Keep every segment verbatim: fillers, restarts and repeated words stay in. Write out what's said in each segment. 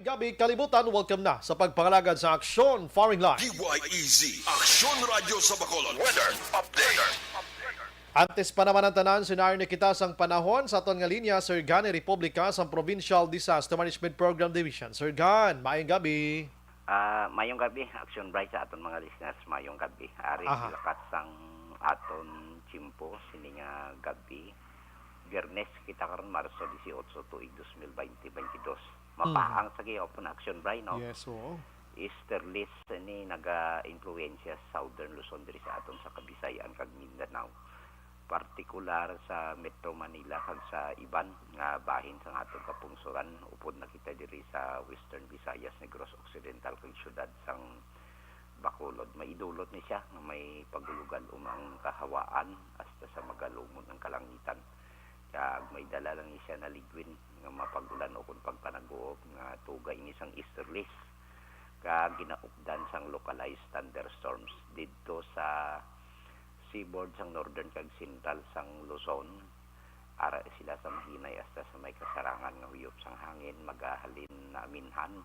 Gabi, kalibutan, welcome na sa pagpangalagad sa Aksyon Firing Line. D Y E Z, Aksyon Radyo sa Bacolod. Weather update. Antes pa naman ang tanan, sinari na kita sang panahon sa aton nga linya, Sir Gan, ni Republika sang Provincial Disaster Management Program Division. Sir Gan, maayong gabi. Ah, mayong gabi, Action Bright, sa aton mga listeners. Mayong gabi. Ari Aha. Lakat sang aton tiyempo sini nga gabi. Biyernes kita karon, Marso dieciocho, tuig dos mil veinte, veintidós. Mapaang sa gihapon, Action Bright, no? Yes, oo. Easterlies ni naga-impluwensya sa Southern Luzon diri sa aton sa Kabisayan kag Mindanao, partikular sa Metro Manila kag sa iban nga bahin sang aton kapungsoran, upod na kita diri sa Western Visayas, Negros Occidental kag siyudad sang Bacolod. Maidulot ni siya nga may pagulugal umang kahawaan hasta sa magalumon ang kalangitan. Kag may dala lang ni siya na ligwin nga mapag-ulan ukon pagpanaguop nga tuga ini sang easterlies, kag ginaupdan sang localized thunderstorms didto sa seaboard sang northern kag central sang Luzon. Ara sila sa mahinay hasta sa may kasarangan nga huyop sang hangin, magahalin na aminhan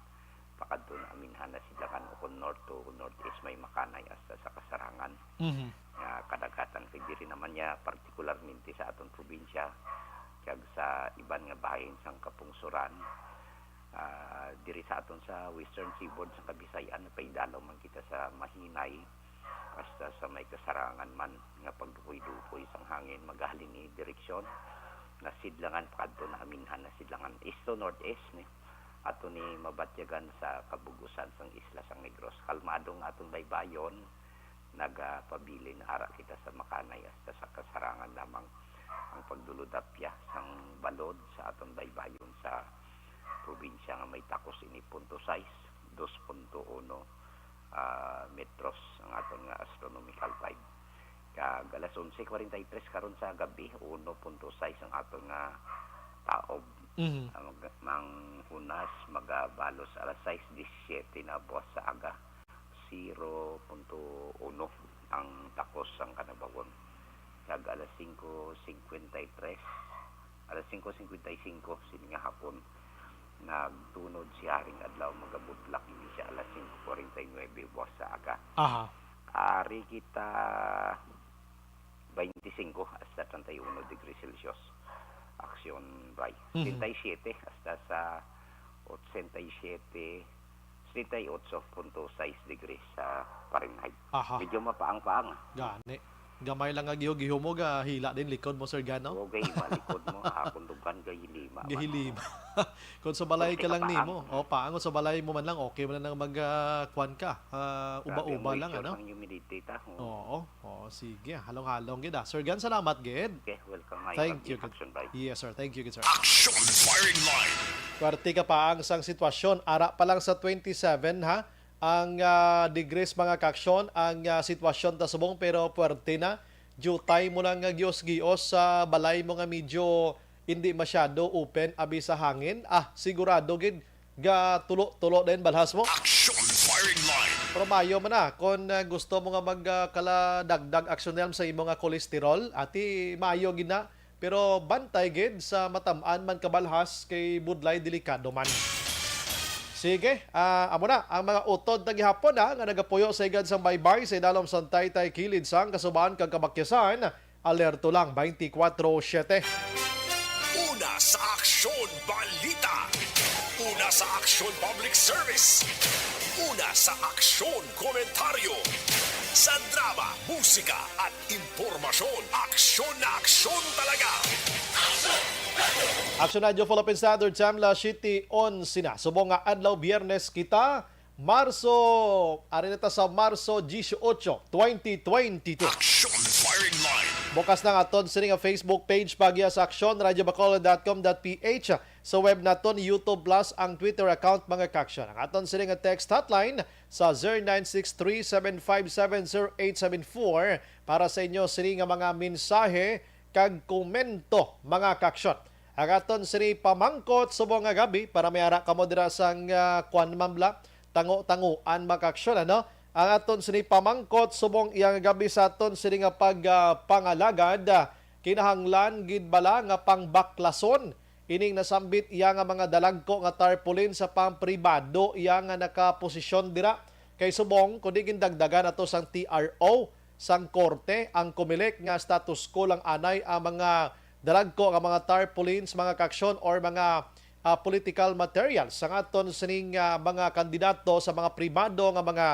pakadto na aminhan na sidlangan ukon north to northeast may makanay hasta sa kasarangan Mhm. nga kadagatan. Kay diri naman niya partikularmente sa aton probinsya kag sa iban nga bahin sang kapungsoran. Ah, diri sa aton sa Western Seaboard sa Kabisayan, napaidalaw man kita sa mahinay hasta sa may kasarangan man nga pagdupoy-dupoy sang hangin, magahalin ni direksyon na sidlangan pakadto na aminhan na sidlangan, east to northeast ni, ato ni mabatyagan sa kabug-usan sang isla sang Negros. Kalmado nga aton baybayon, nagapabilin ara kita sa makanay hasta sa kasarangan lamang ang pagdulodapya sang balod sa aton baybayon sa probinsya nga may takos ini punto sais, dos punto uno, ah, metros ang aton nga astronomical time. Kag alas onse forty-three karon sa gabi, uno punto sais ang aton nga taob. Mhm. Ang mag-, manghunas magabalos alas sais disisyete na buwas sa aga, zero punto uno ang takos sang kanabagon. Kag alas singko singkwenta y tres, alas singko singkwenta y singko sini nga hapon, nagtunod si Haring Adlaw, magabutlak ini siya alas singko forty-nuebe buwas sa aga. Aha. Ari kita twenty-five hasta treinta y uno degrees Celsius. Aksyon, Bray. Mhm. Setenta y siete hasta sa ochenta y siete, setenta y ocho punto sais degrees sa Fahrenheit. Aha. Medyo mapaang-paang, ah. Gani. Gamay lang nga giho-giho mo, gahila din likod mo, Sir Gan, no? Okay, malikod mo. Akong dugan, gahilima man. Gahilima. Kung sa balay Kung ka lang sikapaang. nimo, o, paang, kung sa balay mo man lang, okay man lang mag, ah, kwan ka, ah, Grabe, uba-uba ang lang, ratio ano? sang humidity ta, oh. Oo, oo, sige, halong-halong gid, ah. Sir Gan, salamat gid. Okay, welcome, ay, Thank you, Captain Action Bay. Yes, sir. Thank you, good sir. Action Firing Line. Swerte ka pa ang sang sitwasyon. Ara pa lang sa twenty-seven, ha? Ang, ah, degrees, mga kaaksyon, ang, ah, sitwasyon ta subong, pero puwerte na. Jutay mo lang nga gios-gios sa balay mo nga medyo hindi masyado open abi sa hangin. Ah, sigurado gid ga tulo-tulo din balhas mo. Action Firing Line. Pero mayo man na, kung, ah, gusto mo nga mag, ah, kala dagdag Action Helm sa imo nga cholesterol, ati mayo gid na. Pero bantay gid sa matam-an man kabalhas kay budlay delikado man. Sige, ah, amo na ang mga utod na gihapon, ha, nga nagapuyo sa higad sang baybay sa idalom sang taytay kilid sang kasubahan kag kabakyasan. Alerto lang twenty-four seven. Una sa Aksyon Balita. Una sa Aksyon Public Service. Una sa Aksyon Komentaryo. Sa drama, musika, at impormasyon. Aksyon na aksyon talaga. Action Radio Philippine Standard Time, alas siyete onse na. Subong nga adlaw, Biyernes kita, Marso, ari na ta sa Marso dieciocho, twenty twenty-two. Action Firing Line. Bukas na ang aton sini nga Facebook page, pagiya sa action radio bacolod dot com dot P H. Sa web naton, YouTube Plus, ang Twitter account, mga kaaksyon. Ang aton sini nga text hotline sa zero nine six three seven five seven zero eight seven four para sa inyo sini nga mga mensahe kag komento, mga kaaksyon. Ang aton sini pamangkot subong nga gabi, para may ara kamo dira sang, ah, kwan man bala, tango-tangoan, mga kaaksyon, ano? Ang aton sini pamangkot subong iya nga gabi sa aton sini nga pag, ah, pangalagad, ah, kinahanglan gid bala nga pangbaklason ining nasambit iya nga mga dalagko nga tarpaulin sa pampribado iya nga nakaposisyon dira. Kay subong, kundi gindagdagan ato sang T R O sang korte ang Comelec nga status quo lang anay ang mga dalagko nga mga tarpaulins, mga kaaksyon, or mga, ah, political materials sang aton sining, ah, mga kandidato sa mga pribado nga mga,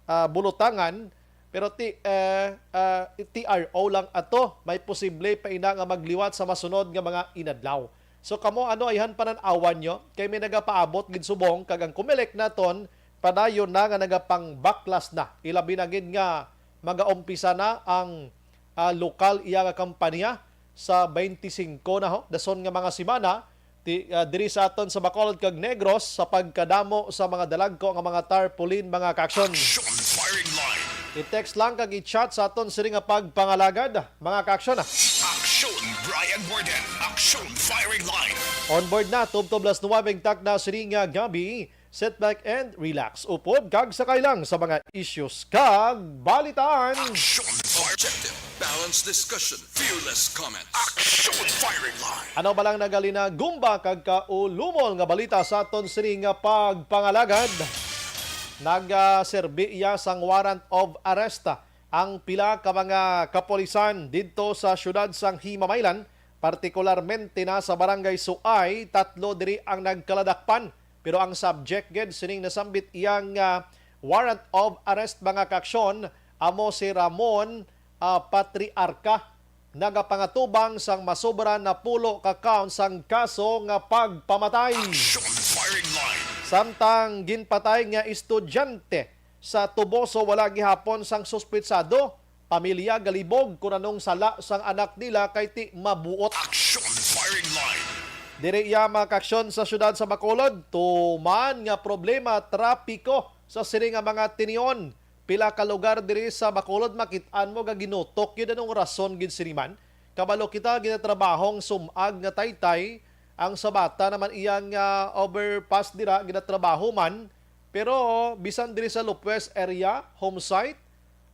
ah, bulutangan. Pero ti-, eh, ah, T R O lang ato, may posible pa ina nga magliwat sa masunod nga mga inadlaw. So kamo, ano ayhan panan-awan nyo? Kay may nagapaabot gid subong kag ang Comelec naton padayon na nga nagapangbaklas na. Ilabi na gid nga magaumpisa na ang, ah, lokal iya nga kampanya sa twenty-five na ho, dason nga mga semana, ti-, ah, diri sa aton sa Bacolod kag Negros sa pagkadamo sa mga dalagko nga mga tarpaulin, mga kaaksyon. Action Firing Line. I-text lang kag i-chat sa aton sini nga pagpangalagad, mga kaaksyon. Action Brian Warden. Action Firing Line. On board na, tubtob las nuwebe ang takna sini nga gabi. Sit back and relax. Upod kag sakay lang sa mga issues kag balitaan. Action Fire. Objective. Balanced discussion. Fearless comments. Action Firing Line. Ano ba lang nagalina gumba kag kaulumol nga balita sa aton sini nga pagpangalagad? Nagaserbi iya sang warrant of arrest ang pila ka mga kapulisan didto sa siyudad sang Himamaylan, partikularmente na sa Barangay Suay. Tatlo diri ang nagkaladakpan. Pero ang subject gid sining nasambit iyang, ah, warrant of arrest, mga kaaksyon, amo si Ramon, ah, Patriarca, nagapangatubang sang masobra napulo ka count sang kaso nga pagpamatay. Action Firing Line. Samtang ginpatay nga estudyante sa Toboso, wala gihapon sang suspetsado, pamilya galibog kon anong sala sang anak nila kay ti mabuot. Action Firing Line. Diri iya, mga kaaksyon, sa siyudad sa Bacolod, tuman nga problema trapiko sa sini nga mga tinion. Pila ka lugar diri sa Bacolod makit-an mo nga ginutok yun. Anong rason gid sini man? Kabalo kita, ginatrabahong sum-ag nga taytay ang sa bata naman iyang, ah, overpass dira, ginatrabaho man. Pero bisan diri sa Lupwes area, home site,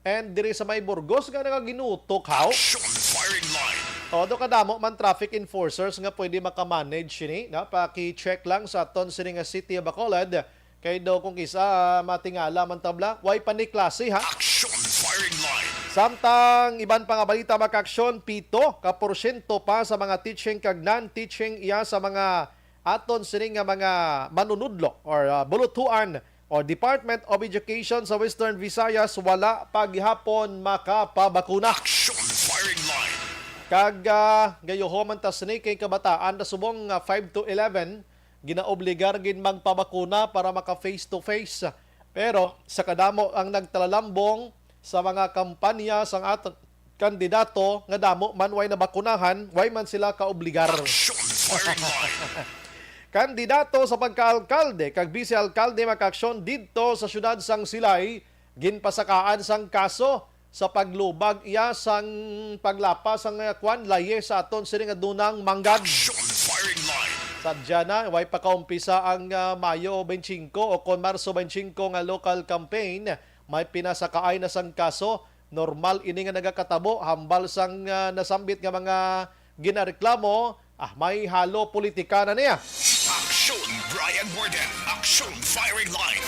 and diri sa may Burgos nga nagaginutok, haw? Action Firing Line. O, do kadamo man traffic enforcers nga pwede makamanage sini, no? Paki-check lang sa aton sini nga City of Bacolod. Kay do kung kisa matingala man tabla, way pa ni klase, ha? Action Firing Line. Samtang iban pa nga balita, mga kaaksyon, pito ka porsyento pa sa mga teaching kag non-teaching iya sa mga aton sini nga mga manunudlo or, ah, bulutuan o Department of Education sa Western Visayas wala pa gihapon makapabakuna. Action Firing Line. Kag, ah, gayuhon man ta sini kay kabataan na subong nga five to eleven, ginaobligar gid magpabakuna para maka face to face. Pero sa kadamo ang nagtalalambong sa mga kampanya sang aton kandidato nga damo man way nabakunahan, way man sila kaobligar. Action Firing Line. Kandidato sa pagka-alkalde kag bise-alkalde makaaksyon didto sa siyudad sang Silay, ginpasakaan sang kaso sa paglubag iya sang paglapas sang, ah, kwan, laye sa aton sini nga dunang manggad. Action Firing Line. Sadya na, way pa kaumpisa ang, ah, Mayo twenty-five o kon Marso twenty-five nga local campaign, may pinasakaay na sang kaso. Normal ini nga nagakatabo hambal sang, ah, nasambit nga mga ginareklamo, ah, may halo politika na niya. Action Brian Warden. Action Firing Line.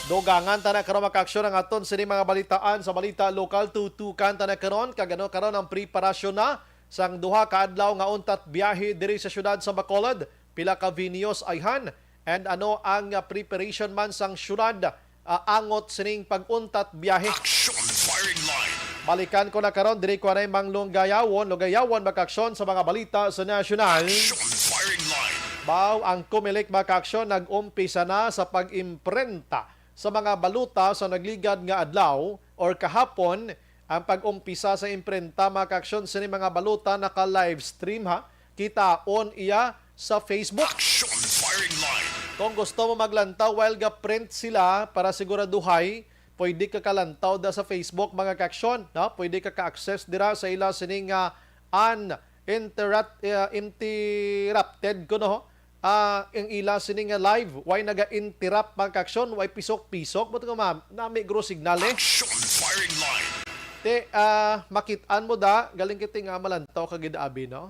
Dugangan ta na karon, mga kaaksyon, ang aton sini mga balitaan sa balita lokal. Tutukan ta na karon kag ano karon ang preparasyon na sang duha ka adlaw nga untat biyahe diri sa siyudad sa Bacolod. Pila ka venues ayhan, and ano ang, ah, preparation man sang siyudad, ah, angot sining pag-untat biyahe? Action Firing Line. Balikan ko na karon, diri ko anay manglunggayawon, lugayawon, mga kaaksyon, sa mga balita sa nasyonal. Action Firing Line. Baw, ang Comelec, mga kaaksyon, nag-umpisa na sa pag-imprenta sa mga balota sa nagligad nga adlaw or kahapon. Ang pag-umpisa sa imprenta, mga kaaksyon, sini mga balota naka-live stream, ha. Kitaon iya sa Facebook. Action Firing Line. Kung gusto mo maglantaw while ga-print sila, para siguraduhay, pwede ka kalantaw da sa Facebook, mga kaaksyon, no? Pwede ka ka-access dira sa ila sini nga uninterrupt-, uh, interrupted kuno, ah, ang ila sini nga live. Way naga-interrupt, mga kaaksyon, way pisok-pisok, but nga ma-, nami gro signal, eh. Action Firing Line. Te, ah, makit-an mo da, galing kiti nga malantaw ka gid abi, no?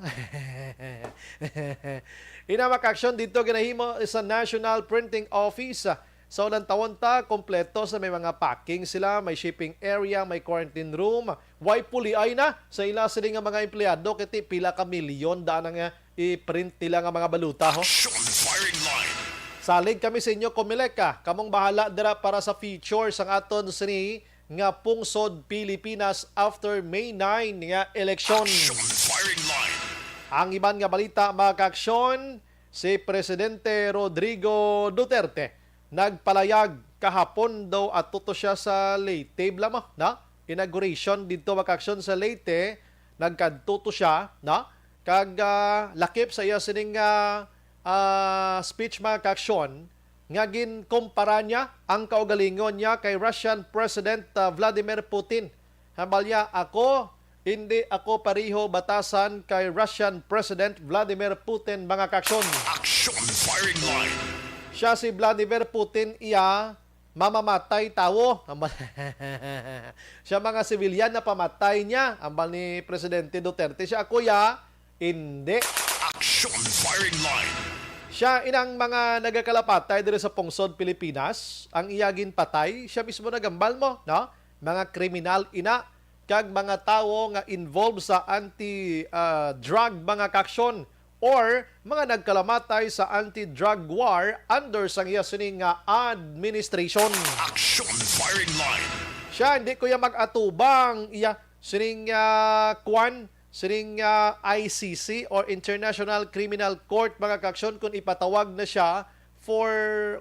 Ina, mga kaaksyon, dito ginahimo sa National Printing Office. Sa ulang tawon ta, kompleto sa may mga packing sila, may shipping area, may quarantine room, way puliay na sa ila sini nga mga empleyado, kay ti pila ka milyon daan nga i-print nila nga mga baluta, ho. Action firing line. Salig kami sa inyo, Comelec, ah. Kamong bahala dira para sa future sang aton sini nga pungsod Pilipinas after May nine nga eleksyon. Action firing line. Ang iban nga balita, mga kaaksyon, si Presidente Rodrigo Duterte nagpalayag kahapon daw ato to siya sa Leyte, bala mo, na? Inauguration dito, mga kaaksyon, sa Leyte, nagkadto to siya, na? Kag, ah, lakip sa iya sining, ah, ah, speech, mga kaaksyon, nga ginkumpara niya ang kaugalingon niya kay Russian President, ah, Vladimir Putin. Hambal niya, "Ako, hindi ako pareho batasan kay Russian President Vladimir Putin, mga kaaksyon." Action firing line. Siya si Vladimir Putin, iya mamamatay tawo. Hambal, siya mga sibilyan na pamatay niya. Hambal ni Presidente Duterte, siya, "Ako, ya, hindi." Action firing line. Siya inang mga nagakalapatay diri sa pungsod Pilipinas, ang iya ginpatay, siya mismo nagambal mo, no? Mga kriminal ina, kag mga tawo nga involved sa anti, ah, drug, mga kaaksyon, or mga nagkalamatay sa anti-drug war under sang iya sini nga administration. Action firing line. Siya, hindi ko ya mag-atubang iya sining, ah, kwan, sining, ah, I C C or International Criminal Court, mga kaaksyon, kung ipatawag na siya for,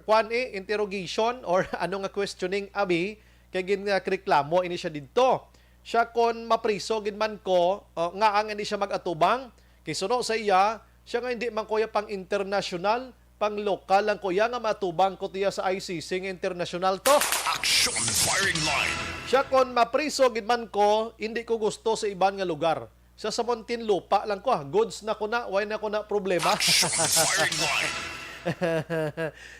kwan, eh, interrogation or ano nga questioning, abi, kay gin, ah, reklamo ini siya didto. Siya, kon mapriso gid man ko, ah, nga ang ini siya mag-atubang, kay suno sa iya, siya nga hindi man ko ya pang international, pang lokal lang ko ya nga matubang ko tiya sa I C C nga international to. Action firing line. Siya, kon mapriso gid man ko, hindi ko gusto sa iban nga lugar. Sa, sa Muntinlupa lang ko, ah. Goods na ko na, way na ko na problema. Action firing line.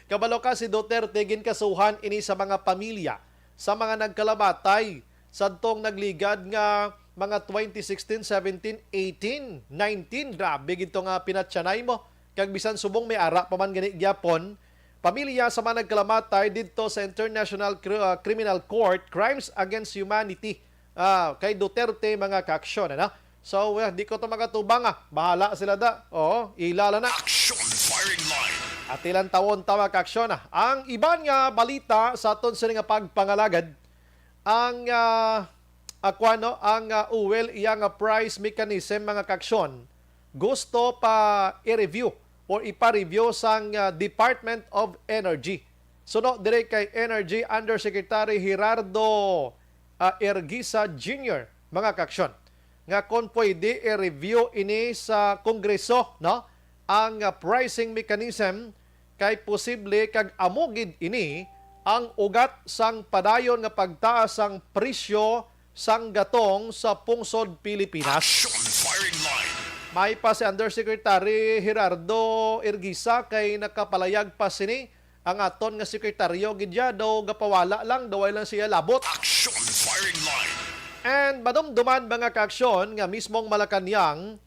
Kabalo ka, si Duterte ginkasuhan ini sa mga pamilya sa mga nagkalamatay sadtong nagligad nga mga twenty sixteen, seventeen, eighteen, nineteen. Grabe gid to nga pinatyanay mo. Kag bisan subong may ara pa man gani gyapon, pamilya sa mga nagkalamatay didto sa International Cri-, ah, Criminal Court, crimes against humanity, ah, kay Duterte, mga kaaksyon, ano? So, well, di ko to magatubang, ah. Bahala sila da. Oo, ila lang na. Action firing line. At ilang tawon ta, mga kaaksyon, ah. Ang iban nga balita sa aton sini nga pagpangalagad, ang, ah, ah, kuwan, no, ang, ah, fuel, iya nga price mechanism, mga kaaksyon, gusto pa i-review or ipa-review sang, ah, Department of Energy. Suno diri kay Energy Undersecretary Gerardo, ah, Erguiza Junior, mga kaaksyon, nga kon pwede i-review ini sa Kongreso, no, ang, ah, pricing mechanism, kay posible kag amo gid ini ang ugat sang padayon nga pagtaas sang presyo sang gatong sa pungsod Pilipinas. Action firing line. May pa si Undersecretary Gerardo Erguiza kay nakapalayag pa sini ang aton nga sekretaryo gid ya, daw gapawala lang, daw way lang siya labot. Action firing line. And madumduman, mga kaaksyon, nga mismong Malacañang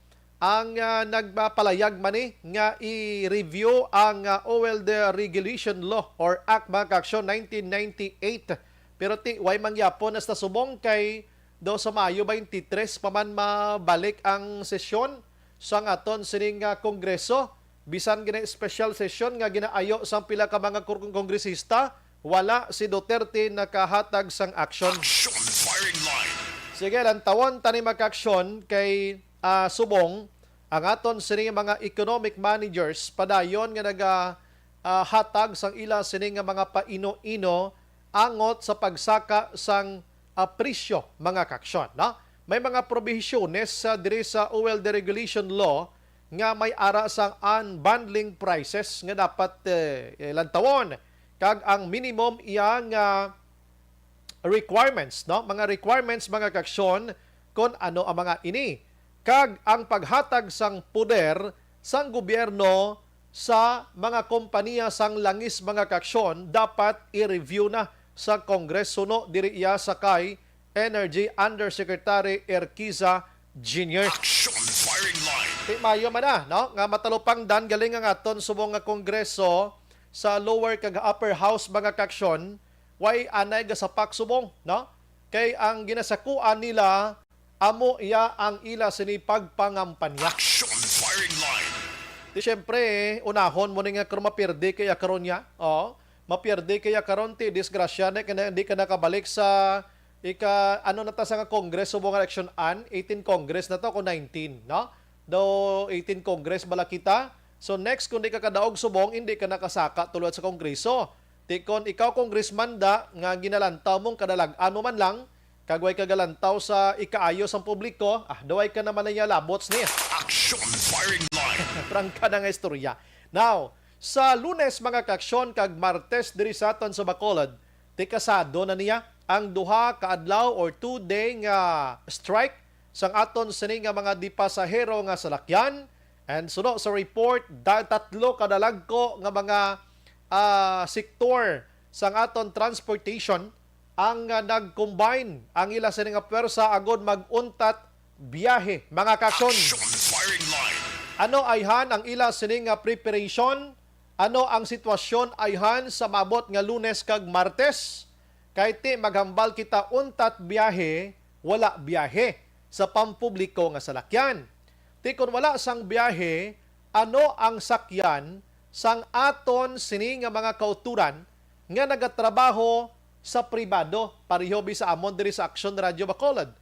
ang, ah, nagpapalayag man ni nga i-review ang, ah, Oil Deregulation Law or Act, mga kaaksyon, nineteen ninety-eight. Pero ti, way mangyapon hasta subong kay daw sa Mayo twenty-three pa man mabalik ang sesyon sang aton sining, ah, Kongreso. Bisan gina special session nga ginaayo sang pila ka mga kor-, kongresista, wala si Duterte nakahatag sang action. Action firing line. Sige, lantawon tani, mga kaaksyon, kay, ah, subong ang aton sining mga economic managers padayon nga naga, ah, hatag sang ila sining nga mga paino-ino angot sa pagsaka sang, ah, presyo, mga kaaksyon, no? May mga probisyones, ah, diri sa Oil Deregulation Law nga may ara sang unbundling prices nga dapat, eh, eh, lantawon, kag ang minimum iya nga requirements, no? Mga requirements, mga kaaksyon, kon ano ang mga ini, kag ang paghatag sang poder sang gobyerno sa mga kompanya sang langis, mga kaaksyon, dapat i-review na sa Congress, suno diri iya sa kay Energy Undersecretary Erquiza Junior. Action firing line. Ti mayo man na, no? Nga matalupangdan galing ang aton subong nga Kongreso sa lower kag upper house, mga kaaksyon, way anay gasapak subong, no? Kay ang ginasakuan nila, amo iya ang ila sini pagpangampanya. Action firing line. Di syempre, unahon mo ni nga karon mapirdi kaya karon niya. Oh, mapirdi kaya karon ti disgrasya na kaya di ka nakabalik sa ika, ano na ta sa nga Congress, subong nga election an, eighteen Congress na to, kung nineteen, no? Daw eighteen Congress bala kita. So next, kung di ka kadaog subong, hindi ka nakasaka tulad sa Kongreso. Ti kon ikaw congressman da, nga ginalantaw mong kadalag-an mo man lang, kag way kagalantaw sa ikaayo sang publiko, ah, duway ka naman na iya labots niya. Action firing line. Prangka na nga istorya. Now, sa Lunes, mga kaaksyon, kag Martes diri sa aton sa Bacolod, ti kasado na niya ang duha ka adlaw or two-day nga strike sang aton sini nga mga di pasahero nga salakyan. And suno sa report, da-, tatlo ka dalagko nga mga, ah, sektor sang aton transportation ang, ah, nag-combine ang ila sini nga pwersa agod mag-untat biyahe, mga kaaksyon. Action firing line. Ano ayhan ang ila sini nga preparation? Ano ang sitwasyon ayhan sa maabot nga Lunes kag Martes? Kay ti maghambal kita untat biyahe, wala biyahe sa pampubliko nga salakyan. Ti kon wala sang biyahe, ano ang sakyan sang aton sini nga mga kauturan nga nagatrabaho sa pribado, pareho bi sa amon diri sa Action Radio Bacolod?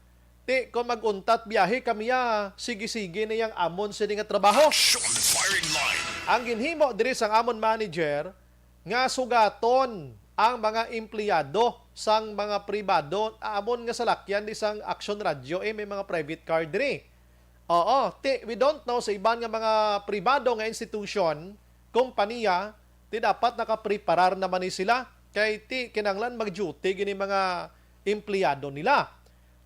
Ti kon mag-untat biyahe kami, ah, sige-sige na yang amon sini nga trabaho. Action firing line. Ang ginhimo diri sang amon manager nga sugaton ang mga empleyado sang mga pribado, amon nga salakyan di sang Action Radio, eh, may mga private car diri. Oo, ti, we don't know sa iban nga mga pribado nga institution, kompanya, ti dapat nakapreparar naman ni sila. Kay ti kinahanglan mag-duty gini mga empleyado nila.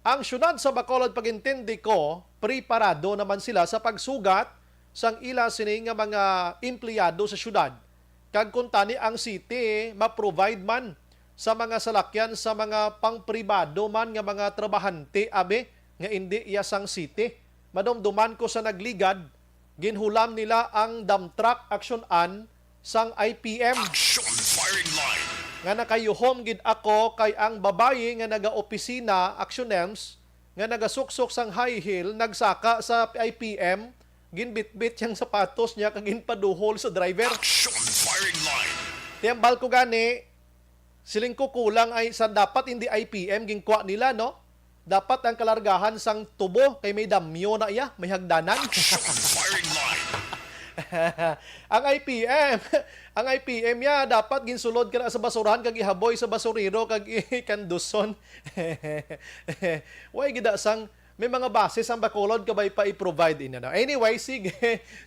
Ang siyudad sa Bacolod, pag-intindi ko, preparado naman sila sa pagsugat sang ila sini nga mga empleyado sa siyudad. Kag kuntani ang city ma-provide man sa mga salakyan sa mga pangpribado man nga mga trabahante, abi, nga indi iya sang city. Madumduman ko sa nagligad, ginhulam nila ang dump truck, aksyon-an sang I P M. Action firing line. Nga nakayuhom gid ako kay ang babayi nga nagaopisina, aksyon-ems, nga nagasuksok sang high heel, nagsaka sa I P M, ginbitbit yang sapatos niya kag ginpaduhol sa driver. Action firing line. Ti hambal ko gani, siling ko kulang ay sa dapat hindi I P M ginkuha nila, no? Dapat ang kalargahan sang tubo kay may damyo na iya, may hagdanan. Action firing line. Ang I P M, ang I P M ya dapat ginsulod ka na sa basurahan kag ihaboy sa basurero kag ikanduson. Way gid sang may mga basis ang Bacolod kabay pa i-provide inyo, no? Anyway, sige.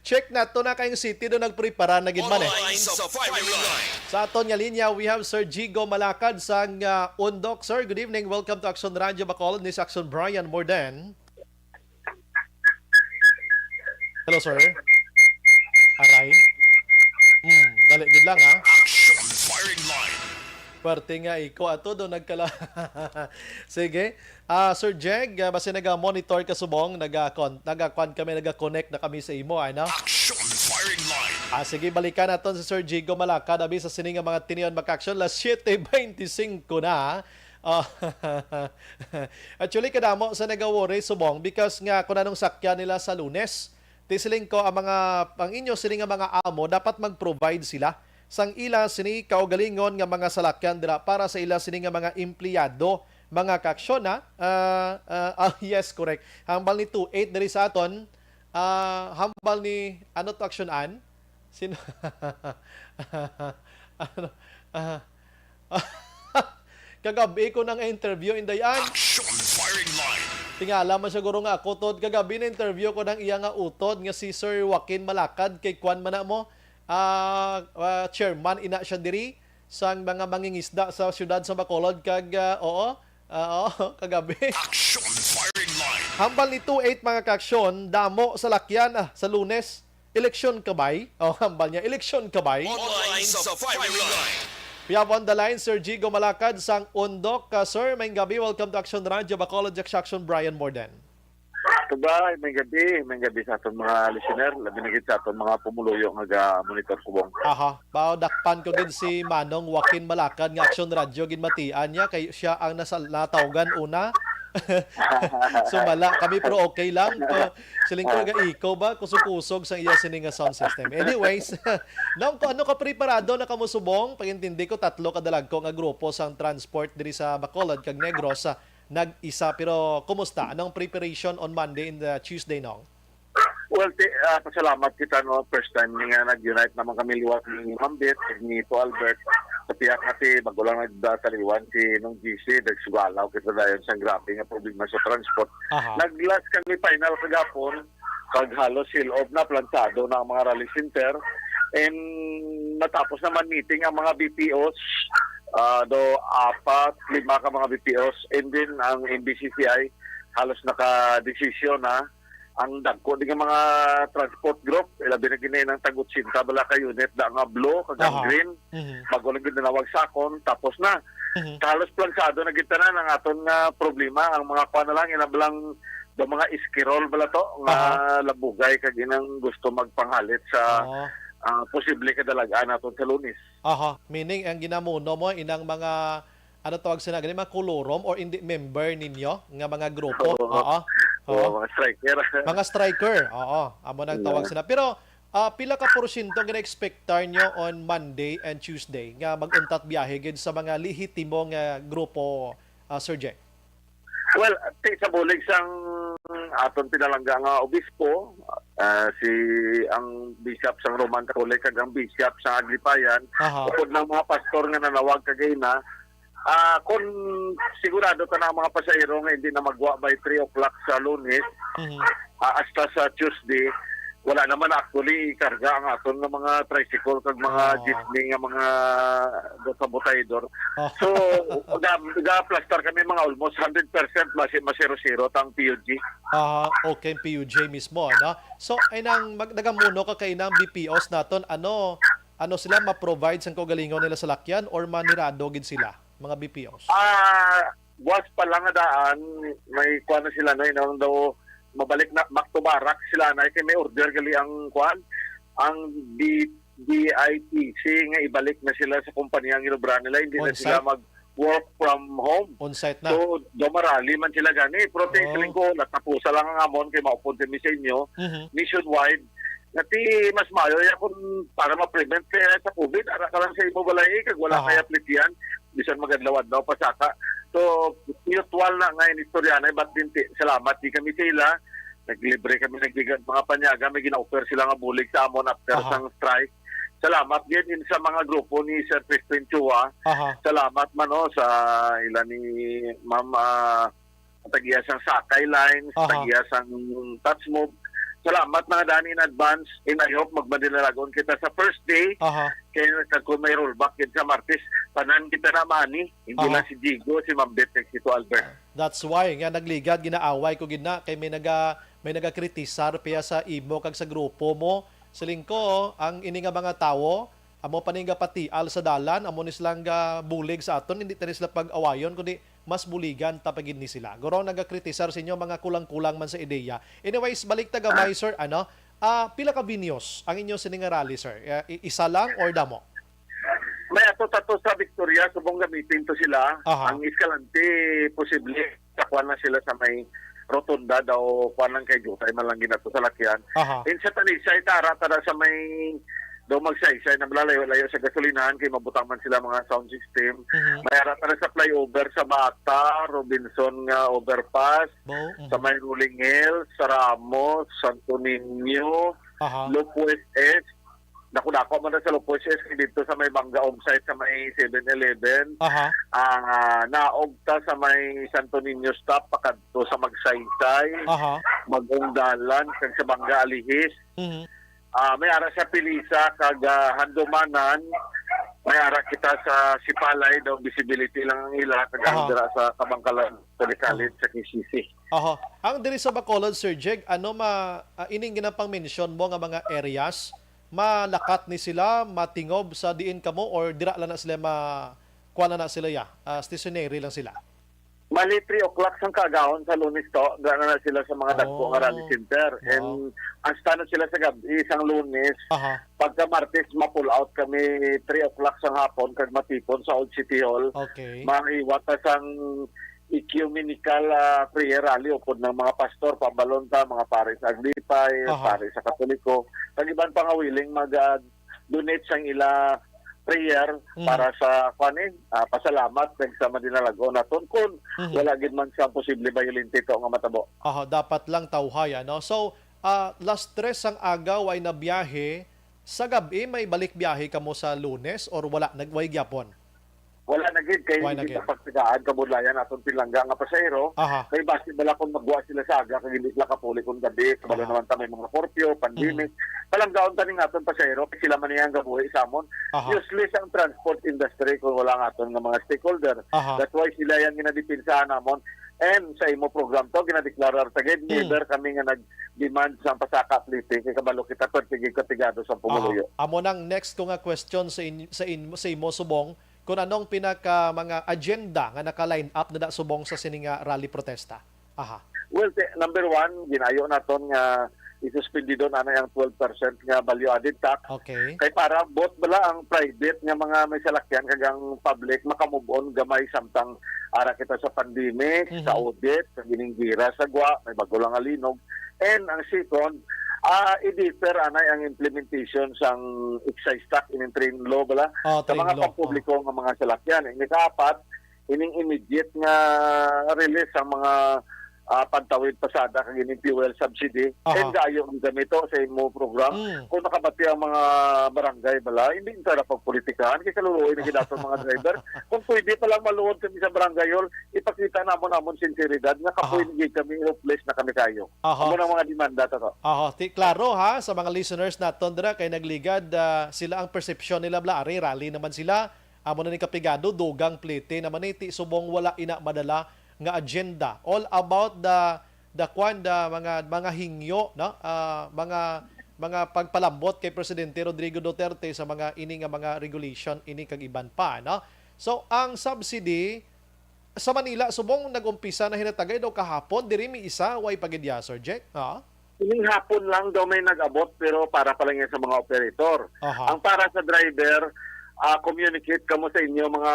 Check nato na kay ang city do nagprepara na gid man, eh. Online sa firing line. Sa aton nga linya, we have Sir Jigo Malakad sang, ah, Undok. Sir, good evening. Welcome to Action Radio Bacolod. Ni Action Brian Morden. Hello, sir. Aray. Hmm, dali gid lang, ha. Action firing line. Parte nga iko ato do nagkala. Sige. Ah, Sir Jeg, ah, basi naga-monitor ka subong, naga-con-, naga-kwan kami, naga-connect na kami sa imo, ano? Action firing line. Ah, sige, balikan naton si Sir Jigo Malakad, abi sa sini nga mga tinion, mga kaaksyon, las siete veinticinco na. Ah, actually, kadamo sa nagaworry subong because nga kung anong sakyan nila sa Lunes, ti siling ko, ang mga, ang inyo sini nga mga amo, dapat mag-provide sila sang ila sini kaugalingon nga mga salakyan dira para sa ila sini nga mga empleyado, mga kaaksyon, ha? Ah, ah, ah, yes, correct. Hambal ni two eight diri sa aton, ah, hambal ni, ano to, aksyon-an? Sino? Ano? Ah, kagabi ko nang interview, Inday Ann. Action firing line. Tingala man siguro nga ako, Tod. Kagabi na-interview ko ng iya nga utod nga si Sir Joaquin Malakad, kay kwan man na mo, ah, ah, chairman ina siya diri sang mga mangingisda sa siyudad sa Bacolod kag, ah, oo, ah, oo, kagabi. Action firing line. Hambal ni two eight, mga kaaksyon, damo salakyan, ah, sa Lunes. Eleksyon kabay? Oh, hambal niya, eleksyon kabay? Online sa firing line. We have on the line Sir Jigo Malakad sang Undok. Ah, sir, maayong gabi. Welcome to Action Radio Bacolod, Jack Action, Brian Morden. Tuba, may gabi, may gabi sa aton mga listener, labi na gid sa aton mga pumuluyo nga ga-monitor, Kubong. Aha, mao dakpan ko gid si Manong Joaquin Malakad nga Aksyon Radyo ginmatian niya kay siya ang nasa natawgan una. Sumala kami pero okay lang. Pa, siling ko, ga-echo ba? Kusog-kusog sang iya sini nga sound system. Anyways, nang ko ano ka preparado na kamo subong? Pagintindi ko tatlo ka dalagko nga grupo sang transport diri sa Bacolod kag Negros, ah, nag-isa. Pero kumusta? Anong preparation on Monday and, uh, Tuesday, Nong? Well, ti, ah, pasalamat kita, no, first time nga nag-unite naman kami liwat ni Mambit, ni Tito Albert. Sa pihak nga ti, bago lang nagdasaliwan si Nong G C, nagsugalaw kita dayon sang grabe nga problema sa transport. Aha. Nag-last kami final kagapon, kag halos hilob na, plansado na ang mga rally center. And natapos naman meeting ang mga B P Os, ah, do apat, lima ka mga B P Os, and then ang M B C C I halos nakadesisyon na. Ang dagko din nga mga transport group, ilabi na gini nang tag-otsinta bala ka unit da nga blue kag ang Aha. green, Mhm. bago lang ginanawag sa akon, tapos na. Mhm. Halos plansado na gid tanan ang aton nga problema. Ang mga kuan na lang, ina lang do mga iskirol bala to nga Aha. labugay kag inang gusto magpanghalit sa, Oo. ah, posible kadalag-an naton sa Lunes. Aha, meaning ang ginamuno mo inang mga, ano tawag sila gani, mga kolorum or indi member ninyo nga mga grupo? Oo. Oo. Oo, Oo. mga striker. Mga striker. Oo, amo nang tawag Yeah. sila. Pero, ah, pila ka porsyento ang gina-expectar nyo on Monday and Tuesday nga mag-untat biyahe gid sa mga lehitimo nga grupo, ah, Sir Jack? Well, ti sa bulig sang aton pinalangga nga obispo, ah, si ang bishop sang Roman Catholic kag ang bishop sa Aglipayan, Aha. upod ng mga pastor nga nanawag kagina, ah, kung sigurado ta na ang mga pasahero nga hindi na magwa by three o'clock sa Lunes, Mhm. ah, hasta sa Tuesday, wala naman actually karga ang aton nga mga tricycle kag mga Oo. jeepney nga mga sa Butaydo. Oo. So, ga-, ga-plastar kami mga almost hundred percent masi-, masiro-siro tang P U G. Ah, okay, P U G mismo, ano? So, ay nang mag-, nagamuno ka kay nang B P Os naton, ano, ano sila ma-provide sang kaugalingon nila sa lakyan or manirado gid sila, mga B P Os? Ah, buwas pa lang nga daan, may kuwan na sila, no, inang daw mabalik na, back to barrack sila, na kay may order gali ang kuwan, ang D-, D I T C nga ibalik na sila sa kumpanya ang ginobra nila, hindi na On sila site? mag-work from home. On site na. So, do marali man sila gani, pero ti Oh. siling ko, natapusa lang ang amon kay maupod kami sa inyo, Mhm. nationwide, nga ti mas maayo ya kung para ma-prevent kaya sa COVID, ara ka lang sa imo balay, kag wala Aha. kaya plitian, bisan magadlaw-adlaw pa saka. So, mutual na nga inistorya na, but din ti, salamat di kami sa ila. Naglibre kami, nagbigay mga panyaga, may gina-offer sila nga bulig sa amon after Aha. sang strike. Salamat din, din sa mga grupo ni Sir Crispin Chua. Aha. Salamat man, no, sa ila ni Ma'am, ah, tagiya sang Sakay Lines, Aha. tagiya sang Touch Move. Salamat na nga daan in advance. And I hope magmadilalagon kita sa first day. Aha. Kaya kung may rollback yun sa Martes, tanan kita na mani. Hindi Aha. lang si Jigo, si Mambit, kag si Tito Albert. That's why nga nagligad, ginaaway ko gid na kay may naga-, may nagakritisar piya sa imo kag sa grupo mo. Siling ko, ang ini nga mga tawo, amo pa ni nga patial sa dalan, amo ni silang ga bulig sa aton, hindi ta ni sila pag-awayon, kundi mas buligan ta pa gid ni sila. Guro nagakritisar sa inyo, mga kulang-kulang man sa ideya. Anyways, balik ta gamay, sir, ano? Ah, pila ka venues ang inyo sini nga rally, sir? Eh, i-, isa lang or damo? May ato tato sa Victoria, subong gamitin to sila. Aha. Ang Escalante, posible, sa kuwan lang sila sa may rotunda daw, kuwan lang kay Jutay man lang ginato sa lakyan. Aha. In sa Talisay, tara, tara sa may daw magsaysay na malalayo-layo sa gasolinahan kay mabutang man sila mga sound system. Mhm. May ara tara sa flyover sa Bata, Robinson nga overpass, Bo, mhm. sa may Rolling Hills, sa Ramos, Santo Niño, Aha. Lopez S, dako-dako man na sa Lopez S, dito sa may Bangga Home Site, sa may Seven Eleven. Aha. Ah, naog ta sa may Santo Niño stop, pakadto sa Magsaysay, Aha. Bagong Dalan, kag sa Bangga Alihis. Mhm. Ah, may ara sa Pilisa, kag, ah, Handumanan, may ara kita sa Sipalay, daw visibility lang ang ila, kag ang Aha. dira sa Kabangkalan, sa Lisalin, Aha. sa K C C. Aha. Ang diri sa Bacolod, Sir Jeg, ano ma-, ah, ining ginapang-mention mo nga mga areas, malakat ni sila, matingob sa diin kamo, or dira lang na sila ma-, kuha na na sila, ya? Ah, stationary lang sila? Bali, three o'clock sang kaagahon sa Lunes to, dala na sila sa mga dagko nga rally center. Oh, wow. And hasta na sila sa gab-i sang Lunes. Aha. Pagka Martes, ma-pull out kami three o'clock sang hapon kag matipon sa Old City Hall. Okay. Mangiwat ta sang ecumenical, ah, prayer rally upod ng mga pastor, pambalon ta, mga pari sa Aglipay, aha, pari sa Katoliko, kag iban pa nga willing mag, ah, donate sang ila prayer, mhm, para sa, kuan, eh, ah, pasalamat kag sa madinalag-on naton kun, mhm, wala gid man sang posible bayolente to nga matabo. Aha, dapat lang tawhay, ano? So, ah, las tres ang aga, way na biyahe. Sa gab-i, may balik biyahe kamo sa Lunes or wala, nag-, way gyapon? Wala na gid, kay way na hindi gid. Pagtagaan kabudlayan aton pinalangga nga pasahero. Aha. Kay basi bala kung magwa sila sa aga, kay hindi sila kapuli kung gabi, kabalo, aha, naman ta may mga curfew, pandemic. Mm. Palanggaon ta ning aton pasahero, kay sila man ang gabuhi sa amon. Aha. Useless ang transport industry kung wala ang aton nga mga stakeholder. Aha. That's why sila yang ginadipinsahan namon. And sa imo program to, ginadeklarar ta gid, mm, never kami nga nag-demand sang pasaka plete, kay kabalo kita, perti gid kapigado sang pumuluyo. Aha. Amo nang next ko nga question sa in-, sa in-, sa imo subong, kung anong pinaka mga agenda nga naka-line up na da subong sa sini nga rally protesta? Aha. Well, te-, number one, ginayo naton nga isuspindido na ang twelve percent nga value added tax. Okay. Kay para both bala ang private nga mga may salakyan kag ang public makamove on gamay samtang ara kita sa pandemic, mhm, sa audit, sa gining gira sa gwa, may bago lang nga linog. And ang second, ah, i-defer anay ang implementation sang excise tax ining train law bala, oh, sa train mga law, pampubliko, oh, nga mga salakyan. Ang ikaapat, ining immediate nga release sang mga, ah, pantawid pasada kag ining fuel subsidy. Aha. And gayo ang gamito sa imo program. Mm. Kung nakabati ang mga barangay bala, hindi ta na pagpolitikahan kay kaluluoy na gid aton mga driver. Kung pwede pa lang maluod kami sa barangay hall, ipakita namon amon sinseridad nga kapoy, aha, na gid kami, hopeless na kami kayo. Aha. Amo na mga demanda ta to. Aha, ti-, klaro ha, sa mga listeners naton dira kay nagligad, ah, sila ang persepsyon nila bala, ari, rally naman sila. Amo na ni kapigado, dugang plete naman ni, ti subong wala ina madala nga agenda. All about the, the kwan, the mga, mga hingyo, no? Ah, mga, mga pagpalambot kay Presidente Rodrigo Duterte sa mga ini nga mga regulation, ini kag iban pa, no? So, ang subsidy sa Manila, subong nag-umpisa na hinatagay daw kahapon, diri mi isa, way pa gid ya, Sir Jack? Ah? Ining hapon lang daw may nag-abot, pero para pa lang yan sa mga operator. Aha. Ang para sa driver, ah, communicate kamo sa inyo mga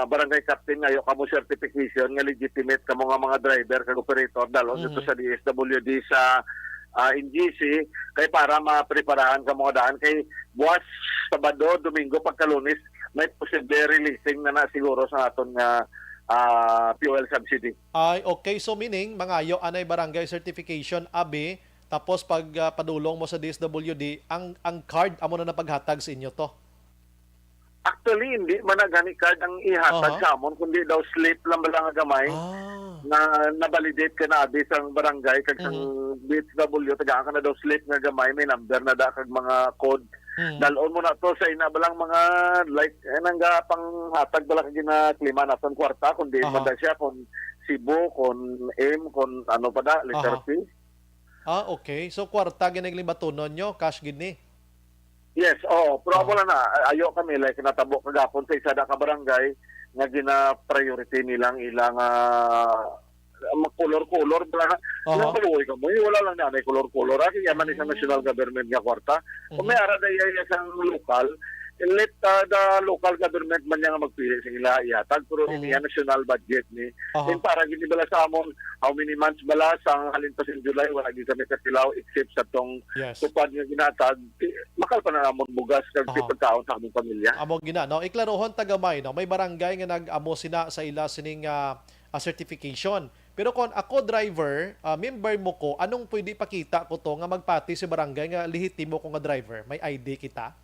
barangay captain nga ayo kamo certification nga legitimate kamo nga mga driver kag operator. Dalhon dito, mhm, sa D S W D sa, ah, N G C kay para mapreparahan kamo nga daan kay buwas Sabado, Domingo, pagka Lunes may posible releasing na na siguro sa aton nga, ah, fuel subsidy. Ay, okay. So, meaning, mangayo anay barangay certification, abi, tapos pag, ah, padulong mo sa D S W D, ang, ang card amo na napaghatag sa inyo to? Actually, hindi man na gani card ang ihatag, aha, sa amon, kundi daw slip lang bala nga gamay, ah, na na-validate ka na abi sang barangay kag sang, mhm, D S W, tagaan ka na daw slip nga gamay, may number na da kag mga code. Mhm. Dalon mo na to sa ina balang mga, like, eh, nang panghatag bala ka ginaklima naton kwarta, kung diin man, aha, da siya, kung Cebu, kung M, kung ano pa da, letter, aha, P. Ah, okay. So, kwarta gid ang libatunon nyo, cash gid ni? Yes, oo. Pero, ah, wala na. Ayo kami, like, natabo kagapon sa isa da ka barangay nga gina-priority nilang ilang, ah, mag-color-color bala na. Aha. Nga maluoy ka mo, eh, wala lang na may color-color. Ah, kaya man isang, mhm, national government nga kwarta. Kung, mhm, may ara na iya, iya sang lokal, let, ah, the local government man niya nga magpili sa ila ihatag. Pero, mhm, ini iya national budget ni. Aha. Yung para gini bala sa amon, how many months bala sa halin pa sa July, wala gid kami katilaw except sa tong, yes, tupad nga ginatag, ti-, makal pa na namon bugas kag, aha, pagkaon sa among pamilya. Amo gina, no? Iklarohon ta gamay, no? May barangay nga nag-amo sina sa ila sining, ah, ah, certification. Pero kung ako driver, ah, member mo ko, anong pwede pakita ko to nga magpati si barangay nga lehitimo ko nga driver? May I D kita?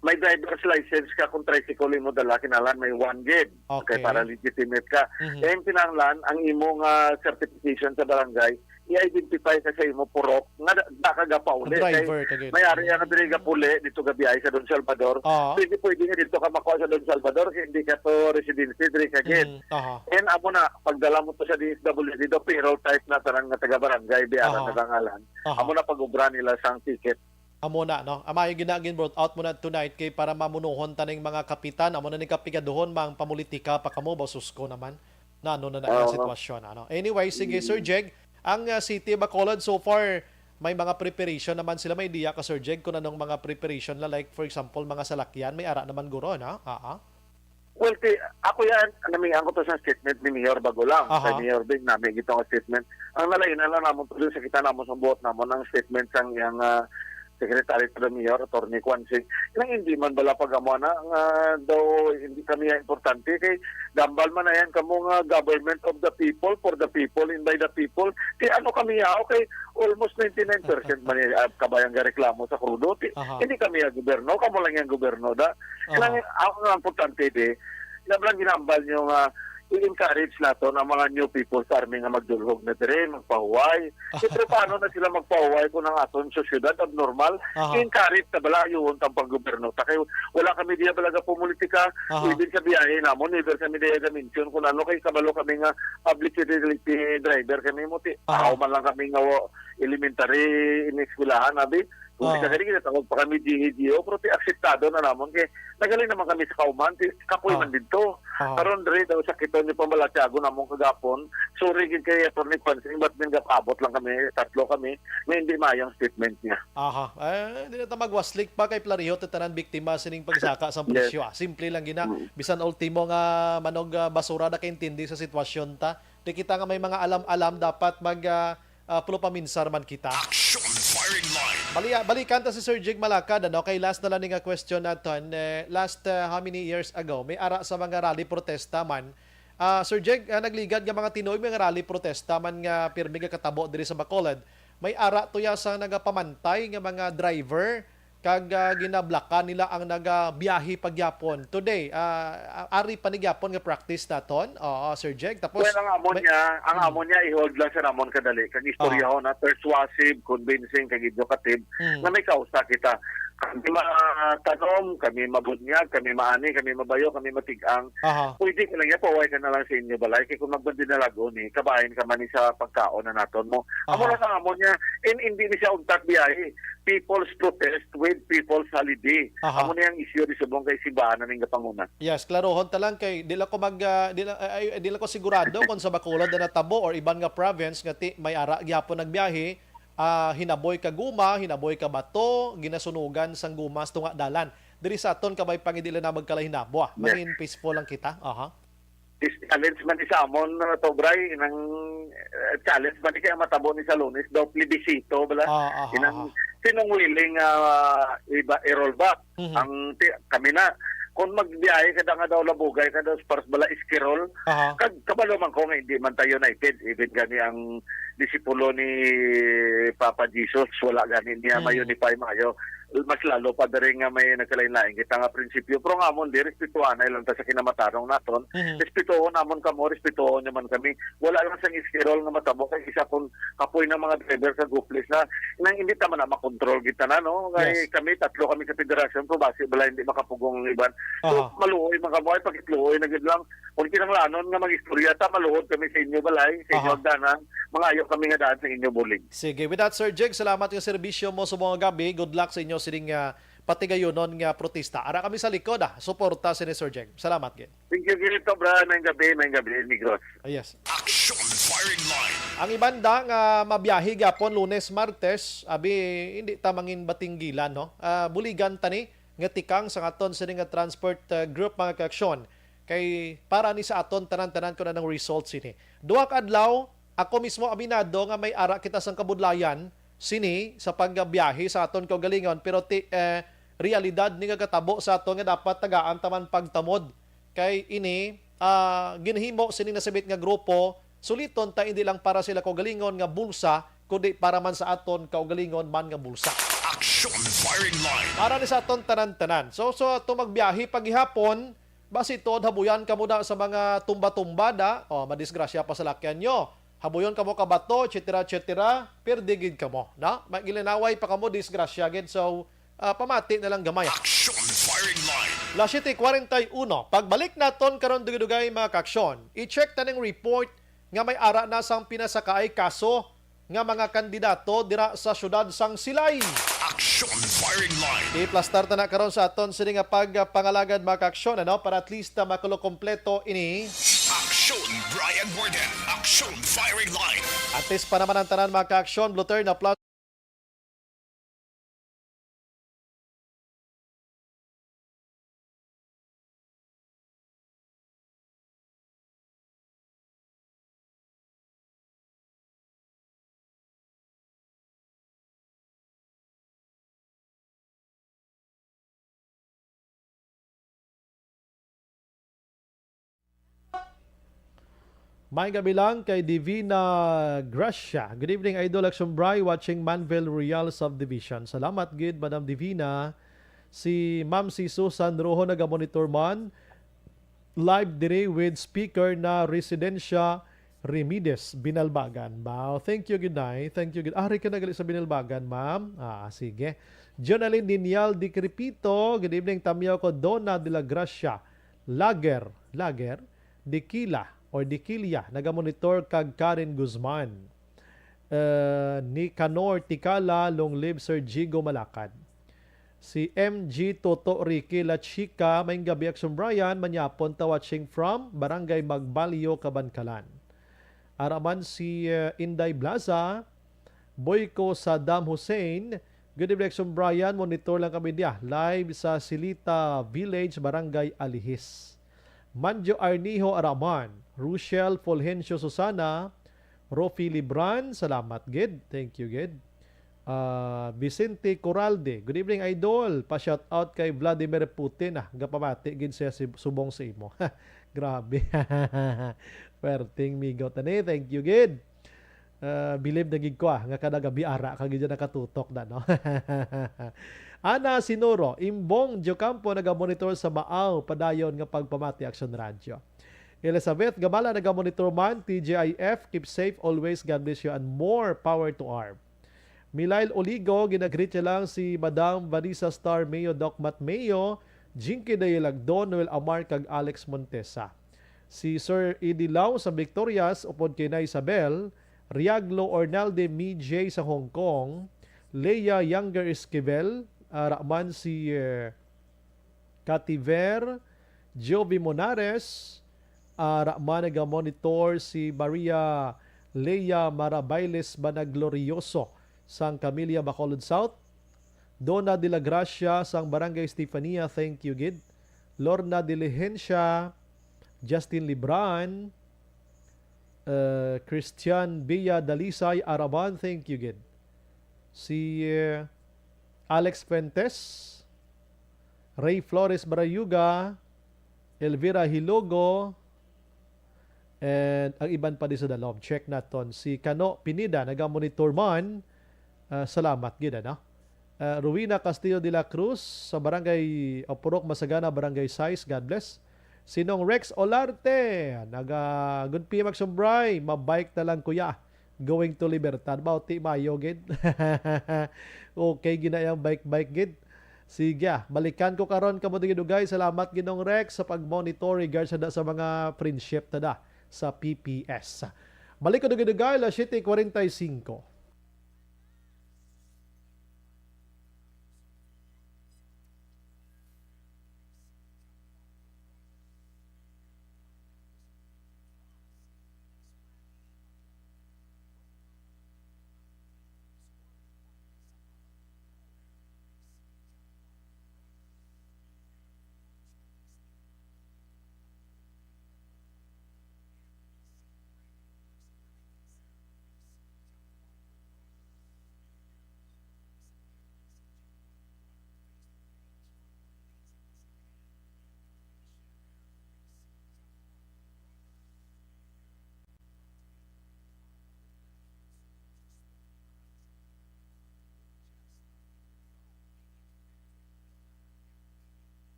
May driver's license ka kung tricycle imo dala, kinahanglan may one gid. Okay. Okay, para legitimate ka. Mhm. Eh, kinahanglan ang imo nga certification sa barangay, i-identify ka sa imo purok nga da-, da ka gapauli. Ang driver ka gid. Kay may ari nga diri gapuli dito gabi ay sa Don Salvador. Ah. Pwede, pwede nga dito ka makuha sa Don Salvador kay hindi ka to residency diri ka gid. Mm, aha. And amo na, pagdala mo to sa D S W D, do payroll type na tanan nga taga-barangay, biyaran, aha, na dangalan. Aha. Amo na pag-ubra nila sang ticket. Amo na, no? Amay gina gin-brought out mo na tonight kay para mamunuhon taning mga kapitan. Amo na ni kapigaduhon, mang pamulitika pa kamo, ba, sus ko naman. na ano na na ang Oo. sitwasyon, ano. Anyway, sige, Sir Mm. Jeg, ang, ah, City of Bacolod, so far, may mga preparation naman sila. May idea ka, Sir Jeg, kung anong mga preparation na, like, for example, mga salakyan, may ara naman guro, na? Ah, ah. Well, ti-, ako yan, namian ko to sa statement ni Mayor Bago lang. Aha. Kay Mayor Bing, nami gito nga statement. Ang nalain na lang namon to sa kita namon sa buot namon ang statement sang iyang, ah, Secretary to the Mayor, Attorney Quancy. Nang hindi man bala pag-amo na nga daw hindi kami importante kay gambal man na yan kamo nga government of the people, for the people, and by the people. Kay ano kami ya, okay, almost ninety-nine percent man yung, ah, kabayang gareklamo sa krudo. Ti-, Aha. hindi kami ya gobyerno, kamo lang yung gobyerno da. Aha. Nang, ang, ang importante di, na lang ginambal nyo nga i-encourage nato ang mga new people sa army nga magdulhog na dire, magpahuway. Siyempre, paano na sila magpahuway kung ang aton sa syudad abnormal? Aha. I-encourage na bala, yun, tang paggobyerno. Ta kay wala kami diya bala ga pulitika, Aha. even sa biyahe namon, never kami diya ga-mention kung ano, kay kabalo kami nga public utility driver kami mo, ti, Aha. tao man lang kami nga wa-, elementary, ineskwelahan, abi. Kung Oo. isa gani, ginatawag pa kami G E D O, pero ti akseptado na namon kay nagaling naman kami sa kauman, ti kapoy Oo. man dito. Oo. Karon diri daw sa Kiton ni Pambalatyago namon kagapon, sorry gid kay Attorney Pansing, but din gapabot lang kami, tatlo kami, nga hindi maayong statement niya. Aha. Eh, di na ta magwaslik pa kay plariho ti tanan biktima sining pagsaka sang Yes. presyo, ah. Simple lang gina. Mm. Bisan ultimo nga manog, ah, basura nakaintindi sa sitwasyon ta. Di kita nga may mga alam-alam dapat mag, ah, ah, pulupaminsar man kita. Action Firing Line. Bali-, balikan ta si Sir Jig Malakad, ano? Kay last na lang ni nga question naton. Eh, last, ah, how many years ago, may ara sa mga rally protesta man. Ah, Sir Jig, ah, nagligad nga mga tinuig mga rally protesta man nga pirmi nga katabo diri sa Bacolod. May ara to ya sa nagapamantay nga mga driver kag, ah, ginablakan nila ang nagabiyahe pagyapon. Today, ah, ari pa ni gyapon nga practice naton? Oo, Sir Jeg. Tapos, Well, ang amo may niya, ang Mm. amo niya, i-hold lang sa namon kadali. Kag Oo. istoryahon na persuasive, convincing, kag educative Mm. na may kausa kita. Kami matanom, kami mabunyag, kami maani, kami mabayo, kami matig-ang. Aha. Pwede ka lang niya, pauwi ka na lang sa inyo balay. Kay kung magmandinalago ni, kabahin ka man ni sa pagkaon na naton mo. Amo Aha. lang ang amo niya. And hindi ni siya untat biyahe. People's protest with people's holiday. Aha. Amo na yung issue di subong kay simbahan na ning kapanguna. Yes, klarohon ta lang kay di lang ko mag, ah, di lang, ay, ay, di lang ko sigurado kung sa Bacolod na natabo or iban nga province nga ti-, may ara gyapon nagbiyahe, ah, hinaboy ka guma, hinaboy ka bato, ginasunugan sang guma sa tunga dalan. Diri sa aton kabay pangidila na magkalahinabo, ah. Yes. Mangin peaceful lang kita. Aha. Is challenge man ni sa amon, uh, to, Bray, nang, uh, challenge man ni kaya matabo ni sa Lunes daw, plebiscito, bala. Ah, aha, Inang aha. sinong willing, uh, iba, i-roll back Mhm. ang ti-, kami na. Kung magbiyahe ka da nga daw labugay ka daw sa paras bala iskirol, Aha. kag kabalo man ko nga hindi man ta united, even gani ang disipulo ni Papa Jesus, wala gani niya Mm. ma-unify maayo. Mas lalo pa diri nga may nagkalain-lain kita nga prinsipyo. Pero nga amon, di, respetuhanay lang ta sa kinamatarong naton. Mhm. Respetuhon namon kamo, respetuhon nyo man kami. Wala lang sang iskirol nga matabo kay isa kon kapoy na mga driver sa Guples na nang hindi ta man na makontrol kita na, no? Kay Yes. kami, tatlo kami sa federasyon, pero basi bala hindi makapugong ang iban. So, Aha. maluoy man kamo, ay pakitluoy na gid lang. Kung kinahanglanon nga mag-istorya ta, maluhod kami sa inyo balay, sa inyo Aha. hagdanan, mangayo kami nga daan sa inyo bulig. Sige. With that, Sir Jig, salamat nga serbisyo mo sa mga gabi. Good luck sa inyo sining, ah, patigayunon nga protesta. Ara kami sa likod, ah. Suporta sini, Sir Jig. Salamat gid. Thank you, Gilito, bra. Mayong gabi, mayong gabi, Negros. Ah, yes. Action Firing Line. Ang iban da nga mabiyahe gyapon Lunes, Martes, abi, hindi ta mangin batinggilan, no? Ah, buligan ta ni nga tikang sa aton sini nga transport, ah, group, mga kaaksyon. Kay para ni sa aton tanan-tanan kung anong result sini. Duha ka adlaw, ako mismo aminado nga may ara kita sang kabudlayan sini sa pagbiyahe sa aton kaugalingon, pero ti, eh, realidad ni nga gatabo sa aton nga dapat tagaan ta man pagtamod. Kay ini, ah, ginhimo sini nasabit nga grupo, suliton ta hindi lang para sila kaugalingon nga bulsa, kundi para man sa aton kaugalingon man nga bulsa. Action Firing Line. Para ni sa aton tanan-tanan. So, so ato magbiyahe paghihapon, basi tuod habuyan kamo da sa mga tumba-tumba da. O, madisgrasya pa sa lakyan nyo. Habuyon kamo ka bato, et cetera, et cetera. Pirdi gid kamo, na? Magilinaway pa kamo, disgrasya gid. So, ah, pamati na lang gamay. Action Firing Line. Las siete cuarenta y uno. Pagbalik naton karon dugay-dugay, mga kaaksyon, i-check ta ning report nga may ara na sang pinasakaay kaso nga mga kandidato dira sa siyudad sang Silay. Action Firing Line. Iplastar ta na karon sa aton sini nga pagpangalagad, mga kaaksyon, ano, para at least, ah, makulo kompleto ini. Action Aksyon Brian Warden, Aksyon Firing Line. Antes pa naman ang tanan, mga ka-aksyon, Blue Turn, na plus May gabi lang kay Divina Gracia. Good evening, Idol Action Bry, watching Manvel Royal Subdivision. Salamat gid, Madam Divina. Si Ma'am si Susan Rojo nagamonitor man. Live diri with speaker na Residencia Remides, Binalbagan. Wow, thank you, good night. Thank you, good. Ari ka na gali sa Binalbagan, ma'am? Ah, sige. Jonalyn Dinial Di Crepito, good evening, tamiyaw ko, Donna de la Gracia. Lager, Lager, Dikila or Dikilya, nagamonitor kag Karen Guzman. Eh, Nicanor Tikala, long live Sir Jigo Malakad. Si M G Toto Ricky La Chica, maayong gabi, Action Brian, manyapon ta, watching from Barangay Magbalyo, Kabankalan. Ara man si, eh, Inday Blaza, Boyko Saddam Hussein, good evening, Action Brian, monitor lang kami diya, live sa Silita Village, Barangay Alihis. Manjo Arnijo Araman, Rochelle Fulgencio Susana, Rofi Libran, salamat gid. Thank you gid. Ah, Vicente Coralde, good evening, Idol. Pa-shout out kay Vladimir Putin. Ah, gapamati gid siya si, subong sa imo. Grabe. Perting migo tani. Thank you gid. Ah, believe na gid ko, ah, nga kada gabi ara ka gid nakatutok na, no? Ana Sinuro, Imbong Diocampo nagamonitor sa Maaw, padayon nga pagpamati, Action Radio. Elizabeth Gamala nagamonitor man, T G I F, keep safe always, God bless you and more power to arm. Milail Oligo, ginagreet niya lang si Madam Vanessa Star Mayo, Doc Mat Mayo, Jinky Dayalagdon, Noel Amar, kag Alex Montesa. Si Sir Eddie Lau sa Victorias, upod kay na Isabel, Riaglo Ornalde, Mi J sa Hong Kong, Leia Younger Esquivel, ah, Rahman si, eh, Kativer, Jovi Monares, ah, Rahman, nagamonitor si Maria Leia Marabailes Banaglorioso sang Camilla, Bacolod South, Donna de la Gracia sang Barangay Stefania, thank you gid. Lorna Diligencia, Justin Libran, uh, Christian Bia Dalisay Araban, thank you gid. Si, uh, Alex Fuentes, Ray Flores Barayuga, Elvira Hilogo, and ang iban pa di sa dalom. Check naton. Si Kano Pineda, nagamonitor man. Ah, salamat gid, ano? Ah, Rowena Castillo de la Cruz sa Barangay, o, Purok Masagana, Barangay Sais. God bless. Si Nong Rex Olarte, naga, "Good P M, Action Bry. Mabike na lang, kuya. Going to Libertad." Bauti mayo gid. Okay, ginayang bike-bike gid. Sige, ah, balikan ko karon kamo dugay-dugay. Salamat, Ginong Rex, sa pag-monitor regards sa, sa mga friendship tada sa P P S. Balik ko dugay-dugay, alas siyete cuarenta y cinco.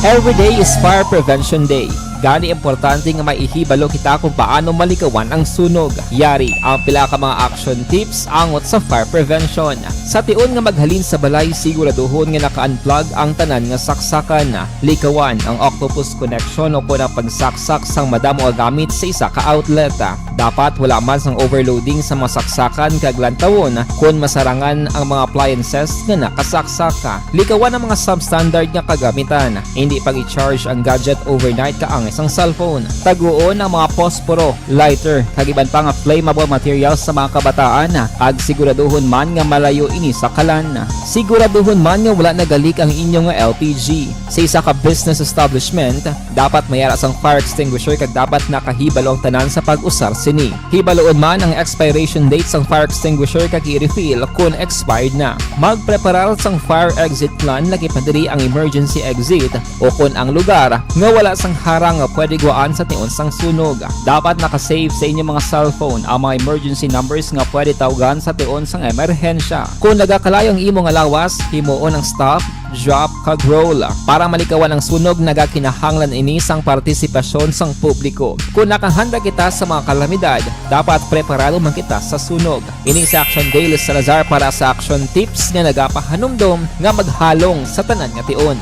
Every day is Fire Prevention Day. Gani, importante nga maihibalo kita kung paano malikawan ang sunog. Yari ang pila ka mga action tips angot sa fire prevention. Sa tion nga maghalin sa balay, siguraduhon nga naka-unplug ang tanan nga saksakan. Likawan ang octopus connection o kon ang pagsaksak sang madamo nga gamit sa isa ka outlet. Dapat wala man sang overloading sa mga saksakan kag lantawon kon masarangan ang mga appliances nga nakasaksak. Likawan ang mga substandard nga kagamitan. Hindi pag-i-charge ang gadget overnight kaangay sang cellphone. Taguon ang mga posporo, lighter, kag iban pa nga flammable materials sa mga kabataan, kag siguraduhon man nga malayo ini sa kalan. Siguraduhon man nga wala nagalik ang inyo nga L P G. Sa isa ka business establishment, dapat may ara sang fire extinguisher kag dapat nakahibalo ang tanan sa pag-usar sini. Hibaloon man ang expiration date sang fire extinguisher kag i-refill kon expired na. Magpreparar sang fire exit plan, lakip na diri ang emergency exit, o kon ang lugar nga wala sang harang nga pwede guwaan sa tion sang sunog. Dapat naka-save sa inyong mga cellphone ang mga emergency numbers nga pwede tawgan sa tion sang emerhensya. Kon nagakalayo ang imo nga lawas, himuon ang stop, drop, kag roll. Para malikawan ang sunog, nagakinahanglan ini sang partisipasyon sang publiko. Kon nakahanda kita sa mga kalamidad, dapat preparado man kita sa sunog. Ini si Action Dale Salazar para sa Action Tips nga nagapahanumdom nga maghalong sa tanan nga tion.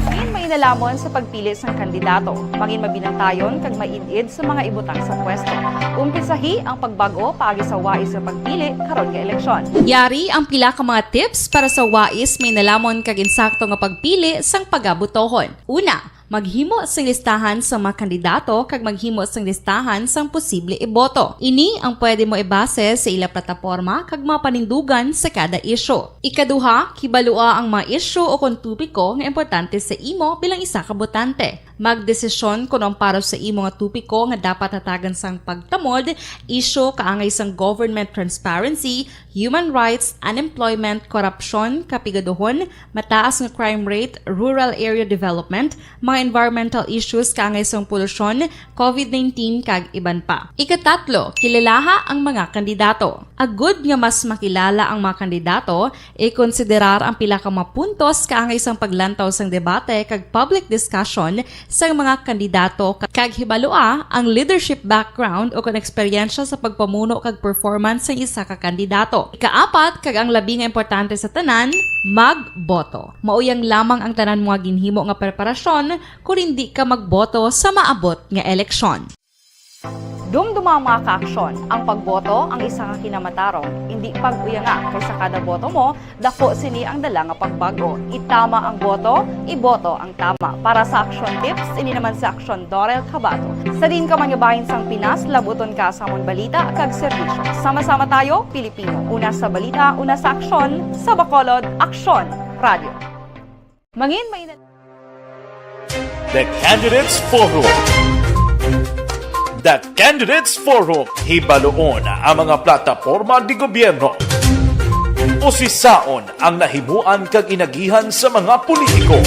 Mangin mainalamon sa pagpili sang kandidato. Mangin mabinantayon kag maid-id sa mga ibutang sa pwesto. Umpisahi ang pagbag-o paagi sa wais nga pagpili karon nga eleksyon. Yari ang pila ka mga tips para sa wais, mainalamon kag insakto nga pagpili sang pagabotohon. Una, maghimo sing listahan sa mga kandidato kag maghimo sing listahan sang posible iboto. Ini ang pwede mo ibase sa ila plataporma kag mga panindugan sa kada isyu. Ikaduha, kibalua ang mga isyu o kon topiko nga importante sa imo bilang isa ka botante. Magdesisyon kon ang para sa imo nga topiko nga dapat hatagan sang pagtamod, isyu kaangay sang government transparency, human rights, unemployment, korupsyon, kapigaduhon, mataas nga crime rate, rural area development, mga environmental issues kaangay sang polusyon, covid nineteen, kag iban pa. Ikatatlo, kilalaha ang mga kandidato. Agud nga mas makilala ang mga kandidato, ikonsiderar ang pila ka mga puntos kaangay sang paglantaw sang debate kag public discussion sang mga kandidato, kag hibalua ang leadership background o kon eksperyensya sa pagpamuno kag performance sang isa ka kandidato. Ikaapat, kag ang labi nga importante sa tanan, magboto. Mauyang lamang ang tanan mo nga ginhimo nga preparasyon kon indi ka magboto sa maabot nga eleksyon. Dumduma ang mga kaaksyon. Ang pagboto ang isa ka kinamatarong. Indi pag-uyanga, kay sa kada boto mo, dako sini ang dala nga pagbag-o. Itama ang boto, iboto ang tama. Para sa Action Tips, ini naman si Action Dorel Cabato. Sa diin ka man nga bahin sang Pinas, labuton ka sa amon balita kag serbisyo. Sama-sama tayo, Pilipino. Una sa balita, una sa aksyon, sa Bacolod, Aksyon Radio. Mangin may The Candidates Forum. The Candidates Forum. Hibaluon ang mga plataporma de gobyerno. Usisaon ang nahimuan kag inagihan sa mga politiko.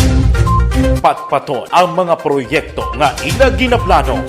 Patpaton ang mga proyekto nga ila ginaplano.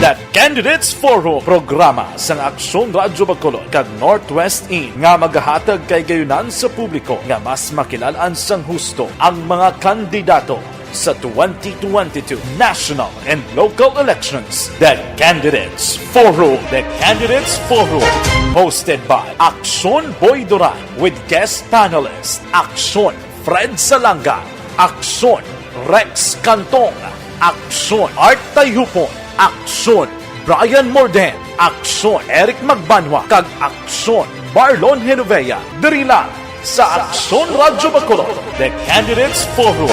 The Candidates Forum, programa sang Aksyon Radyo Bacolod kag Northwest In nga magahatag kahigayonan sa publiko nga mas makilalaan sang husto ang mga kandidato sa twenty twenty-two national and local elections. The Candidates Forum. The Candidates Forum, hosted by Aksyon Boy Duran with guest panelist Aksyon Fred Salanga, Aksyon Rex Cantong, Aksyon Art Tayupon, Aksyon Brian Morden, Aksyon Eric Magbanwa, kag Aksyon Marlon Genovea, diri lang sa Aksyon Radyo Bacolod, The Candidates Forum.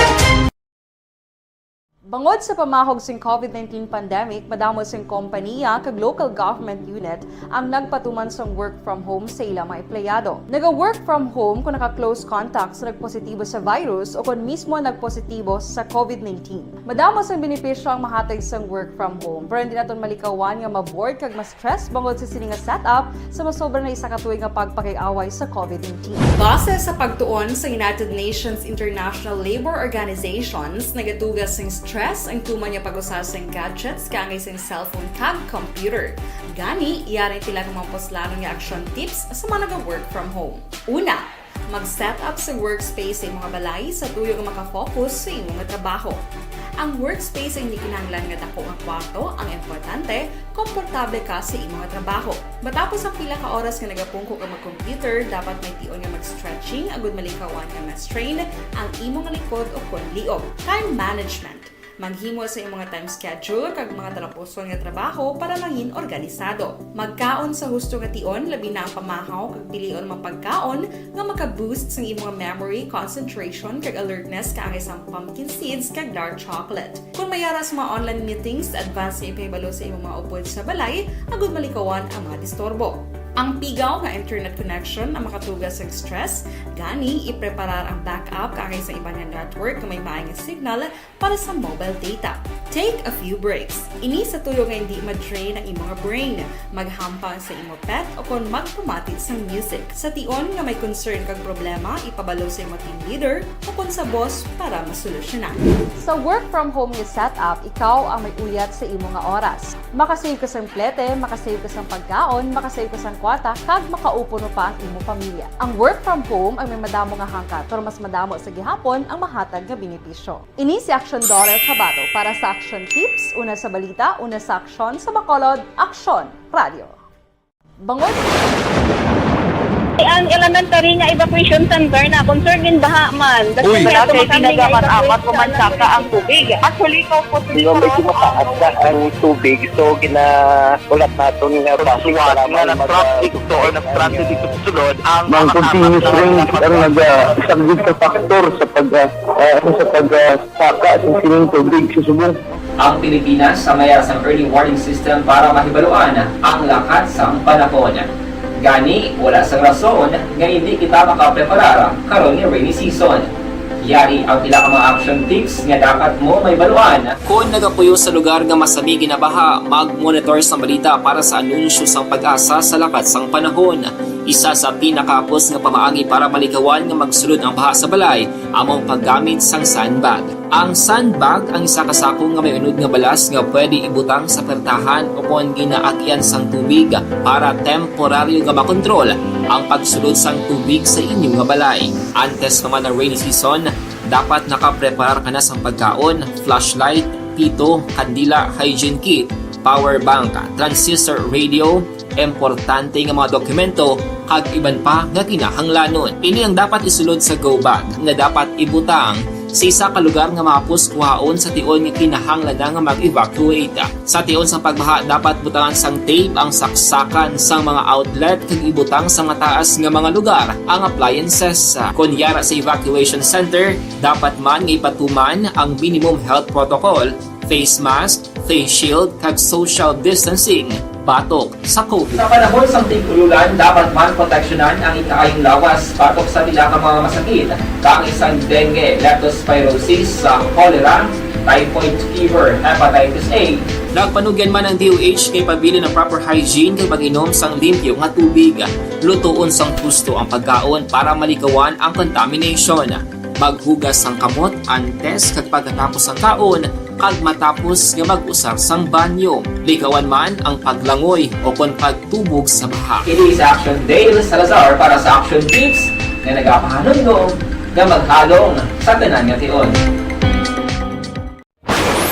Bangod sa pamahog sing covid nineteen pandemic, madamo sing kompaniya kag local government unit ang nagpatuman sang work from home sa ila mga empleyado. Naga-work from home kon naka-close contact sa nagpositibo sa virus o kon mismo nagpositibo sa covid nineteen. Madamo sang benepisyo ang mahatag sang work from home, pero hindi naton malikawan nga ma-bored kag ma-stress bangod sa sini nga setup sa masobra na isa ka tuig nga pagpakig-away sa covid nineteen. Base sa pagtuon sa United Nations International Labour Organizations, nagatuga sing stress ang tuman nga pag-usa sing gadgets kaangay sing cellphone kag computer. Gani, yari ang pila ka mga puslanon nga action tips sa mga naga-work from home. Una, Mag-set up sa workspace sa imong balay sa tuyo nga makafocus sa imong trabaho. Ang workspace ay hindi kinahanglan nga dako nga kwarto. Ang importante, komportable ka sa imong trabaho. Matapos ang pila ka oras nga nagapungko ka mag-computer, dapat may tion nga mag-stretching agud malikawan nga ma-strain ang imong likod o kon liog. Time management. Maghimo sa imong time schedule kag mga talapuson nga trabaho para mangin organisado. Magkaon sa husto nga tion, labi na ang pamahaw kag pilion mga pagkaon nga maka-boost sang imong memory, concentration, kag alertness, kaangay sang pumpkin seeds kag dark chocolate. Kung may ara sa mga online meetings, advance nga ipahibalo sa imong mga upod sa balay agud malikawan ang mga disturbo. Ang pigaw nga internet connection ang makatuga sa stress, gani ipreparar ang backup kaangay sa iban nga network nga may maay nga signal para sa mobile data. Take a few breaks. Ini sa tuyo nga hindi ma-drain ang imong brain. Maghampang sa imo pet o kon magpamati sang music. Sa tion nga may concern kag problema, ipabalo sa imo team leader o kon sa boss para masolusyonan. Sa work from home nga setup, ikaw ang may uyat sa imo nga oras. Makasave ka sang plete, makasave ka sang pagkaon, makasave ka sang kwarta, kag makaupo pa ang imo pamilya. Ang work from home ang may madamo nga hangkat, pero mas madamo sa gihapon ang mahatag nga benepisyo. Ini si Action Daughter Kabato para sa Action Tips, una sa balita, una sa aksyon, sa Bacolod, Aksyon Radio. Bangod Ang elementary nga evacuation center na concern gin baha man. Uy. Wala kay ginagaman amat ko man saka ang tubig. Actually, ikaw po, medyo mataas na ang tubig, so gina-, ulat naton nga traffic nga nag-traffic to or nag-transit dito sa sulod ang mga continuous rain ang nag-, ah, isang sa factor sa pag, ah, ah, ano, sa pag, ah, saka sa sining tubig sa subong. Ang Pilipinas sa mayara sang early warning system para mahibaluan ang lakat sang panahon. Gani, wala sang rason nga hindi kita makapreparar karon nga rainy season. Yari ang pila ka mga action tips nga dapat mo mahibaluan. Kon nagapuyo sa lugar nga masami ginabaha, mag-monitor sa balita para sa anunsyo sang PAGASA sa lakat sang panahon. Isa sa pinakahapos nga pamaagi para malikawan nga magsulod ang baha sa balay amo ang paggamit sang sandbag. Ang sandbag ang isa ka sako nga may unod nga balas nga pwede ibutang sa pertahan o kon ginaagyan sang tubig para temporaryo nga makontrol ang pagsulod sang tubig sa inyo nga balay. Antes pa man ang rainy season, dapat nakapreparar ka na sang pagkaon, flashlight, pito, kandila, hygiene kit, power bank, transistor radio, importante nga mga dokumento, kag iban pa nga kinahanglanon. Ini ang dapat isulod sa go bag nga dapat ibutang sa isa ka lugar nga mahapos kuhaon sa tion nga kinahanglan na nga mag-evacuate. Sa tion sang pagbaha, dapat butangan sang tape ang saksakan sang mga outlet kag ibutang sa mataas nga mga lugar ang appliances. Kon yara sa evacuation center, dapat man nga ipatuman ang minimum health protocol, face mask, face shield, kag social distancing batok sa COVID. Sa panahon sang tig-ululan, dapat man proteksyonan ang ikaayong lawas batok sa pila ka mga masakit, kaangay sang dengue, leptospirosis, sa cholera, typhoid fever, hepatitis A. Nagpanugyan man ang D O H nga ipabilin ang proper hygiene kag pag-inom sang limpyo nga tubig. Lutoon sang husto ang pagkaon para malikawan ang contamination. Maghugas sang kamot antes kag pagkatapos sang kaon kag matapos nga mag-usar sang banyo. Likawan man ang paglangoy o kon pagtubog sa baha. Ini si Action Dale Salazar para sa Action Tips nga nagapahanumdom nga maghalong sa tanan nga tion.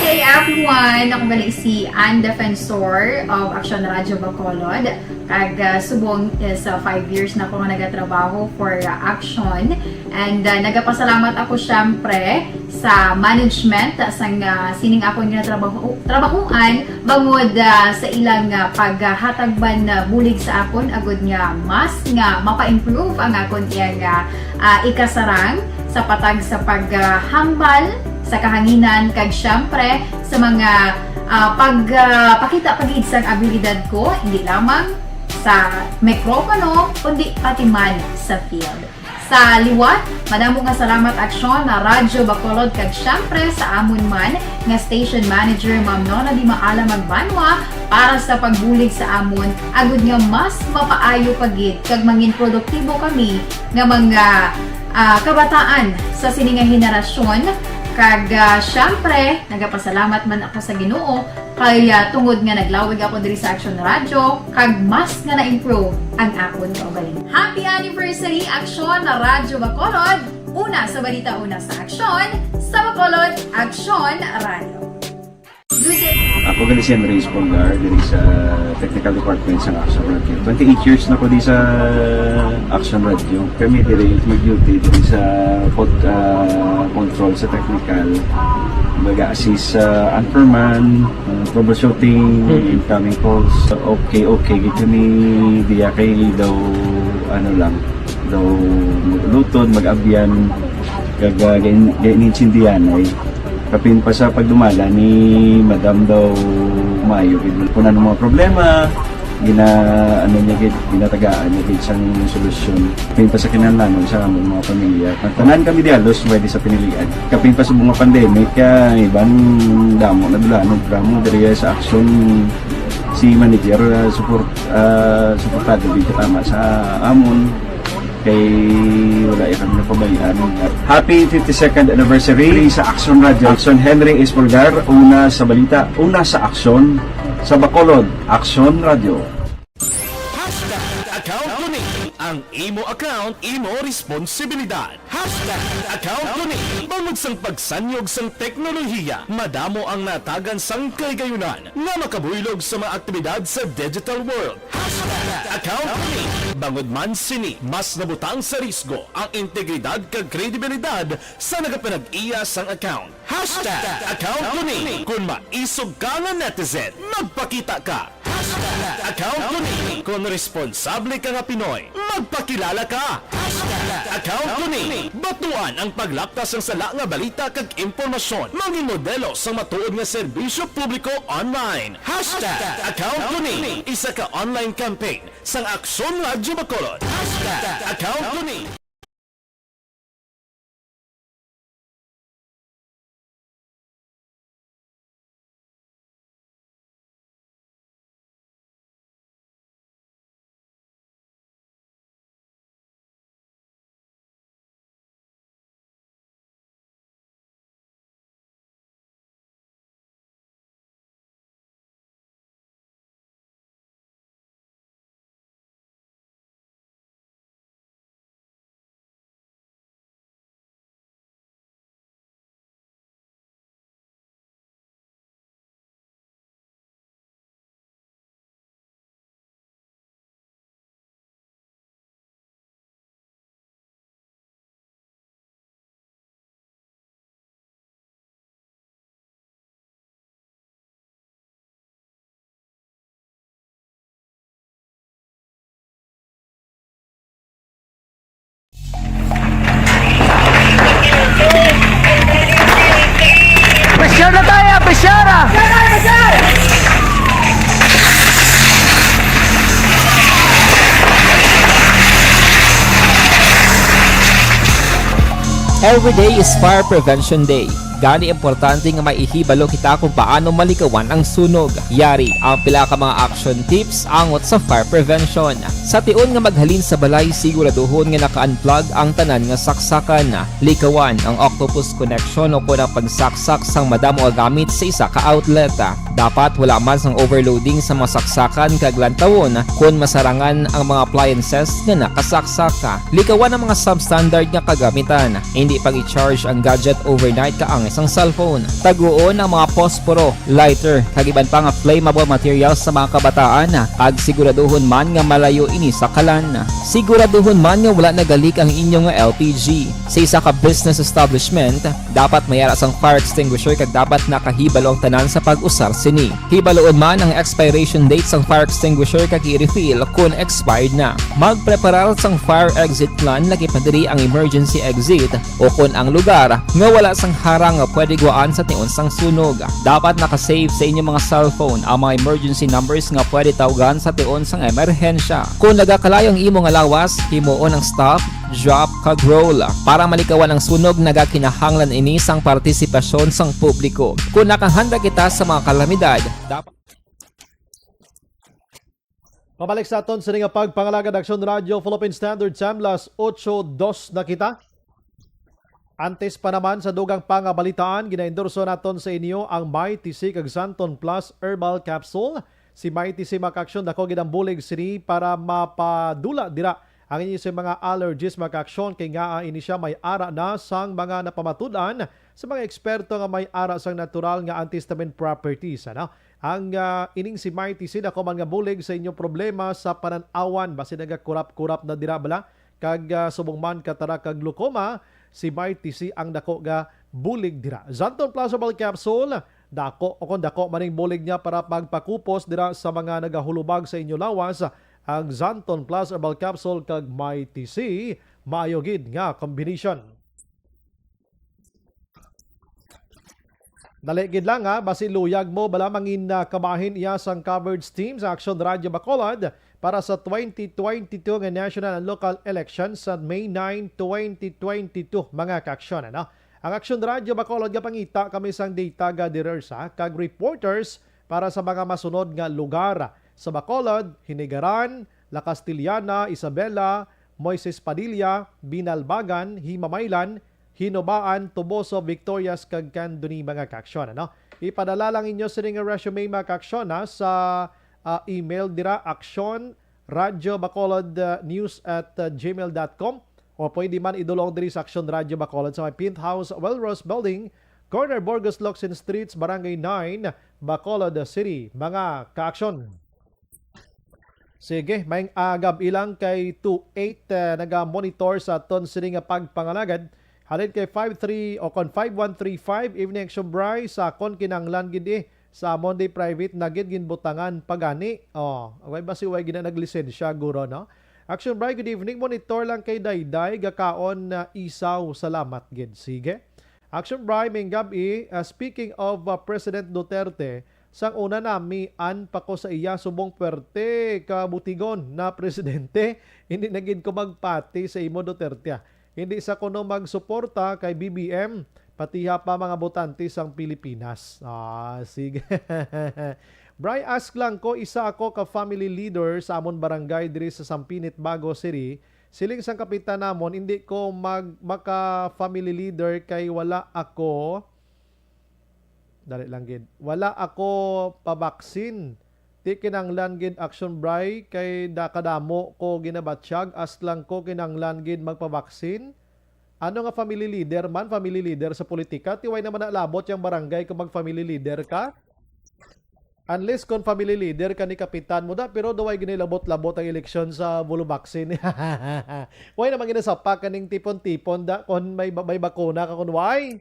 Hey everyone! Ako gali si Ann Defensor of Action Radio Bacolod. Kag, ah, subong is, ah, five years na ako nga nagatrabaho for, ah, Action. And, ah, nagapasalamat ako, syempre, sa management, ah, sang, ah, sining akon nga trabaho, trabahoan, bangod, ah, sa ilang, ah, paghatag man, ah, bulig sa akon, agud nga mas nga mapa-improve ang akon iyang, ah, ah, ikasarang sa patag sa paghambal sa kahanginan, kag syempre sa mga, ah, pag, ah, pakita pa gid sang abilidad ko, hindi lamang sa mikropono, kundi pati man sa field. Sa liwat, madamo nga salamat, Aksyon, na Radyo Bacolod, kag syempre sa amon man nga station manager, Ma'am Nona Di Maala Magbanwa, para sa pagbulig sa amon, agud nga mas mapaayo pa gid kag mangin produktibo kami nga mga, ah, kabataan sa sini nga henerasyon, Kag, ah, syempre, nagapasalamat man ako sa Ginoo kay, ah, tungod nga naglawig ako diri sa Action Radio, kag mas nga na-improve ang akon kaugalingon. Happy anniversary, Action Radio Bacolod! Una sa balita, una sa aksyon, sa Bacolod, Action Radio. Ako gali si Henry Espolgar, diri sa technical department sa Action Radio. Twenty-eight years na ko di sa Action Radio. Kami diri mag-duty diri sa pod-, ah, control sa technical. Mag-assist sa anchorman, ah, troubleshooting, incoming calls. Okay, okay, gid kami diya kay daw, ano lang, daw maglutod, mag-abyan, kag, ah, gain-, gainintindihan ay. Kapin pa sa pagdumala ni Madam daw maayo gid. Kung ano mga problema, gina-, ano niya gid, ginatagaan niya gid sang solusyon. Kapin pa sa kinahanglanon sa among mga pamilya. Ang tanan kami di halos pwede sa pinilian. Kapin pa sa mga pandemic, ah, iban damo na dulanon, programa diri sa Action si manager, ah, support, ah, suportado gid katama sa amon. Kay wala ya kami napabayaan. Happy fifty-second anniversary sa Action Radio. Action, Henry Espolgar, una sa balita, una sa aksyon, sa Bacolod, Action Radio. Hashtag account ko ni. Ang imo account, imo responsibilidad. Hashtag account ko ni. Bangod sang pagsanyog sang teknolohiya, madamo ang natagan sang kahigayunan nga makabuylog sa mga aktibidad sa digital world. Hashtag account ko ni. Bangod man sini, mas nabutang sa risgo ang integridad kag kredibilidad sa nagapanag-iya sang account. Hashtag account ko ni. Kon maisog ka nga netizen, magpakita ka. Hashtag account ko ni. Kon responsable ka nga Pinoy, magpakilala ka. Hashtag account ko ni. Batuan ang paglapta sang sala nga balita kag impormasyon. Mangin modelo sang matuod nga serbisyo publiko online. Hashtag account ko ni. Isa ka online campaign sang Aksyon Radyo Bacolod. Hashtag account ko ni. Pressure na tayo, pressure! Every day is Fire Prevention Day. Gani, importante nga may ihibalo kita kung paano malikawan ang sunog. Yari ang pila ka mga action tips angot sa fire prevention. Sa tion nga maghalin sa balay, siguraduhon nga naka-unplug ang tanan nga saksakan. Likawan ang octopus connection o kon ang pagsaksak sang madamo nga gamit sa isa ka outlet. Dapat wala man sang overloading sa mga saksakan kag lantawon kon masarangan ang mga appliances nga nakasaksak. Likawan ang mga substandard nga kagamitan. Indi pag-i-charge ang gadget overnight kaangay sang cellphone. Taguon ang mga posporo, lighter, kag iban pa nga flammable materials sa mga kabataan, kag siguraduhon man nga malayo ini sa kalan. Siguraduhon man nga wala nagalik ang inyo nga L P G. Sa isa ka business establishment, dapat may ara sang fire extinguisher kag dapat nakahibalo ang tanan sa pag-usar sini. Hibaluon man ang expiration date sang fire extinguisher kag i-refill kon expired na. Magpreparar sang fire exit plan, lakip na diri ang emergency exit o kon ang lugar nga wala sang harang nga pwede gwaan sa tion sang sunog. Dapat naka-save sa inyo mga cellphone ang mga emergency numbers nga pwede tawgan sa tion sang emerhensya. Kon nagakalayo ang imo nga lawas, himuon ang stop, drop, kag roll. Para malikawan ang sunog, nagakinahanglan ini sang partisipasyon sang publiko. Kon nakahanda kita sa mga kalamidad, dapat Mabalik sa aton sini nga pagpangalagad, Aksyon Radio Philippine Standard Time, las ocho dos na kita. Antes pa naman sa dugang pa nga balitaan, ginaendorso naton sa inyo ang Mighty C kag Santon Plus Herbal Capsule. Si Mighty C, mga kaaksyon, dako gid ang bulig sini para mapadula dira ang inyo sa mga allergies, mga kaaksyon, kay ngaa ini siya may ara na sang mga napamatud-an sa mga eksperto nga may ara sang natural nga antihistamine properties, ano? Ang, ah, ining si Mighty C, dako man nga bulig sa inyo problema sa panan-awan, basi nagakurap-kurap na dira bala, kag, ah, subong man katarak kag glaucoma, si Mighty C ang dako nga bulig dira. Xanthone Plus Herbal Capsule, dako o kon dako maning bulig niya para pagpakupos dira sa mga nagahulubag sa inyo lawas. Ang Xanthone Plus Herbal Capsule kag Mighty C, maayo gid nga combination. Dali gid lang, ha, basi luyag mo bala mangin, ah, kabahin iya sang coverage team sa Aksyon Radyo Bacolod para sa twenty twenty-two nga national and local elections sa May nine, twenty twenty-two, mga kaaksyon, ano? Ang Aksyon Radyo Bacolod, gapangita kami sang data gatherers, ha, kag reporters para sa mga masunod nga lugar sa Bacolod, Hinigaran, La Castellana, Isabela, Moises Padilla, Binalbagan, Himamaylan, Hinobaan, Toboso, Victorias, kag Candoni, mga kaaksyon, ano? Ipadala lang inyo sini nga resume, mga kaaksyon, ha, sa, ah, email dira, aksyon radyo bacolod, ah, news at, ah, gmail dot com, o pwede man idulong diri sa Aksyon Radyo Bacolod sa may Pint House, Welrose Building, corner Burgos, Locsin Streets, Barangay nine, Bacolod City, mga kaaksyon. Sige, maayong, ah, gab-i lang kay two eight, ah, naga-monitor sa aton sini nga pagpangalagad. Halin kay five three o kon five one three five, Evening Action Bry, sa akon kinahanglan gid, eh, sa amon di private na gid ginbutangan pa gani. Oh, way basi way gina naglisensya, guro, no? Action Bry, good evening. Monitor lang kay Dayday, gakaon na isaw. Salamat gid. Sige. Action Bry, maayong gab-i. Ah, speaking of, ah, President Duterte, sang una nami-an pa ko sa iya subong puwerte ka butigon na presidente, hindi na gid ko magpati sa imo, Duterte, ah. Hindi sa kuno magsuporta kay B B M, patiha pa mga botante sang Pilipinas. Ah, sige. Bry, ask lang ko, isa ako ka family leader sa amon barangay diri sa Sampinit, Bago City. Siling sang kapitan namon, hindi ko mag-, maka family leader kay wala ako, dali lang gid, wala ako pabaksin. Ti kinahanglan gid, Action Bry, kay da-, kadamo ko ginabatyag, ask lang ko kinahanglan gid magpabaksin. Ano nga family leader man, family leader sa politika? Ti way naman nalabot yang barangay kung mag-family leader ka? Unless kon family leader ka ni kapitan mo da, pero daw way ginilabot-labot ang eleksyon sa Bulubaksin. Way naman ginasapak kaning tipon-tipon da, kon may, may bakuna ka, kon way.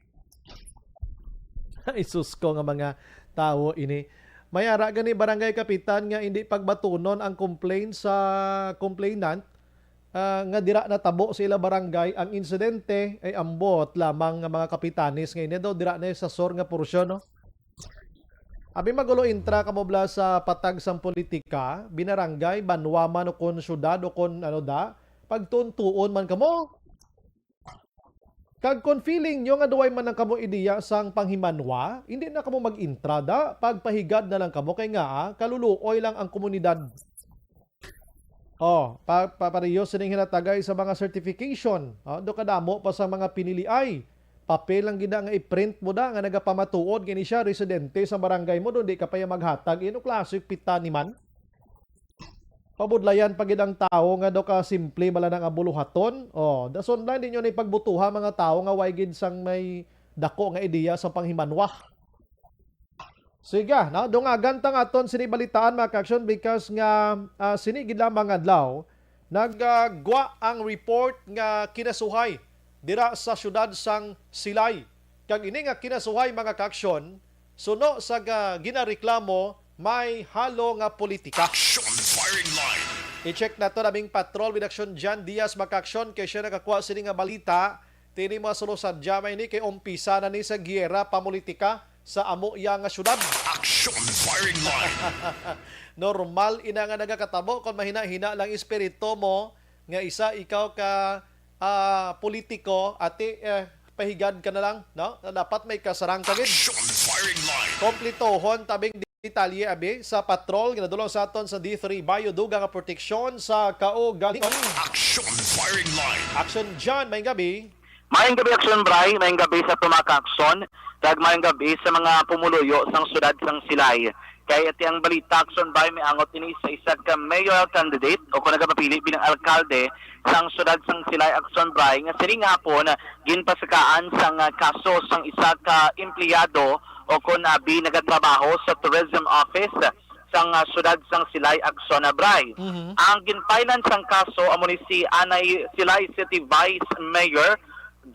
Ay, sus ko nga mga tawo ini. May ara gani barangay kapitan nga hindi pagbatunon ang complaint sa complainant, ah, nga dira natabo sa ila barangay ang insidente, ay ambot lamang nga mga kapitanes nga ini daw dira na sa sur nga porsyon, no? Abi magulo intra kamo bala sa patag sang politika, binarangay, banwa man o kon syudad o kon ano da, pagtuon-tuon man kamo. Kag kon feeling nyo nga duway man lang kamo ideya sang panghimanwa, hindi na kamo mag-intra da, pagpahigad na lang kamo kay ngaa, kaluluoy lang ang komunidad. Oh, pa, pa, pareho sining hinatagay sa mga certification. Oh, do kadamo pa sa mga piniliay. Papel lang gid na nga i-print mo da nga nagapamatuod gani siya residente sa barangay mo, do di ka pa iya maghatag. Ino klase pita ni man? Pabudlayan pa gid ang tawo nga do ka simple bala nang abuluhaton. Oh, dason lang di nyo ni pagbutuha mga tawo nga way gid sang may dako nga ideya sa panghimanwa. Sige, no? Dungagan ta nga aton sini balitaan, mga kaaksyon, because nga, ah, sini gid lamang adlaw, nagagwa ang report nga kinasuhay dira sa siyudad sang Silay. Kag ini nga kinasuhay, mga kaaksyon, suno sa ga-, ginareklamo, may halo nga politika. Action Firing Line. I-check nato naming patrol with Action John Diaz, mga kaaksyon, kay siya nakakuha sini nga balita. Tini mga solo sadya may ni kay umpisa na ni sa giyera pamulitika sa amo iya nga syudad. Action Firing Line. Normal ina nga nagakatabo kon mahina-hina lang espiritu mo nga isa ikaw ka, ah, politiko, ati, eh, pahigad ka na lang, no? Na dapat may kasarang ka gid. Action Firing Line. Kompletohon tabing detalye, abi, sa patrol nga nadulong sa aton sa D three Bio, dugang nga proteksyon sa kaugalingon. Action Firing Line. Action John, may gabi. Maayong gabi, Action Bray. Maayong gabi sa tumaka Action. Kag maayong gabi sa mga pumuluyo sang siyudad sang Silay. Kay iti ang balita, Action Bray, may angot ini sa isa ka mayoral candidate o kung nagapapili bilang alkalde sang siyudad sang Silay, Action Bray, nga sining hapon ginpasakaan sang, ah, kaso sang isa ka empleyado o kung abi nagatrabaho sa tourism office sang, ah, siyudad sang Silay, Action Bray. Mhm. Ang ginpailan sang kaso amo ni si anay Silay City Vice Mayor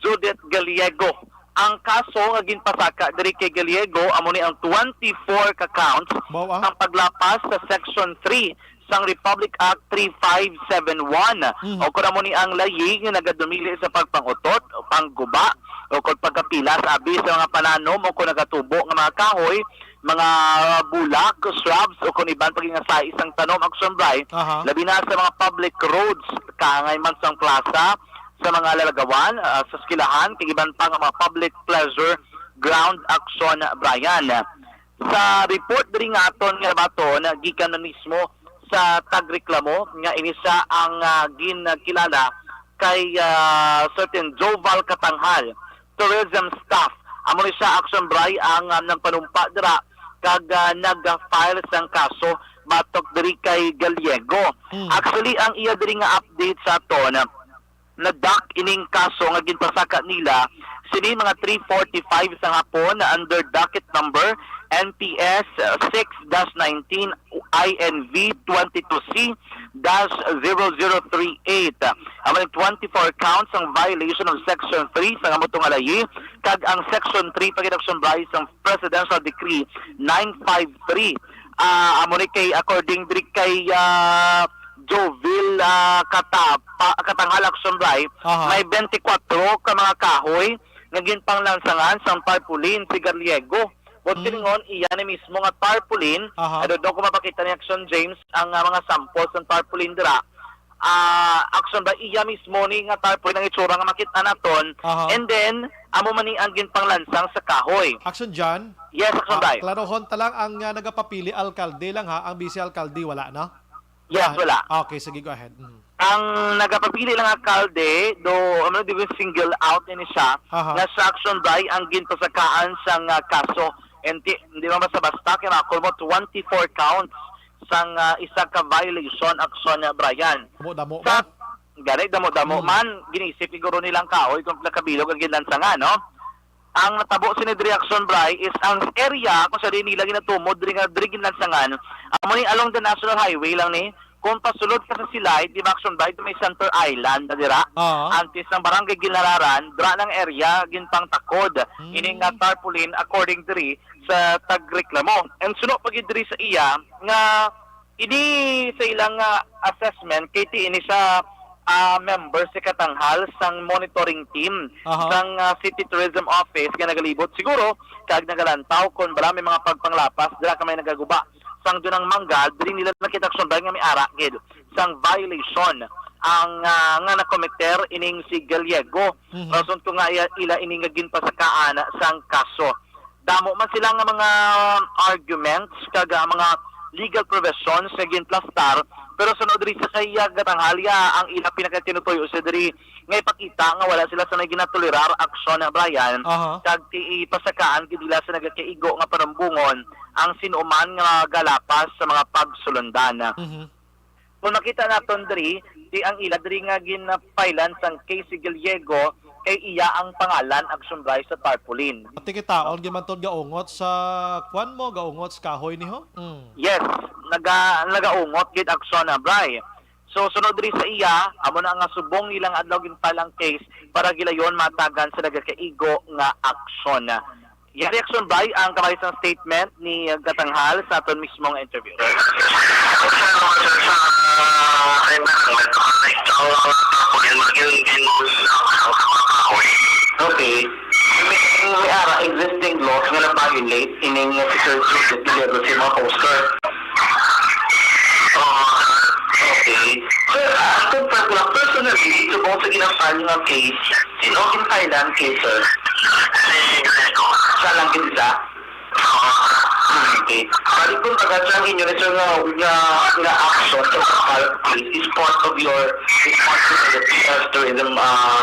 Judith Gallego. Ang kaso nga ginpasaka diri kay Gallego amo ni ang twenty-four ka counts Bawa. Ang paglapas sa Section three sang Republic Act three five seven one. Mhm. O kung amo ni ang layi nga nagadumili sa pagpangutot, pangguba, o kung pagkapila sa abi sa mga pananom o kung nagatubo nga mga kahoy, mga bulak, shrubs, o kung iban pa gid nga sa isang tanom, Action Bray, Aha. labi na sa mga public roads, kaangay man sang plaza, sa mga lalagawan, ah, sa eskwelahan, kag iban pa nga mga public pleasure ground, Action Brian. Sa report diri nga aton nga nabaton, gikan man mismo sa tagreklamo nga ini siya ang, ah, ginkilala kay, ah, certain Joval Katanghal, tourism staff. Amo ni siya, Action Bray, ang, ah, nagpanumpa dira kag, ah, nag-file sang kaso batok diri kay Gallego. Hmm. Actually, ang iya diri nga update sa aton, na-dock ining kaso nga ginpasaka nila sini mga three forty-five sa hapon under docket number N P S six dash nineteen I N V twenty-two C dash zero zero three eight. Amo ang twenty-four counts ang violation of Section three sa amo tong alayi, kag ang Section three pa gid, Action Bray, sang Presidential Decree nine five three. Ah, amo ni kay, according diri kay, ah, Jovil, ah, Katapa, Katanghal, Action Bray, Aha. may twenty-four ka mga kahoy nga ginpanglansangan sang tarpaulin si Gallego. But Hmm. silingon, iya ni mismo nga tarpaulin, Aha. I don't know kung mapakita ni Action James ang, ah, mga samples sang tarpaulin dira. Ah, Action Bray, iya mismo ni nga tarpaulin ang itsura nga makita naton. Aha. And then, amo man ni ang ginpanglansang sa kahoy. Action John? Yes, Action Ah, Bray. Klarohon ta lang, ang, ah, nagapapili alkalde lang ha, ang vice alkalde wala, no? Yes, Ah, wala. Okay, sige, go ahead. Mm. Ang nagapapili lang alkalde, do, ano, di ba, single out ini siya, Aha. nga sa Action Bray ang ginpasakaan sang, ah, kaso. And di, di man basta-basta, kay makulmo twenty-four counts sang, ah, isa ka violation, Action, ah, Brian. Damo-damo Sa, ba? Gani, damo-damo Hmm. man, ginisip siguro nilang kahoy kung nakabilog ang ginlansangan, no? Ang natabo sini diri, Action Bray, is ang area kung sa diin nila ginatumod diri nga diri ginlansangan, amo ni along the National Highway lang ni. Kung pasulod ka sa Silay, di ba, Action Bray, may Center Island na dira? Oo. Antes ng Barangay Ginlararan, dira ng area, ginpangtakod. Hmm. Ini nga tarpaulin, according diri sa tagreklamo. And suno pa gid diri sa iya nga ini sa ilang, ah, assessment, kay ti ini siya, ah, member si Katanghal sang monitoring team Aha. sang, ah, City Tourism Office nga nagalibot siguro kag nagalantaw kon bala may mga pagpanglapas dira ka may nagaguba sang dunang mangga. Diri nila nakita, Action Bray, nga may ara gid sang violation ang, ah, nga nakometer ining si Gallego. Mhm. Rason ko nga iya, ila ini nga ginpasakaan sang kaso. Damo man sila nga mga arguments kag, ah, mga legal provisions nga ginplastar, pero sunod diri sa kay, ah, Katanghal, ang ila pinakatinutuyo sa diri nga ipakita nga wala sila sa may ginatolerar, Action, Brian, Aha. kag ti-, ipasakaan gid nila sa nagakaigo nga panumbongon ang sinuman nga galapas sa mga pagsulondan. Mhm. Kung makita naton diri, di ang ila diri nga ginpailan sang case si Gallego kay iya ang pangalan, Action Bray, sa tarpaulin. Pati kitaon gid man to gaungot sa kwan mo, gaungot sa kahoy ni ho? Mm. Yes, naga-, nagaungot gid, Action, ah, Bray. So, sunod diri sa iya, amo na nga subong nilang adlaw ginfile ang case para gilayon matagan sa nagakaigo nga aksyon. Yari, Action Bray, ang kamalisang statement ni Katanghal sa aton mismong interview. Okay. May, may ara existing laws nga na-violate ining si Sir Judith Gallego sa mga poster. Oo. Okay. Sir, ah, ang confirm ko lang, personally, subong sa ginang-file nga case, sino ang gin-file ang case, sir? Si Gallego. Siya lang gid isa? Oo. Okay. Balik, kung taga siya ang inyo, sir, nga, nga, nga action sa file case is part of your responsibility as tourism, ah,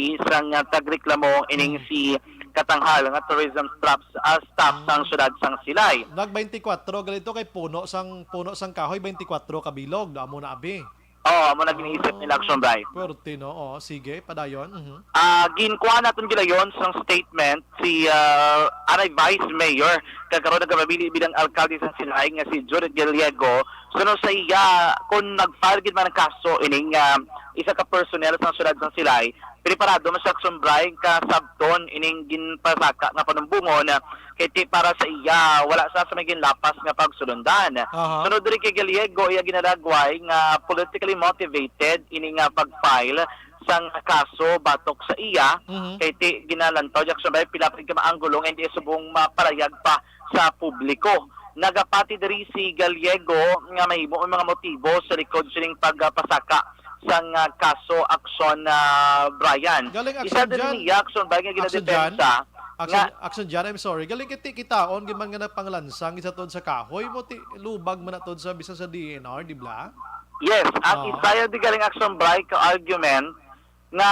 diri sang, ah, tagreklamo ining Mm. si katanghal nga tourism staff, ah, staff sang Mm. siyudad sang Silay. Nag twenty-four gali to kay puno sang, puno sang kahoy, twenty-four ka bilog, amo na abi. Oo, amo na giniisip nila, Action Bright. Ah, pwerte, no? Oo, sige, padayon. Mhm. Ah, ginkuha naton gilayon sang statement si, ah, anay Vice Mayor, kag karon nagapamili bilang alkalde sang Silay nga si Judith Gallego. Suno sa iya, kung nag-file gid man ang kaso ining, ah, isa ka personnel sa siyudad sang Silay, preparado man siya, Action Bright, kasabton ining ginpasaka nga panumbongon, ah, kay ti para sa iya, wala siya sa may ginlapas nga pagsulundan. Aha. Sunod diri kay Gallego, iya ginadagway nga politically motivated ini nga pag-file sang kaso batok sa iya, Mhm. kay ti ginalantaw niya, Action Bright, pila pa gid ka maanggulo nga hindi subong mapalayag pa sa publiko. Nagapati diri si Gallego nga mahimo ang mga motibo sa likod sining pagpasaka sang, ah, kaso, Action, ah, Brian. Galing Isa Action diri Jan. niya, Action Brian, nga Action Jan. ginadepensa Action, nga Action Jan, I'm sorry. Galing kiti kitaon gid man nga napanglansang isa tuod sa kahoy mo ti lubag man na tuod sa bisan sa D N R, di ba? Yes, ang Oo. isa yan di galing, Action Brian, ka argument nga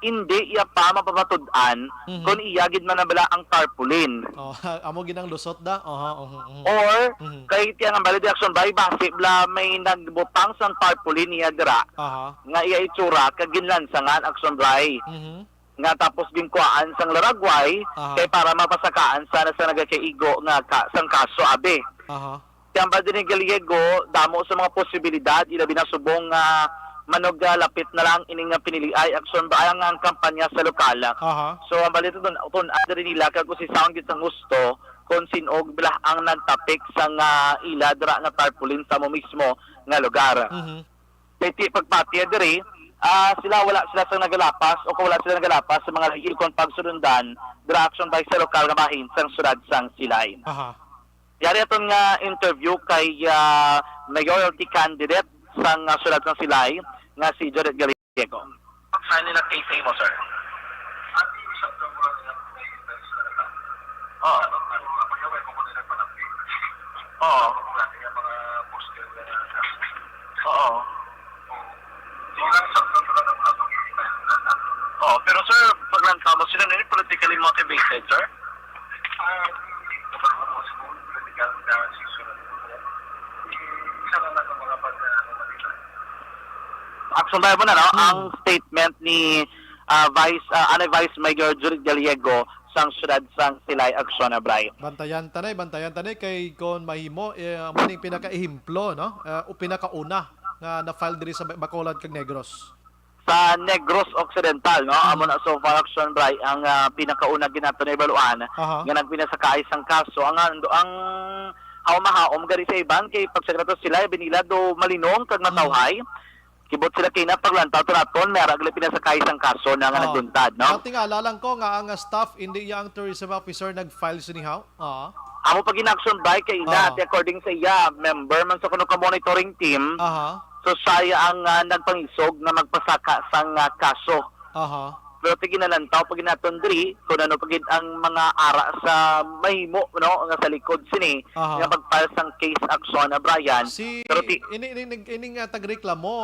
hindi iya pa mapamatud-an Mhm. kung iya gid man na bala ang tarpaulin. Oh, amo gid ang lusot da. Aha, mhm, mhm. Or, Mhm. kay tiyan ang valid, Action Brian, basi bala may nagbutang sang tarpaulin niya dira Aha. nga iya itsura kag ginlansangan, Action Brian. Mhm. Nga tapos ginkuhaan sang laragway Aha. kay para mapasakaan sana sa nagakaigo nga ka, sang kaso, abi. Aha. Tiyan ba din ni Gallego, damo sa mga posibilidad, ilabi na subong nga manugalapit na lang ini nga piniliay, Action Brian, ang kampanya sa lokal. Aha. So, ang balita dun, kung adri nila, kag kung si sound gid sang gusto, kung sin-o bala ang nagtapik sang, ah, ila dira nga tarpaulin sa amo mismo nga lugar. Mhm. Kay ti pagpati diri, ah, sila, wala sila sang nagalapas o kung wala sila nagalapas sa mga illegal pagsulundan, dira, Action Brian, sa lokal nga bahin sang siyudad sang Silay. Aha. Yari aton nga interview kay, ah, mayoralty candidate sang, ah, siyudad sang Silay nga si Judith Gallego. Saan nila K P mo, sir? Oo. Oo. Oo. Oo, pero sir, paglantaw mo sila, nini politically motivated, sir? Action tayo muna, no? Hmm. Ang statement ni, ah, Vice, ah, anay Vice Mayor Judith Gallego sang siyudad sang Silay, Action, Abray. Bantayan ta ni, bantayan ta ni kay kon mahimo, eh, amo ning pinakaehemplo, no? Ah, o pinakauna nga na-file diri sa Ba-, Bacolod kag Negros. Sa Negros Occidental, no? Mm. Amo na so far, Action Bright, ang, ah, pinakauna gid nato na ibaluan Aha. nga nagpinasakay sang kaso. Ang, ang, ang haom-haom gani sa iban kay pagsagrato sila, binila do malinong kag Mm. matawhay. Kibot sila kay na paglantaw to naton, may ara gali pinasakay sang kaso na nga Oo. nagluntad, no? Natingala lang ko nga ang, ah, staff, hindi iya ang tourism officer nag-file sini, haw? Oo. Amo pa gid, Action Bright, kay ina, Oo. ate, according sa iya, member man sa kuno ka monitoring team. Aha. So, siya ang, ah, nagpangisog na magpasaka sang, ah, kaso. Aha. Pero ti ginalantaw pa gid naton diri kung ano pa gid ang mga ara sa mahimo, no, nga sa likod sini Aha. nga pag-file sang case, Action, ah, Brian. Si, Pero ti ini, ini, ini, ini nga tagreklamo,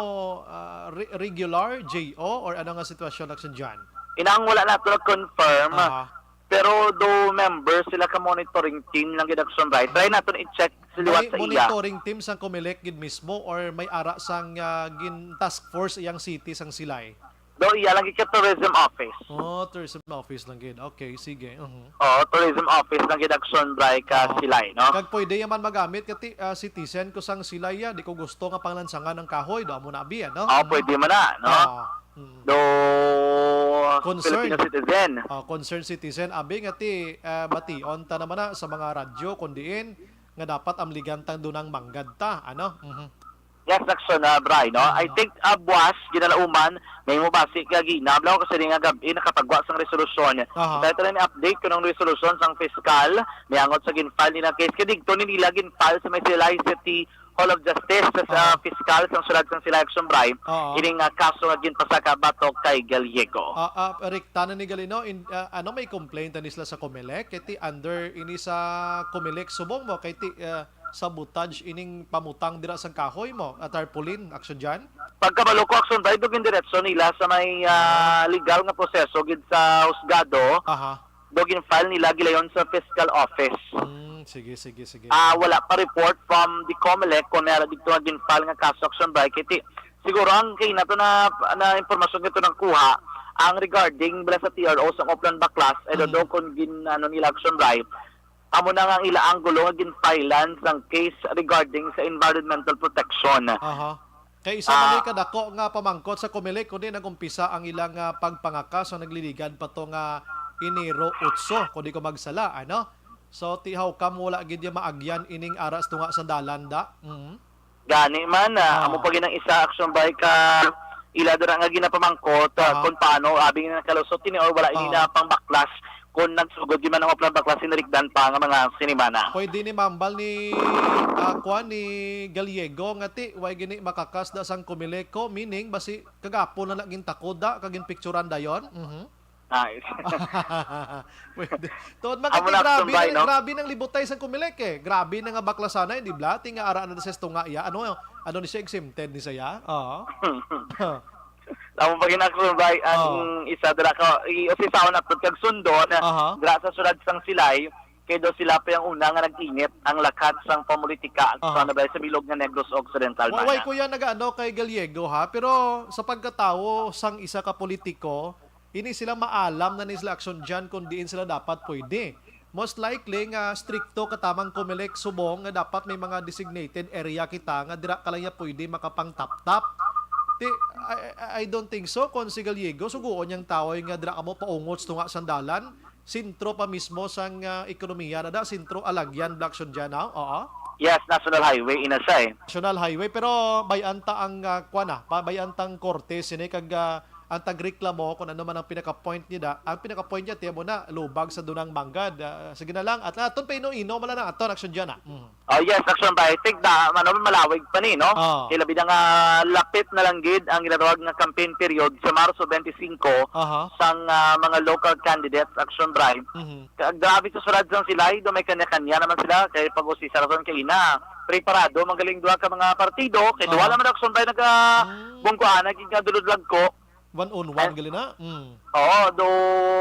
ah, re-, regular, J O, or ano nga sitwasyon, Action John? Inang wala nato na-confirm. Aha. Pero do member sila ka monitoring team lang gid, Action Bright. Try naton i-check sa liwat May sa iya. monitoring team sang Comelec gid mismo or may ara sang, ah, gin task force iyang city sang Silay? Do iya lang gid ka tourism office. Oh, tourism office lang gid. Okay, sige. Mhm. Oh, tourism office lang gid, Action Bright, ka Oo. Silay, no? Kag pwede yaman magamit ka ti-, ah, citizen ko sang Silay, ya. Di ko gusto nga panglansangan ang kahoy. Do amo na abi, ano? Oh, Mhm. pwede man na, no? Oo. Mm. Do Concern. Filipino citizen. Oh, concerned citizen, abi nga ti, ah, bation ta naman na sa mga radyo, kun diin nga dapat amligan tang dunang manggad ta, ano? Mhm. Yes, Action, ah, Bri, no? I Mm. think, ah, buwas, ginalauman, may mubasi kagina, balaw kasi nga gab-i nakapagwa sang resolusyon. Aha. Tayo tayo ni update ko ng resolusyon sang fiskal, may angot sa gin-file nila case. Kaya digto ni nila gin-file sa may Silay City Hall of Justice sa, sa Aha. fiskal sang syudad sang Silay, Action, Bri. Oo. Ining, ah, kaso nga ginpasaka batok kay Gallego. Ah, ah, rekta na ni Galino, in, ah, ano, may complaint na ni sila sa Comelec? Kay ti under ini sa Comelec subong mo, kay ti, ah, sabotage ining pamutang dira sang kahoy mo, ah, tarpaulin, Action Jan? Pagkabalo ko, Action, Bri, do gindiretso nila sa may, ah, legal nga proseso gid sa husgado. Aha. Do gin-file nila gilayon sa fiscal office. Hmm, sige, sige, sige. Ah, wala pa report from the Comelec kung may ara dito nga gin-file nga kaso, Action, Bri, kay ti-, siguro ang kay nato na, na impormasyon nga ito nagkuha, ang regarding bala sa T R O sa Oplan Baklas, ay Mhm. do kung gin, ano nila, Action, Bri, amo na nga ang ila anggulo nga gin-filean sang case regarding sa environmental protection. Aha. Kay isa man Ah. ni kadako nga pamangkot sa Comelec, kundi nag-umpisa ang ilang, ah, pagpangaka sa nagliligad pa to nga Enero otso, kung di ko magsala, ano? So, ti, how come wala gid ya maagyan ining ara sa tunga sang dalan, da? Mhm. Gani man, ah, Ah. amo pa gid ang isa, Action, Bri, ka ila dira nga ginapamangkot, ah, Aha. kung paano, abi nga nakalusot ini or wala ini Oo. na pangbaklas kung nagsugod di man ang Oplan Baklas sinirikdan pa nga mga sinimana. Pwede ni mambal ni, ah, kuan, ni Gallego nga ti, way gini makakasda sang Comelec, meaning, basi kagapon na na gintakoda, kag ginpicturan dayon? Mhm. Nice. Pwede. Tuod man Amo kay na, grabe Action, Bri, na, no? Grabe nang libutay sang Comelec, eh. Grabe na nga baklasanay, di ba? Ti nga ara na sa tunga iya. Ano, ano ni siya, exempted ni siya? Oo. Amo pa gid, Action, Bri, ang Oo. isa dira ka, i-, usisaon nato kag sundon, Aha. dira sa syudad sang Silay, kay do sila pa ang una nga nag-init ang lakat sang pamulitika Aha. sa, ano ba, sa bilog nga Negros Occidental, Wa-, way mana. Kuya nag-ano kay Gallego, ha, pero sa pagkatawo sang isa ka politiko, ini sila maalam na ni sila, Action Jan, kung diin sila dapat pwede. Most likely nga strikto katamang Comelec subong nga dapat may mga designated area kita nga dira ka lang ya pwede makapangtaptap. Ti, I, I, I don't think so. Kung si Gallego, suguon niyang tawoy nga dira kamo paungot sa tunga sang dalan, sentro pa mismo sang, ah, ekonomiya na da, sentro, alagyan, Black Sundiana, oo. Yes, National Highway, ina siya eh. National Highway, pero bay-an ta ang, ah, kuwan na, pa-, bay-an tang korte, sini kag, ah, ang tagreklamo kung ano man ang pinaka-point nila. Ang pinaka-point niya, tiyan mo na, lubag sa dunang manggad. Ah, sige na lang, at aton pa ino-ino, mala na aton, Action Diana. Mm. Oh, yes, Action Bri. Tig da, ano, malawig pa ni, no? Ah. Kay labi na nga lapit na lang gid ang ginatawag nga campaign period sa Marso twenty-five Aha. sang, ah, mga local candidates, Action Bri. Mhm. Ka-, grabe sa sulad sang Silay, do may kanya-kanya naman sila. Kay pag-usisa ra son kay ina, preparado, magaling duha ka mga partido. Kay duha Aha. lang man, Action Bri, naga Mm. bungkuan, naging kadulod lang ko. One on one, And gali na? Mm. Oo, do,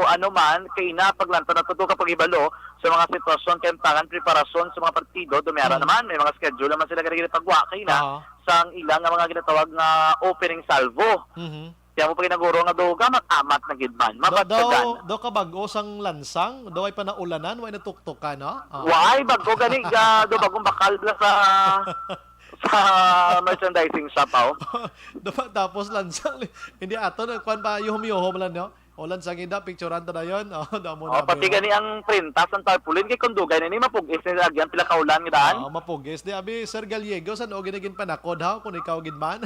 ano man, kay ina, paglantaw na to, to kapag hibalo sa mga sitwasyon, kay impangan preparasyon sa mga partido, do may ara Mhm. naman, may mga schedule naman sila gani pagwa kay ina, Aha. sang ilang nga mga ginatawag nga opening salvo. Mhm. Kaya mo pa ginaguro nga do, gamat-amat na gid man. Do, do, Mabatyagan. Do kabag-o sang lansang, do ay panaulanan, way natuktokan, no? Ah. Way, bag-o gani, ga, do bagong bakal bala sa, sa merchandising shop, aw. Dapat tapos lansang, hindi ato na, kwan pa, yuhom-yuhom lang, no? O, lansang ida, picturean ta na yun. Oh, damo Oh, na, pati biro. Gani ang printas, ang tarpaulin, kay kung dugay na ni, mapugis ni agyan, pila ka ulan nga daan. Oo, mapugis. Di, abi, Sir Gallego, san o ginagin panakod, ha? Kung ikaw gid man.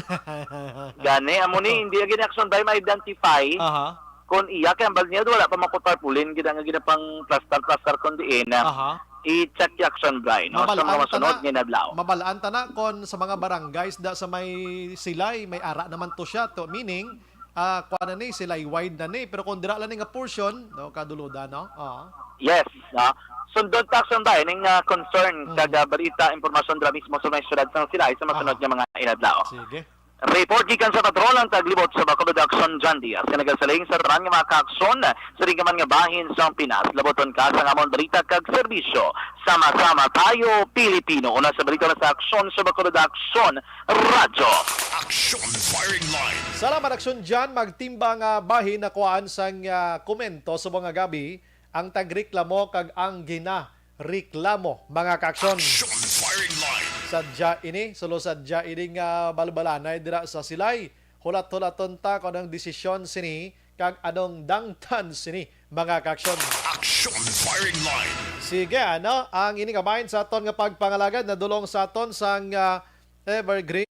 Gani, amo ni, hindi gani, Action Bri, ma-identify Aha. kung iya, kay ang bal niya, wala pa makutarpaulin, gid ang ginapang plastar-plastar kung diin. Aha. I-check ni Action Bri, no? Sa mga Mabalaan ta masunod na, nga inadlaw. Mabalaan ta na kung sa mga barangays da sa may Silay, may ara naman to siya. To, meaning, ah, kuha na ni, Silay wide na ni. Pero kung dira lang ni nga portion, no, kaduluda, no? Oo. Yes, no? Sundon ta, Action Bri, ning, ah, concern, Mm. kag, ah, balita, impormasyon dira mismo sa may syudad sang Silay sa masunod Aha. nga mga inadlaw. Sige. Report gikan sa patrol ang taglibot sa Bacolod, Action Jan Diaz, nga nagasiling sa tanan nga mga kaaksyon sa di man nga bahin sa Pinas. Labuton ka sa amon balita kag serbisyo. Sama-sama tayo, Pilipino. Una sa balita na sa aksyon sa Bacolod, Action Radyo. Action Firing Line. Salamat, Action Jan. Magtimbang, ah, bahin na kuhaan sang, ah, komento sa mga gabi ang tagreklamo kag ang ginareklamo, mga kaaksyon. Action Firing Line. Sadya ini, sulo sadya ini nga balbalanay dira sa Silay. Hulat-hulaton ta kung anong desisyon sini kag anong dangtan sini, mga kaaksyon. Action Firing Line. Sige, ano, ang ini kabahin sa aton nga pagpangalagad, nadulong sa aton sang, ah, Evergreen.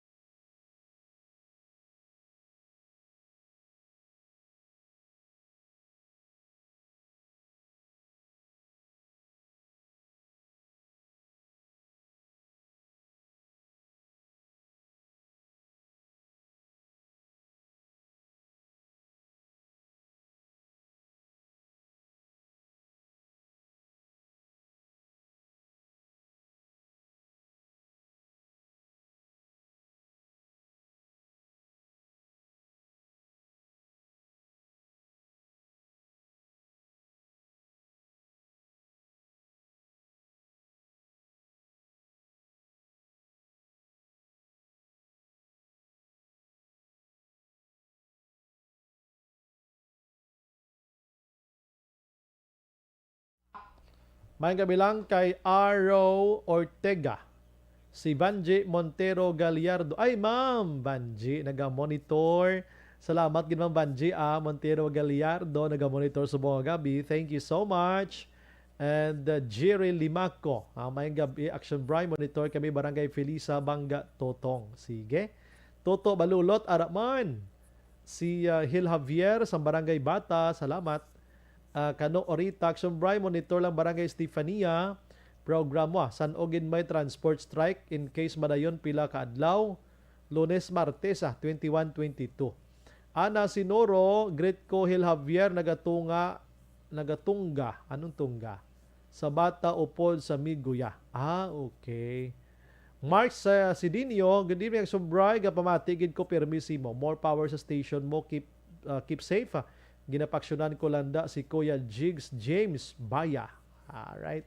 May gabi lang kay Aro Ortega. Si Vanji Montero Gallardo. Ay, Ma'am Vanji, naga-monitor. Salamat gid, Ma'am Vanji, ah. Montero Gallardo, naga-monitor subong nga gabi. Thank you so much. And, uh, Jerry Limaco, ah, may gabi, Action Bri, monitor kami, Barangay Felisa, Banga, Totong. Sige. Toto Balulot, ara man. Si, ah, Hil Javier, sa Barangay Bata, salamat. Ah, Kano Orita, Action Bri, monitor lang, Barangay Estefania. Program mo, ah, san-o gid may transport strike in case madayon pila ka adlaw? Lunes, Martes, ah, twenty-one, twenty-two. Ana Sinoro, greet ko, Hil Javier, nagatunga, nagatungga. Anong tungga? Sa Bata upod sa Miguya. Ah, okay. Mark sa Sidinio, good evening, Action Bri, gapamati gid ko, pirmi simo. More power sa station mo, keep, uh, keep safe, ah. Ginapaksyonan ko landa si Kuya Jigs James Baya. Alright.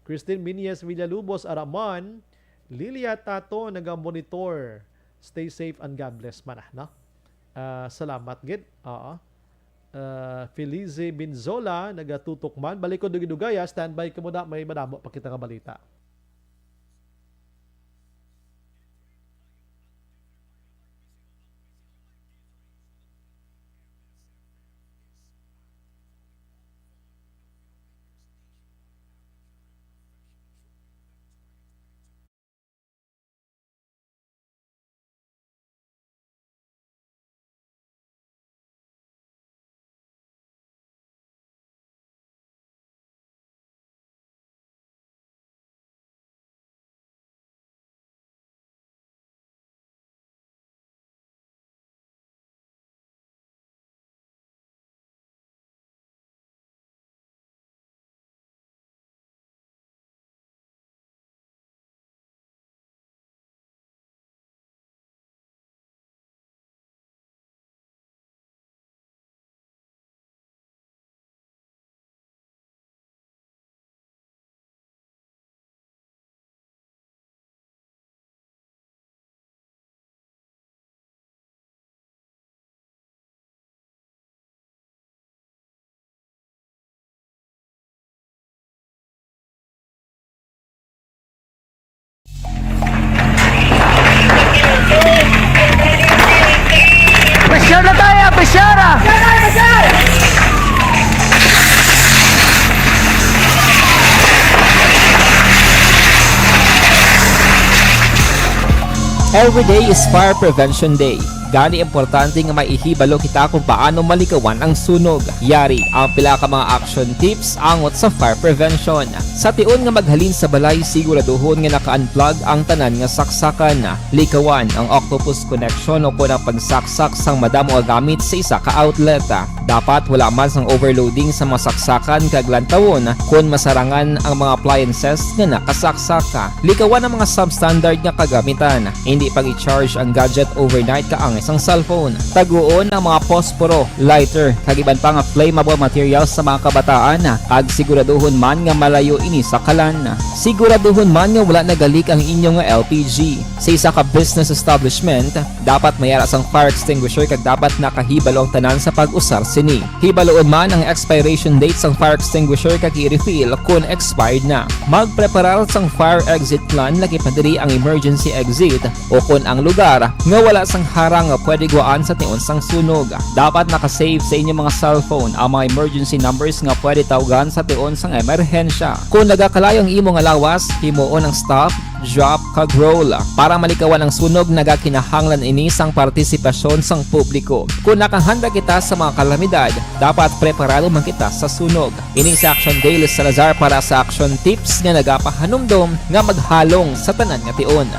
Christine Minyes Villalubos, ara man. Lilia Tato, naga-monitor. Stay safe and God bless man, ah, no? Ah, salamat gid. Oo. Ah, Felice Binzola, nagatutok man. Balik ko dugay-dugay, ah. Standby ka muna. May madamo pa kita nga balita. Pressure na tayo, pressure ah! Every day is Fire Prevention Day. Gani, importante nga may ihibalo kita kung paano malikawan ang sunog. Yari ang pila ka mga action tips angot sa fire prevention. Sa tion nga maghalin sa balay, siguraduhon nga naka-unplug ang tanan nga saksakan. Likawan ang octopus connection o kon ang pagsaksak sang madamo nga gamit sa isa ka outlet. Dapat wala man sang overloading sa mga saksakan kag lantawon kon masarangan ang mga appliances nga nakasaksak. Likawan ang mga substandard nga kagamitan. Indi pag-i-charge ang gadget overnight kaangay sang cellphone. Taguon ang mga posporo, lighter, kag iban pa nga flammable materials sa mga kabataan, kag siguraduhon man nga malayo ini sa kalan. Siguraduhon man nga wala nagalik ang inyo nga L P G. Sa isa ka business establishment, dapat may ara sang fire extinguisher kag dapat nakahibalo ang tanan sa pag-usar sini. Hibaloon man ang expiration date sang fire extinguisher kag i-refill kon expired na. Magpreparar sang fire exit plan, lakip na diri ang emergency exit, o kon ang lugar nga wala sang harang nga pwede guwaan sa tion sang sunog. Dapat naka-save sa inyong mga cellphone ang mga emergency numbers nga pwede tawgan sa tion sang emerhensya. Kon nagakalayo ang imo nga lawas, himuon ang stop, drop, kag roll. Para malikawan ang sunog, nagakinahanglan ini sang partisipasyon sang publiko. Kon nakahanda kita sa mga kalamidad, dapat preparado man kita sa sunog. Ini si Action Dale Salazar para sa Action Tips nga nagapahanumdom nga maghalong sa tanan nga tion.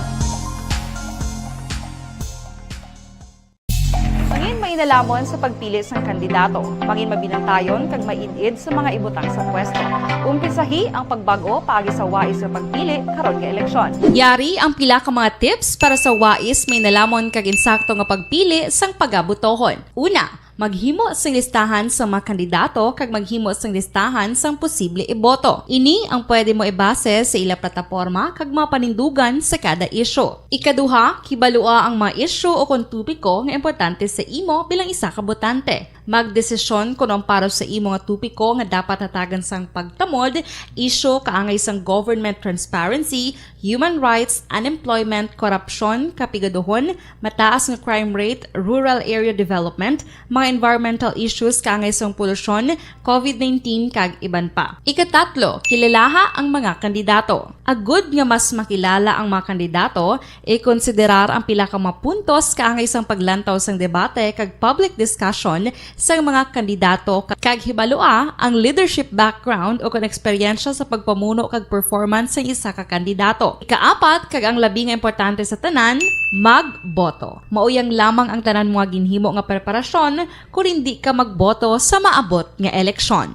Mangin mainalamon sa pagpili sang kandidato. Mangin mabinantayon kag maid-id sa mga ibutang sa pwesto. Umpisahi ang pagbag-o paagi sa wais nga pagpili karon nga eleksyon. Yari ang pila ka mga tips para sa wais, mainalamon kag insakto nga pagpili sang pagabotohon. Una, maghimo sing listahan sa mga kandidato kag maghimo sing listahan sang posible iboto. Ini ang pwede mo ibase sa ila plataporma kag mga panindugan sa kada isyu. Ikaduha, kibalua ang mga isyu o kon topiko nga importante sa imo bilang isa ka botante. Magdesisyon kon ang para sa imo nga topiko nga dapat hatagan sang pagtamod, isyu kaangay sang government transparency, human rights, unemployment, korupsyon, kapigaduhon, mataas nga crime rate, rural area development, mga environmental issues kaangay sang polusyon, covid nineteen, kag iban pa. Ikatatlo, kilalaha ang mga kandidato. Agud nga mas makilala ang mga kandidato, ikonsiderar ang pila ka mga puntos kaangay sang paglantaw sang debate kag public discussion sang mga kandidato, kag hibalua ang leadership background o kon eksperyensya sa pagpamuno kag performance sang isa ka kandidato. Ikaapat, kag ang labi nga importante sa tanan, magboto. Mauyang lamang ang tanan mo nga ginhimo nga preparasyon kon indi ka magboto sa maabot nga eleksyon.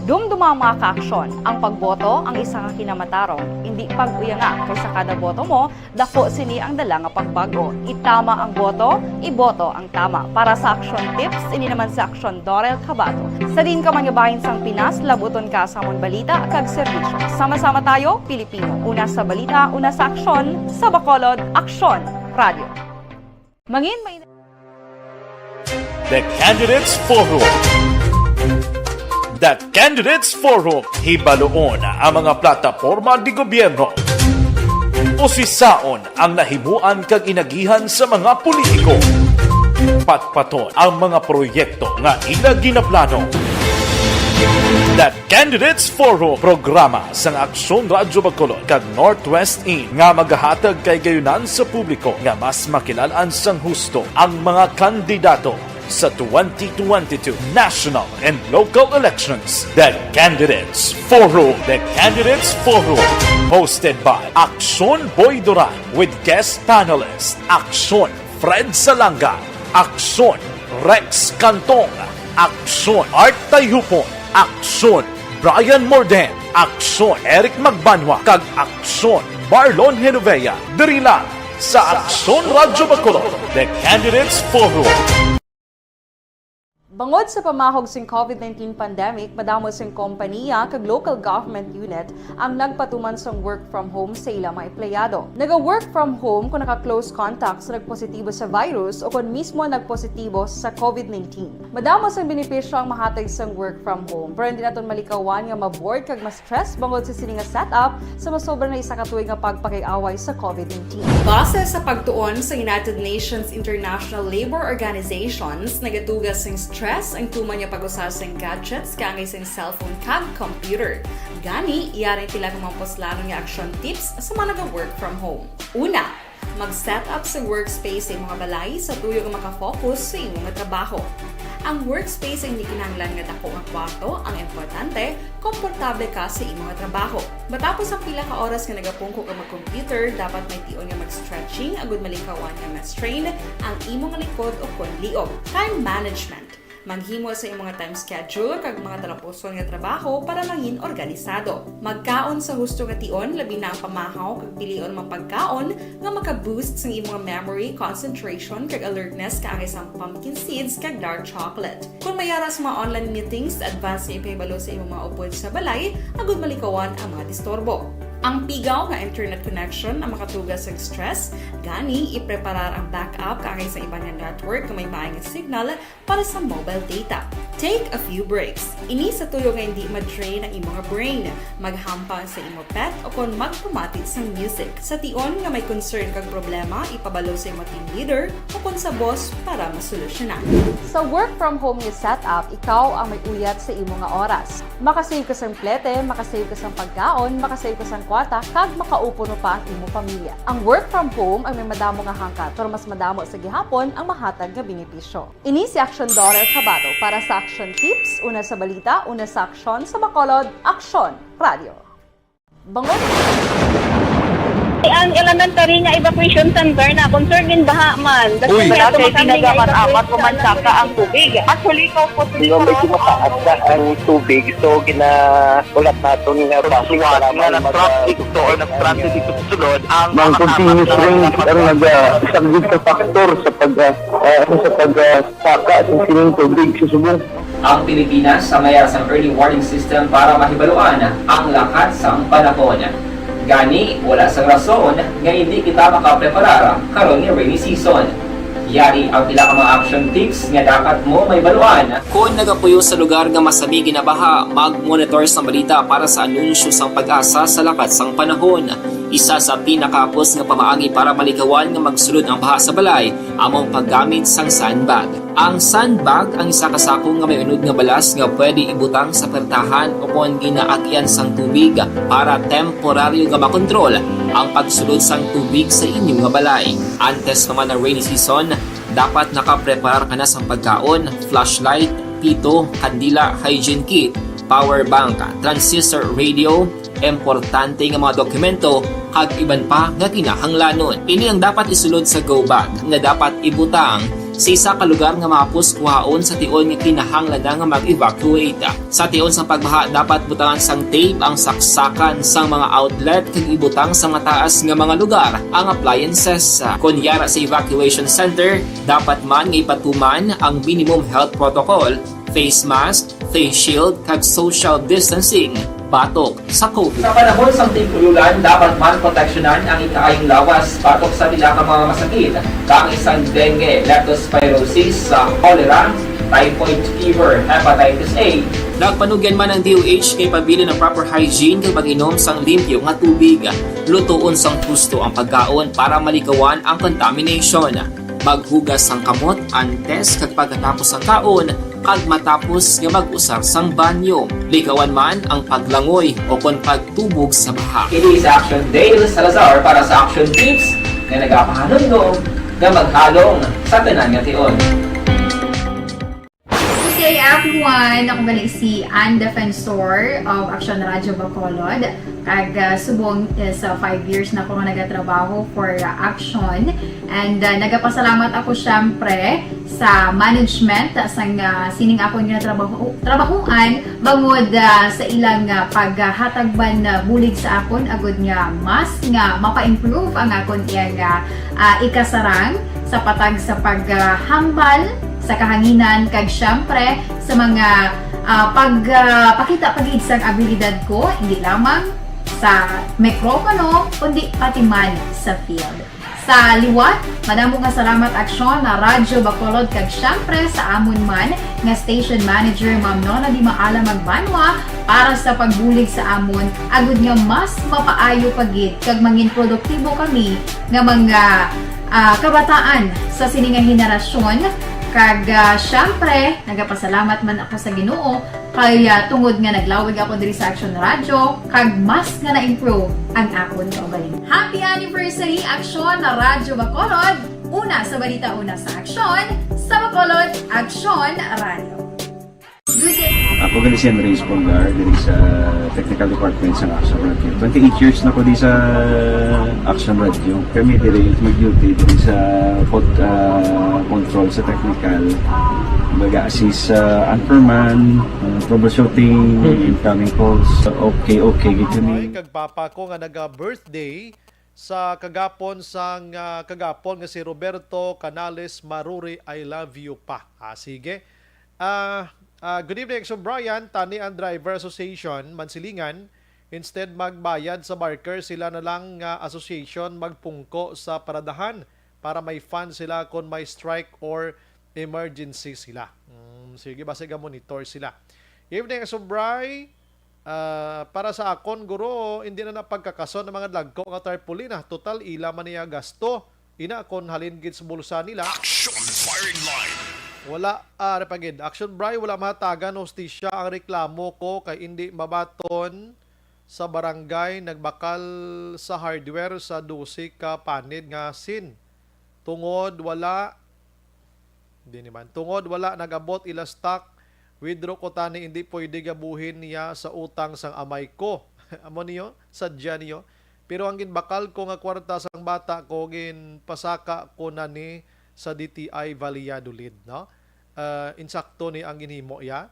Dumduma, mga kaaksyon, ang pagboto ang isa ka kinamatarong, indi pag-uyanga, kay sa kada boto mo, dako sini ang dala nga pagbag-o. Itama ang boto, iboto ang tama. Para sa aksyon tips, ini naman si Aksyon Dorel Cabato. Sa diin ka man nga bahin sang Pinas, labuton ka sa amon balita kag serbisyo. Sama-sama tayo, Pilipino. Una sa balita, una sa aksyon, sa Bacolod, Aksyon Radio. Mangin may The Candidates Forum. The Candidates Forum, hibaluon ang mga plataporma de gobyerno. Usisaon ang nahimuan kag inagihan sa mga politiko. Patpaton ang mga proyekto nga ila ginaplano. The Candidates Forum, programa sang Aksyon Radyo Bacolod kag Northwest In nga magahatag kahigayunan sa publiko nga mas makilal-an sang husto ang mga kandidato sa twenty twenty-two national and local elections. The Candidates Forum. The Candidates Forum, hosted by Aksyon Boy Duran with guest panelist Aksyon Fred Salanga, Aksyon Rex Cantong, Aksyon Art Tayhupon, Aksyon Brian Morden, Aksyon Eric Magbanwa, kag Aksyon Marlon Genovea. Diri lang sa Aksyon Radyo Bacolod, The Candidates Forum. Bangod sa pamahog sing covid nineteen pandemic, madamo sing kompaniya kag local government unit ang nagpatuman sang work from home sa ila mga empleyado. Naga-work from home kon naka-close contact sa nagpositibo sa virus o kon mismo nagpositibo sa covid nineteen. Madamo sang benepisyo ang mahatag sang work from home, pero hindi naton malikawan nga ma-bored kag ma-stress bangod sa sini nga setup sa masobra na isa ka tuig nga pagpakig-away sa covid nineteen. Base sa pagtuon sa United Nations International Labour Organizations, nagatuga sing stress ang tuman nga pag-usa sing gadgets kaangay sing cellphone kag computer. Gani, yari ang pila ka mga puslanon nga action tips sa mga naga-work from home. Una, mag-set up sa workspace sa imo nga balay sa tuyo nga makafocus sa imo nga trabaho. Ang workspace ang hindi kinahanglan nga dako nga kwarto, ang importante, komportable ka sa imo nga trabaho. Matapos ang pila ka oras nga nagapungko ka mag-computer, dapat may tion nga mag-stretching agud malikawan nga ma-strain ang imo nga likod o kon liog. Time management. Maghimo sa imo nga time schedule kag mga talapuson nga trabaho para mangin organisado. Magkaon sa husto nga tion, labi na ang pamahaw kag pilion mga pagkaon nga maka-boost sang imo nga memory, concentration, kag alertness kaangay sang pumpkin seeds kag dark chocolate. Kon may ara sa mga online meetings, advance nga ipahibalo sa imo mga upod sa balay agud malikawan ang mga disturbo. Ang pigaw nga internet connection ang makatuga sang stress, gani ipreparar ang backup kaangay sang iban nga network nga may maay nga signal para sa mobile data. Take a few breaks. Ini sa tuyo nga hindi ma-drain ang imo nga brain. Maghampang sa imo pet o kon magpamati sang music. Sa tion nga may concern kag problema, ipabalo sa imo team leader o kon sa boss para masolusyonan. Sa work from home nga setup, ikaw ang may uyat sa imo nga oras. Makasave ka sang plete, makasave ka sang pagkaon, makasave ka sang kwarta, kag makaupo no pa ang imo pamilya. Ang work from home ang may madamo nga hangkat, pero mas madamo sa gihapon ang mahatag nga benepisyo. Ini si Aksyon Dorel Cabato para sa Aksyon Tips, una sa balita, una sa aksyon, sa Bacolod, Aksyon Radio. Bangod. Ang elementary nga evacuation center na concern in baha man. Uy. Wala kay pinagaman-amat, pumansaka ang tubig. Actually, ikaw po, medyo mataas na ang tubig, so gina-, ulat naton nga base nga nag-traffic to or nag-transit ito sa sulod, ang mga continuous rain ang nag-, ah, isa gid sa factor sa pag, ah, ah, ano, sa pag, ah, saka sa sining tubig sa subong. Ang Pilipinas sa mayara sang early warning system para mahibaluan ang lakat sang panahon. Gani, wala sang rason nga hindi kita makapreparar karon nga rainy season. Yari ang pila ka mga action tips nga dapat mo may baluan. Kon nagapuyo sa lugar nga masami ginabaha, mag-monitor sang balita para sa anunsyo sang PAGASA sa lakat sang panahon. Isa sa pinakahapos nga pamaagi para malikawan nga magsulod ang baha sa balay amo ang paggamit sang sandbag. Ang sandbag ang isa ka sako nga may unod nga balas nga pwede ibutang sa pertahan o kon ginaagyan sang tubig para temporaryo nga makontrol ang pagsulod sang tubig sa inyo nga balay. Antes pa man ang rainy season, dapat nakapreparar ka na sang pagkaon, flashlight, pito, kandila, hygiene kit, power bank, transistor radio, importante nga mga dokumento, kag iban pa nga kinahanglanon. Ini ang dapat isulod sa go bag nga dapat ibutang sa isa ka lugar nga mahapos kuhaon sa tion nga kinahanglan na nga mag-evacuate. Sa tion sang pagbaha, dapat butangan sang tape ang saksakan sang mga outlet kag ibutang sa mataas nga mga lugar ang appliances. Kon yara sa evacuation center, dapat man nga ipatuman ang minimum health protocol, face mask, face shield, kag social distancing batok sa COVID. Sa panahon sang tig-ululan, dapat man proteksyonan ang ikaayong lawas batok sa pila ka mga masakit, kaangay sang dengue, leptospirosis, sa cholera, typhoid fever, hepatitis A. Nagpanugyan man ang D O H nga ipabilin ang proper hygiene kag pag-inom sang limpyo nga tubig. Lutoon sang husto ang pagkaon para malikawan ang contamination. Maghugas sang kamot antes kag pagkatapos sang kaon kag matapos nga mag-usar sang banyo. Likawan man ang paglangoy o kon pagtubog sa baha. Ini si Action Dale Salazar para sa Action Tips nga nagapahanumdom nga maghalong sa tanan nga tion. Good day, everyone! Ako gali si Ann Defensor of Action Radio Bacolod. Kag, ah, subong is, ah, five years na ako nga nagatrabaho for, ah, Action. And, ah, nagapasalamat ako, syempre, sa management, ah, sang, ah, sining akon nga trabaho, trabahuan, bangod, ah, sa ilang, ah, paghatag man, ah, bulig sa akon, agud nga mas nga mapa-improve ang akon iyang, ah, ah, ikasarang sa patag sa paghambal sa kahanginan, kag syempre sa mga, ah, pag, ah, pakita pa gid sang abilidad ko, hindi lamang sa mikropono, kundi pati man sa field. Sa liwat, madamo nga salamat, Aksyon, na Radyo Bacolod, kag syempre sa amon man nga station manager, Ma'am Nona Di Maala Magbanwa, para sa pagbulig sa amon, agud nga mas mapaayo pa gid kag mangin produktibo kami nga mga, ah, kabataan sa sini nga henerasyon. Kag, ah, syempre, nagapasalamat man ako sa Ginoo kay, ah, tungod nga naglawig ako diri sa Action Radio, kag mas nga na-improve ang akon kaugalingon. Happy anniversary, Action Radyo Bacolod! Una sa balita, una sa aksyon, sa Bacolod, Action Radio. Good day. Ako gali si Andres Polgar, diri sa technical department sa Action Radio. Twenty-eight years na ko di sa Action Radio. Kami diri mag-duty diri sa pod-, ah, control sa technical. Mag-assist sa anchorman, ah, troubleshooting, Mhm. incoming calls. Okay, okay, gid kami. Ay, kag papa ko nga naga-birthday sa kagapon sang, ah, kagapon nga si Roberto Canales Maruri, I love you pa. Ah, sige. Ah, ah, good evening, Action Brian. Tani ang Driver Association, Mansilingan, instead magbayad sa barker, sila na lang nga association magpungko sa paradahan para may fund sila kon may strike or emergency sila. Mm, sige, basi ga-monitor sila. Evening, Action Bri. Ah, para sa akon, guro, hindi na napagkakason ang mga dagko nga tarpaulin, ah. Total, ila man niya gasto. Ina, kon halin gid sa bulsa nila. Action Firing Line. Wala, ah, ano pa gid? Action Bri, wala mahatagan hustisya ang reklamo ko kay indi mabaton sa barangay nagbakal sa hardware sa dose ka panid nga sin. Tungod wala, di ni man. Tungod wala nag-abot ila stock, withdraw ko tani, hindi pwede gabuhin niya sa utang sang amay ko. Amo niyo, sadya niyo. Pero ang ginbakal ko nga kwarta sang bata ko, ginpasaka ko na ni sa D T I Valladolid, no? Ah, insakto ni ang ginhimo iya.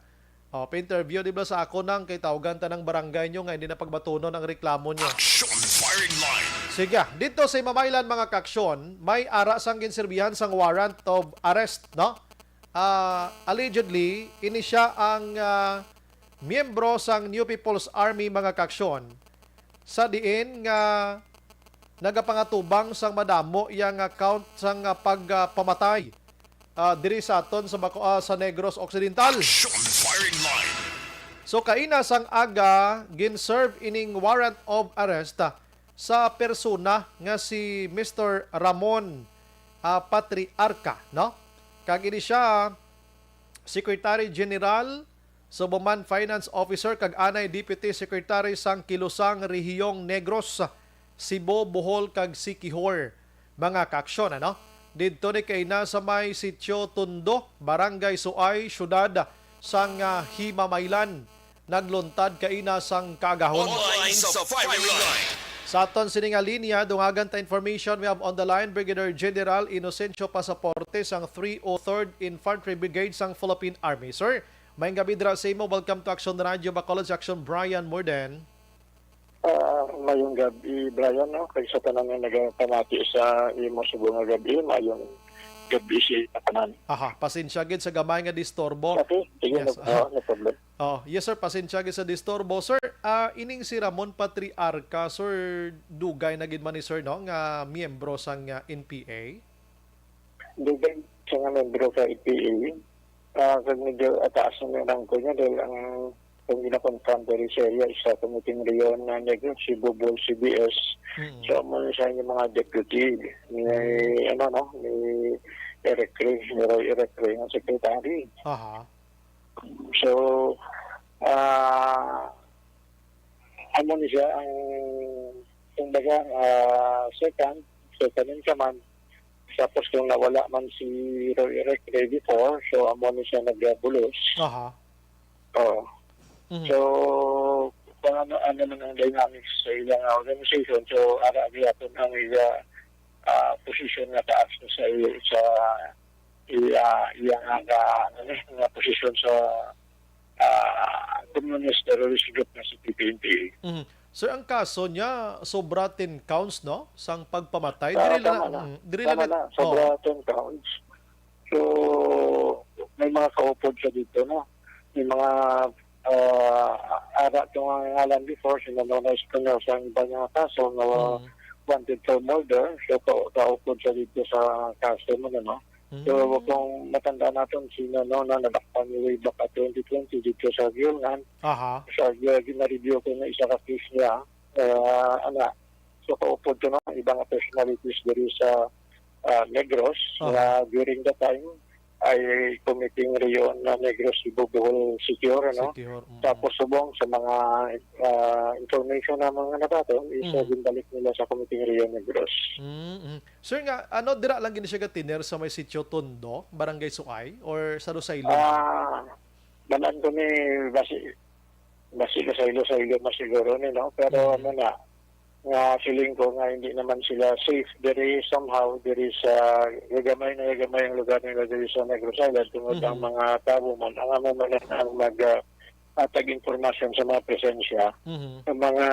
Oh, pa-interview, di ba, sa ako nang kay tawgan tanang barangay nyo nga hindi na pagbatunon ang reklamo nyo. Action Firing Line. Sige, dito sa Imamaylan, mga kaksyon, may ara sang ginsirbihan sang warrant of arrest, no? Ah, allegedly, ini siya ang, ah, miyembro sang New People's Army, mga kaksyon, sa diin nga nagapangatubang sang madamo iya nga count sang, ah, pagpamatay, ah, diri sa aton sa Baco-, ah, sa Negros Occidental. Action Firing Line. So, kaina sang aga, gin-serve ining warrant of arrest, ah, sa persona nga si Mister Ramon, ah, Patriarca, no? Kag ini sia Secretary General, subong man Finance Officer, kag anay Deputy Secretary sang Kilusang Rehiyong Negros, Cebu, Bohol, kag Siquijor. Mga kaaksyon, ano? Didto ni kaina sa may Sitio Tondo, Barangay Suay, Siyudad sang, ah, Himamaylan. Nagluntad kaina sang kaagahon. All lines sa firing line. Sa aton sini nga linya, dungagan ta information. We have on the line Brigadier General Inocencio Pasaporte sang three oh third Infantry Brigade sang Philippine Army. Sir, maayong gabi dira sa imo. Welcome to Action Radio Bacolod, sa Action Brian Morden. Ah, mayong gabi, Brian, no? Kay sa tanan nga nagapamati sa imo subong nga gabi, mayong gabi sa tanan. Aha, pasensya gid sa gamay nga disturbo. Okay, sige, Yes, no, aha. no, no problem. Oh, yes, sir, pasensya gid sa disturbo. Sir, ah, ining si Ramon Patriarca, sir, dugay na gid man ni sir, no, nga miyembro sang, ah, N P A? Dugay siya nga membro sa N P A. Ah, kag medyo ataas na yung rangko niya dahil ang, kung ginakonfront diri sa area, isa ka meeting reyon na Negros, si Bubol, C B S. Mm. So, amo na siya yung mga deputy ni, ano, no, ni Eric Ray, ni Roy Eric Ray, ang secretary. Aha. So, ah, amo ni siya ang, kumbaga, ah, second, second in command. Tapos kung nawala man si Roy Eric Ray before, so amo ni siya nagbulos. Aha. Oo. Mhm. So, kung ano, ano man ang dynamics sa ilang organization, so ara gyapon ang iya, ah, position nga taas sa, sa iya, iya nga, ano ni, nga posisyon sa, ah, communist terrorist group nga si P P N P A. Mhm. Sir, ang kaso niya, sobra ten counts, no? Sang pagpamatay. Ah, Diri lang tama na, na. mm, diri lang Tama na. na, sobra Oh. ten counts. So, may mga kaupod siya dito, no? May mga, ah, ara itong mga ngalan before, sila Nona Espinosa, ang iba nga kaso nga Mm. wanted for murder. So, ka-, kaupod siya dito sa kaso mo, no? So, Mm. kung matandaan natin, si Nona nadakpan ni way back at twenty twenty dito sa Guiolnan. Aha. So, gi-, gina-review ko na isa ka case niya. Ah, ana, so, kaupod ko, no? Iba nga personalities diri sa, ah, Negros Aha. na during the time ay committing reyon na Negros, Cebu, Bohol, Siquijor, ano? Siquijor, mm. Tapos subong sa mga, ah, information na mga nabaton, is, Mm. uh, ginbalik nila sa committing reyon Negros. Mm, mm. Sir, nga, ano, dira lang gid siya gatiner sa may Sitio Tondo, Barangay Suay, or sa Rosailan? Ah, balaan ko ni basi, basi ka sa Iloilo, sa Iloilo mas siguro ni, no? Pero Mm. ano na, nga feeling ko nga hindi naman sila safe diri somehow, diri sa gagamay na gagamay ang lugar nila diri sa Negros Island tungod ang Mhm. mga tao man, ang amo man ang mag, ah, atag impormasyon sa mga presensya. Mhm. Ang mga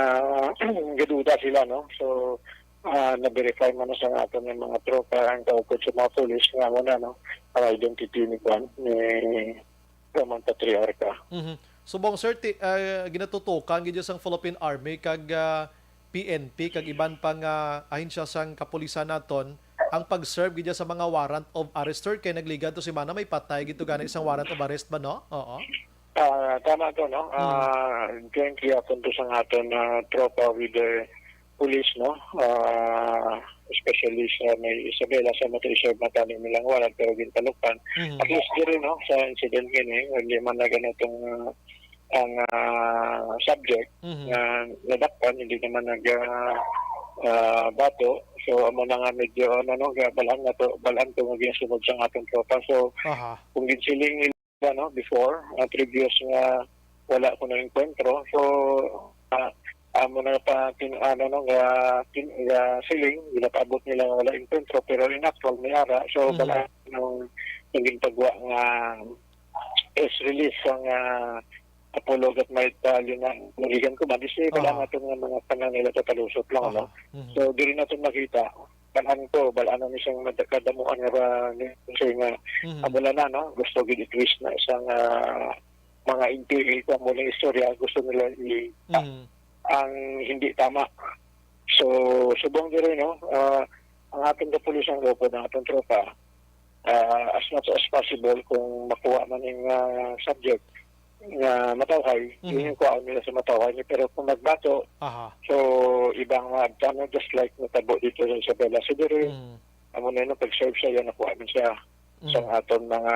gaduda sila, no? So, ah, na-verify man na sa aton ng mga tropa ang kaupod sa mga pulis nga amo na, no? Ang identity ni Kwan, ni Roman Patriarca. Mhm. Subong, sir, ti-, ah, ginatutukan gid sang Philippine Army kag, ah, P N P kag iban pa nga ahensya sang kapulisan naton ang pag-serve gid sa mga warrant of arrest, sir, kay nagligad to semana may patay gid to gani sang warrant of arrest ba, no? Oo. Ah, tama to, no? Mm. Ah, jointly aton to sa aton, ah, tropa with the police, no? Ah, especially sa may Isabela, sa amo to i-serve na tani nilang warrant, pero gintalukpan. Mhm. At least diri, no, sa incident gini, hindi man na ganitong, ah, ang, ah, subject Mhm. nga nadakpan, hindi naman nag, ah, ah, bato. So, amo na nga medyo, ano, no, ga-, balaan na to, balaan to nga ginasunod sa atong tropa. So, Aha. kung ginsiling nila, no, before, ah, previous nga wala ko na-encuentro. So, ah, amo na pa tin-, ano, no, nga tin-, nga siling, ginapaabot nila nga wala encuentro, pero in actual, may ara. So, Mhm. balaan nung naging pagwa nga press release ang, ah, Apollo Gatmite Battalion na Noligan Command, is wala Aha. natin nga mga tanan nila sa palusot lang, Aha. ano? Mhm. So, diri natin makita, balaan ko, balaan na ni siyang mad-, kadamuan nga ba, ni, kasi nga, Mhm. ah, wala na, no? Gusto gid i-twist na isang, ah, mga N P A kung muna istorya, gusto nila i-, Mhm. ang hindi tama. So, subong diri, no, ah, ang aton kapulisan, gupod ang aton tropa, ah, as much as possible, kung makuha man ning, ah, subject nga matawhay, Mhm. yun yung kuhaon nila sa matawhay niya. Pero kung nagbato, Aha. so, ibang mga, ano, just like natabo dito sa Isabela. So, diri, Mm. amo na yun, pag-serve siya, yan, nakuha man siya Mm. sa aton mga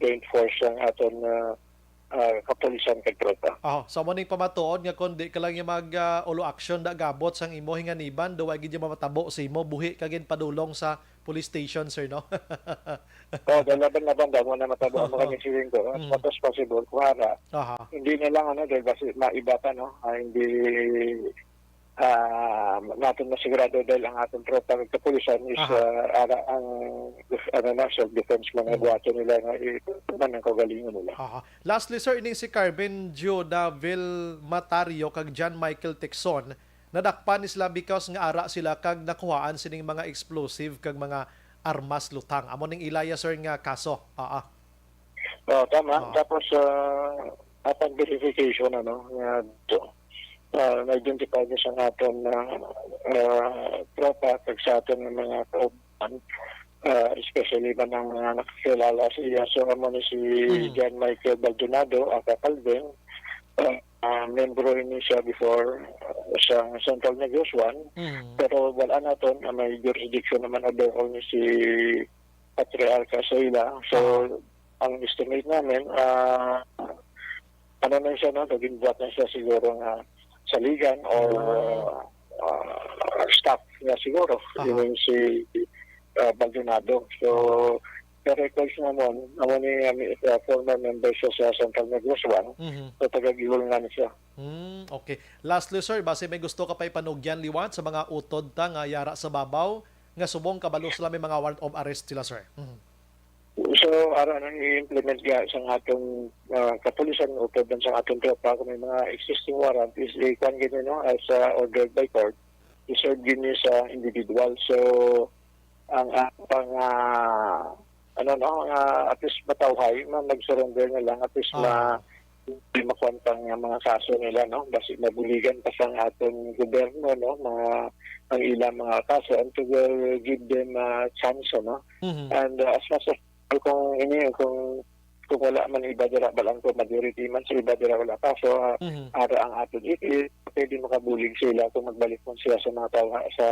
joint force, ang aton, ah, ah, kapulisan kag tropa. Oh, so mo ning pamatuod nga kung di ka lang yung mag, ah, ulo action da gabot sang imo hinganiban, do wa gid yung mamatabo sa imo, buhi ka gid padulong sa police station, sir, no? Oh, dahil laban-laban daw mo na matabo ang mga Oh. insidente, as Mm. much as possible, kung ara. Aha. Hindi na lang, ano, dahil basi maibatan, no? Ah, hindi, ah, natin masigurado dahil ang ating tropa ng kapulisan is, Aha. ah, ara ang, ano na, self-defense man ang Mm. buhaton nila nga i-, man ang kaugalingon nila. Aha. Lastly, sir, ining si Carmen Gio Davil Matario kag John Michael Tixon, nadakpan ni sila because nga ara sila kag nakuhaan sining mga explosive kag mga armas lutang. Amo ning ilaya, sir, nga kaso. Ah, ah. Oh, tama. Ah. Tapos, ah, upon verification, ano, nga to, ah, na-identify niya sa aton na, ah, tropa kag sa aton nga mga kauban, ah, especially man ang mga nakakilala siya. So, amo ni si Mm. John Michael Baldonado, aka Calvin, ah, ah, membro ini siya before, ah, sa Central Negros One. Mm. Pero wala naton, ah, may jurisdiction naman overall ni si Patriarca sa ila. So, Aha. ang estimate namin, ah, ano na siya, no? Naging buhat na siya siguro nga saligan or, Oh. ah, staff niya siguro. Aha. Yun si, ah, Baldonado. So, Aha. pero records naman, amo ni, ah, mi-, ah, former member siya sa Central Negros One. Mhm. So, taga Guihulngan siya. Hmm, okay. Lastly, sir, basi may gusto ka pa ipanugyan liwat sa mga utod ta nga yara sa babaw, nga subong kabalo sila may mga warrant of arrest sila, sir? Mhm. So, ara nang i-implement nga sa atong, ah, kapulisan, utod man sa atong tropa, kung may mga existing warrant, is i-, kuwan gid, no, as, ah, ordered by court, i-serve gid ni sa individual. So, ang, ah, pang, ah, ano, no, ah, at least matawhay, ma-, mag-surrender na lang, at least ma-, Ah. di makuwan pa nga mga kaso nila, no? Basi mabuligan pa sang aton gobyerno, no? Mga, ang ilang mga kaso, and to, uh, give them a chance, no? Mhm. And, uh, as much as kung ini, kung, kung wala man iba dira, balang ko majority man sa iba dira wala kaso, ah, Mhm. ara ang aton iti, pwede makabulig sila kung magbalik man sila sa mga tawha-, sa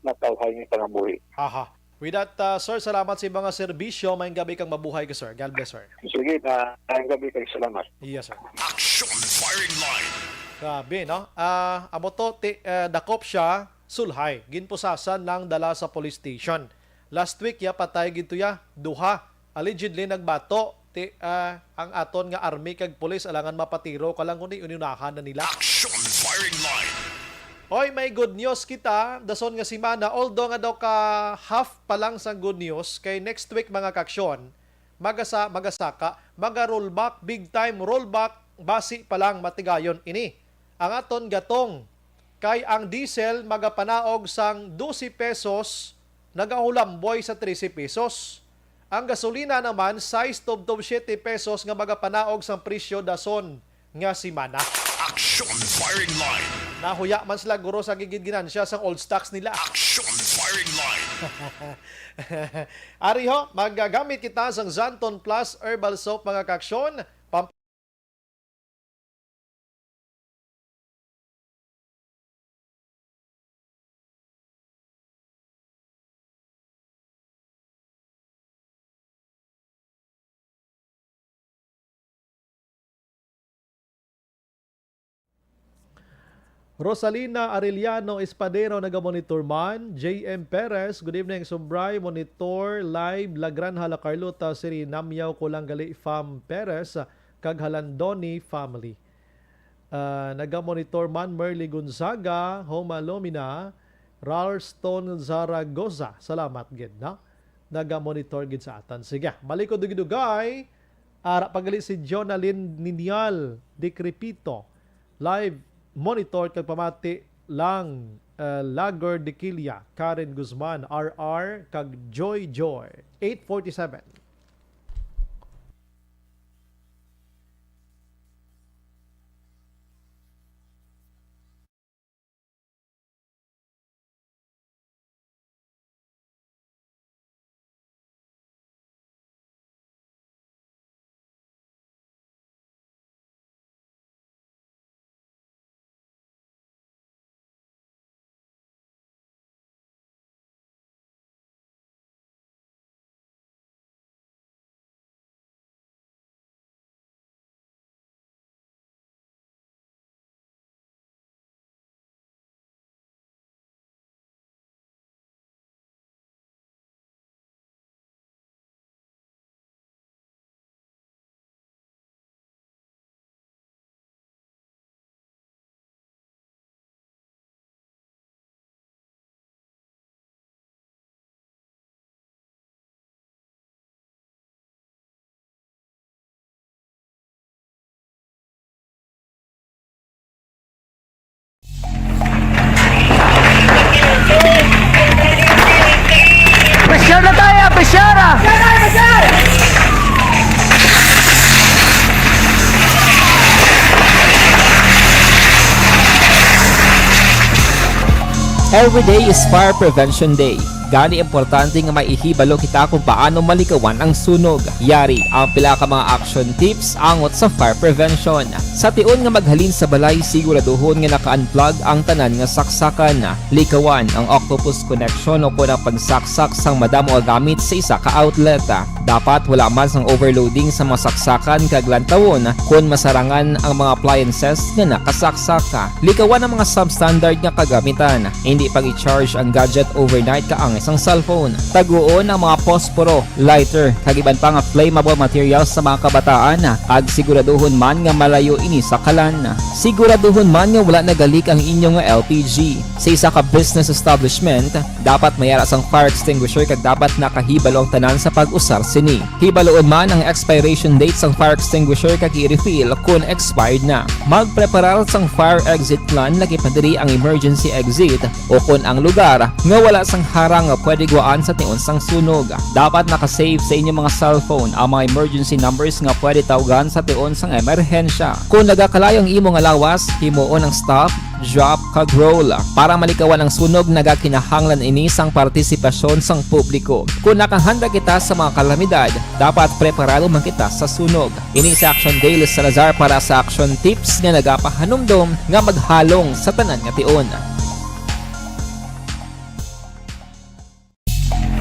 matawhay nga pangabuhi. Aha. With that, uh, sir, salamat sa mga serbisyo. Maayong gabi kag mabuhay ka, sir. God bless, sir. Sige, ma-, maayong gabi kag salamat. Yes, sir. Action Firing Line. Grabe, no? Ah, amo to, ti-, ah, dakop siya, sulhay. Ginpusasan lang dala sa police station. Last week, ya, patay gid to, ya. Duha. Allegedly, nagbato. Ti-, ah, ang aton nga army kag pulis, alangan mapatiro ka lang, kundi inunahan na nila. Action Firing Line. Oy, may good news kita, dason nga semana, although nga daw ka half pa lang sang good news, kay next week, mga kaaksyon, magasa-, magasaka, maga-rollback, big time rollback, basi pa lang matigayon ini. Ang aton gatong, kay ang diesel magapanaog sang dose pesos, nagahulamboy sa trese pesos. Ang gasolina naman, sais tubtob siete pesos nga magapanaog sang presyo dason nga semana. Action Firing Line. Nahuya man sila, guro, sa gigid ginansya sang old stocks nila. Action Firing Line. Ari ho, magagamit kita sang Xanthone Plus Herbal Soap, mga kaaksyon. Pam- Rosalina Arellano Espadero nagamonitor man. J M Perez, good evening, Sumbray, monitor live, La Granja, La Carlota City, Namyaw, Kulang Gali, Fam Perez, kag Halandoni family. Ah, nagamonitor man Merly Gonzaga, Homa Lumina, Ralston Zaragoza. Salamat gid, no? Nagamonitor gid sa atan. Sige, balik ko dugay-dugay. Ara pa gali si Jonalyn Ninial de Crepito. Live monitor kag pamati lang, ah, Lagor de Quilla, Karen Guzman, R R, kag Joy Joy. Eight forty-seven. Every day is Fire Prevention Day. Gani, importante nga maihibalo kita kung paano malikawan ang sunog. Yari ang pila ka mga action tips angot sa fire prevention. Sa tion nga maghalin sa balay, siguraduhon nga naka-unplug ang tanan nga saksakan. Likawan ang octopus connection o kon ang pagsaksak sang madamo nga gamit sa isa ka outlet. Dapat wala man sang overloading sa mga saksakan kag lantawon kon masarangan ang mga appliances nga nakasaksak. Likawan ang mga substandard nga kagamitan. Hindi pag-i-charge ang gadget overnight kaangay sang cellphone. Taguon ang mga posporo, lighter, kag iban pa nga flammable materials sa mga kabataan, kag siguraduhon man nga malayo ini sa kalan. Siguraduhon man nga wala nagalik ang inyo nga L P G. Sa isa ka business establishment, dapat may ara sang fire extinguisher kag dapat nakahibalo ang tanan sa pag-usar sini. Hibaluon man ang expiration date sang fire extinguisher kag i-refill kon expired na. Magpreparar sang fire exit plan, lakip na diri ang emergency exit, o kon ang lugar nga wala sang harang nga pwede gwaan sa tion sang sunog. Dapat naka-save sa inyo mga cellphone ang mga emergency numbers nga pwede tawgan sa tion sang emerhensya. Kon nagakalayo ang imo nga lawas, himuon ang stop, drop, kag roll. Para malikawan ang sunog, nagakinahanglan ini sang partisipasyon sang publiko. Kon nakahanda kita sa mga kalamidad, dapat preparado man kita sa sunog. Ini si Action Dale Salazar para sa Action Tips nga nagapahanumdom nga maghalong sa tanan nga tion.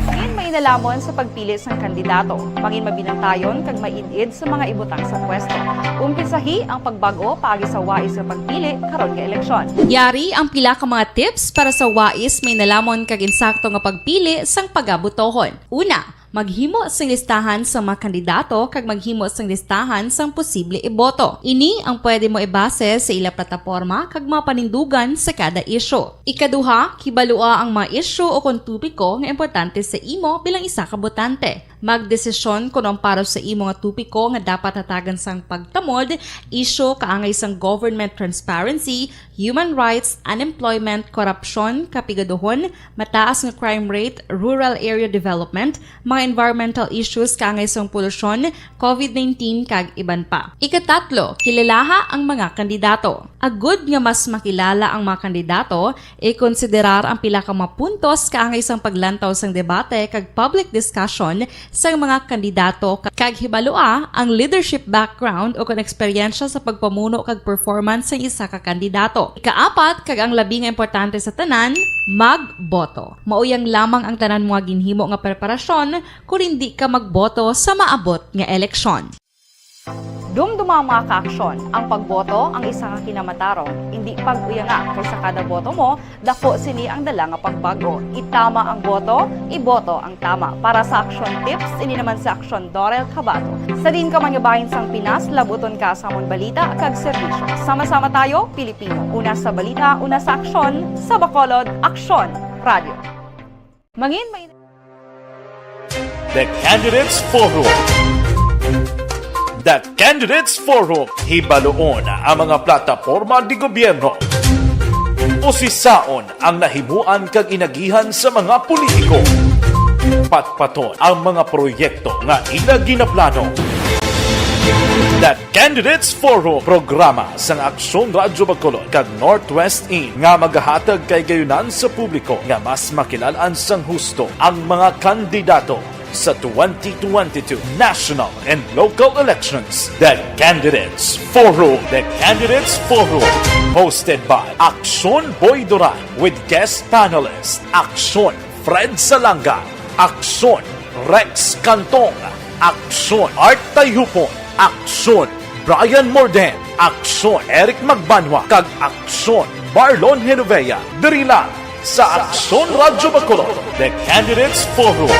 Mangin mainalamon sa pagpili sang kandidato. Mangin mabinantayon kag maid-id sa mga ibutang sa pwesto. Umpisahi ang pagbag-o paagi sa wais nga pagpili karon nga eleksyon. Yari ang pila ka mga tips para sa wais, mainalamon kag insakto nga pagpili sang pagabotohon. Una, maghimo sing listahan sa mga kandidato kag maghimo sing listahan sang posible iboto. Ini ang pwede mo ibase sa ila plataporma kag mga panindugan sa kada isyu. Ikaduha, kibalua ang mga isyu o kon topiko nga importante sa imo bilang isa ka botante. Magdesisyon kon ang para sa imo nga topiko nga dapat hatagan sang pagtamod, isyu kaangay sang government transparency, human rights, unemployment, korupsyon, kapigaduhon, mataas nga crime rate, rural area development, mga environmental issues kaangay sang polusyon, covid nineteen, kag iban pa. Ikatatlo, kilalaha ang mga kandidato. Agud nga mas makilala ang mga kandidato, ikonsiderar ang pila ka mga puntos kaangay sang paglantaw sang debate kag public discussion sang mga kandidato, ka-, kag hibalua ang leadership background o kon eksperyensya sa pagpamuno kag performance sang isa ka kandidato. Ikaapat, kag ang labi nga importante sa tanan, magboto. Mao yang lamang ang tanan mo nga ginhimo nga preparasyon kon indi ka magboto sa maabot nga eleksyon. Dumduma ang mga kaaksyon. Ang pagboto ang isa ka kinamatarong. Indi pag-uyanga, kay sa kada boto mo, dako sini ang dala nga pagbag-o. Itama ang boto, iboto ang tama. Para sa Action Tips, ini naman si Action Dorel Cabato. Sa diin ka man nga bahin sang Pinas, labuton ka sa amon balita kag serbisyo. Sama-sama tayo, Pilipino. Una sa balita, una sa aksyon, sa Bacolod, Aksyon Radio. Mangin may The Candidates Forum. The Candidates Forum. Hibaluon ang mga plataporma di gobyerno. Usisaon ang nahimuan kag inagihan sa mga politiko. Patpaton ang mga proyekto nga ila ginaplano. The Candidates Forum, programa sang Aksyon Radyo Bacolod kag Northwest In nga magahatag kaigayonan sa publiko nga mas makilal-an sang husto ang mga kandidato sa twenty twenty-two national and local elections. The Candidates Forum. The Candidates Forum, hosted by Aksyon Boy Duran with guest panelist Aksyon Fred Salanga, Aksyon Rex Cantong, Aksyon Art Tayhupon, Aksyon Brian Morden, Aksyon Eric Magbanwa, kag Aksyon Marlon Genovea. Diri lang sa Aksyon Radyo Bacolod, The Candidates Forum.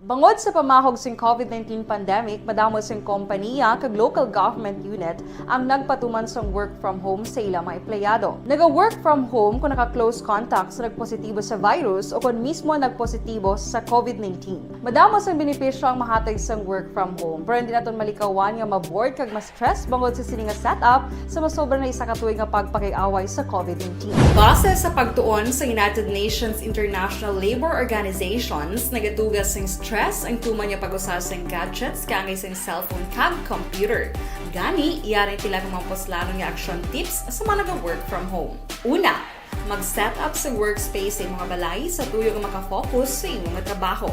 Bangod sa pamahog sing covid nineteen pandemic, madamo sing kompaniya kag local government unit ang nagpatuman sang work from home sa ila mga empleyado. Naga-work from home kon naka-close contact sa nagpositibo sa virus o kon mismo nagpositibo sa covid nineteen. Madamo sang benepisyo ang mahatag sang work from home, pero hindi naton malikawan nga ma-bored kag ma-stress bangod sa sini nga setup sa masobra na isa ka tuig nga pagpakig-away sa covid nineteen. Base sa pagtuon sa United Nations International Labour Organizations, nagatuga sing stress stress ang tuman nga pag-usar sang gadgets kaangay sang cellphone kag computer. Gani, yari ang pila ka mga puslanon nga action tips sa mga naga-work from home. Una, mag-set up sa workspace sa imong balay sa tuyo nga makafocus sa imong trabaho.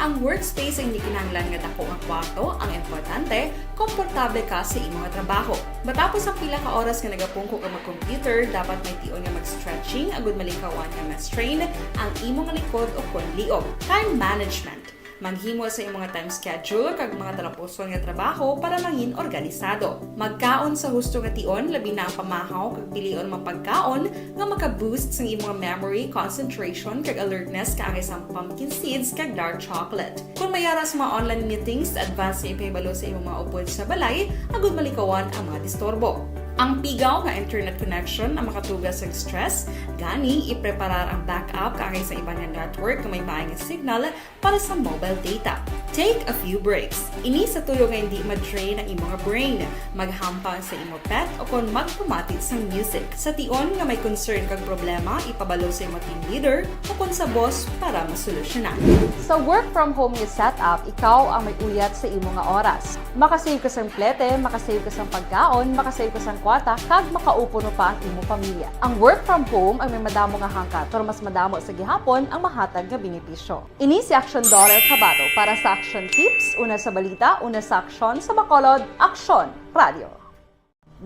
Ang workspace ang hindi kinahanglan nga dako nga kwarto, ang importante, komportable ka sa imong trabaho. Matapos ang pila ka oras nga nagapungko ka mag-computer, dapat may tion nga mag-stretching agud malikawan nga ma-strain ang imong likod o kon liog. Time management. Maghimo sa imong time schedule kag mga talapuson nga trabaho para mangin organisado. Magkaon sa husto nga tion, labi na ang pamahaw kag pilion mga pagkaon nga maka-boost sang imong memory, concentration, kag alertness kaangay sang pumpkin seeds kag dark chocolate. Kung may ara sa mga online meetings, advance nga ipahibalo sa imong mga upod sa balay agud malikawan ang mga disturbo. Ang pigaw nga internet connection ang makatuga sa stress, gani ipreparar ang backup kaangay sa iban nga network nga may maay nga signal para sa mobile data. Take a few breaks. Ini sa tuyo nga hindi ma-drain ang imong brain. Maghampang sa imo pet o kon magpamati sang music. Sa tion nga may concern kag problema, ipabalo sa imo team leader o kon sa boss para masolusyonan. Sa work from home nga setup, ikaw ang may uyat sa imo nga oras. Makasave ka sang plete, makasave ka sang pagkaon, makasave ka sang kwarta, kag makaupo pa ang imo pamilya. Ang work from home ang may madamo nga hangkat, pero mas madamo sa gihapon ang mahatag nga benepisyo. Ini si Action Dollar Kabato para sa Action Tips, una sa balita, una sa aksyon, sa Bacolod, Aksyon Radio.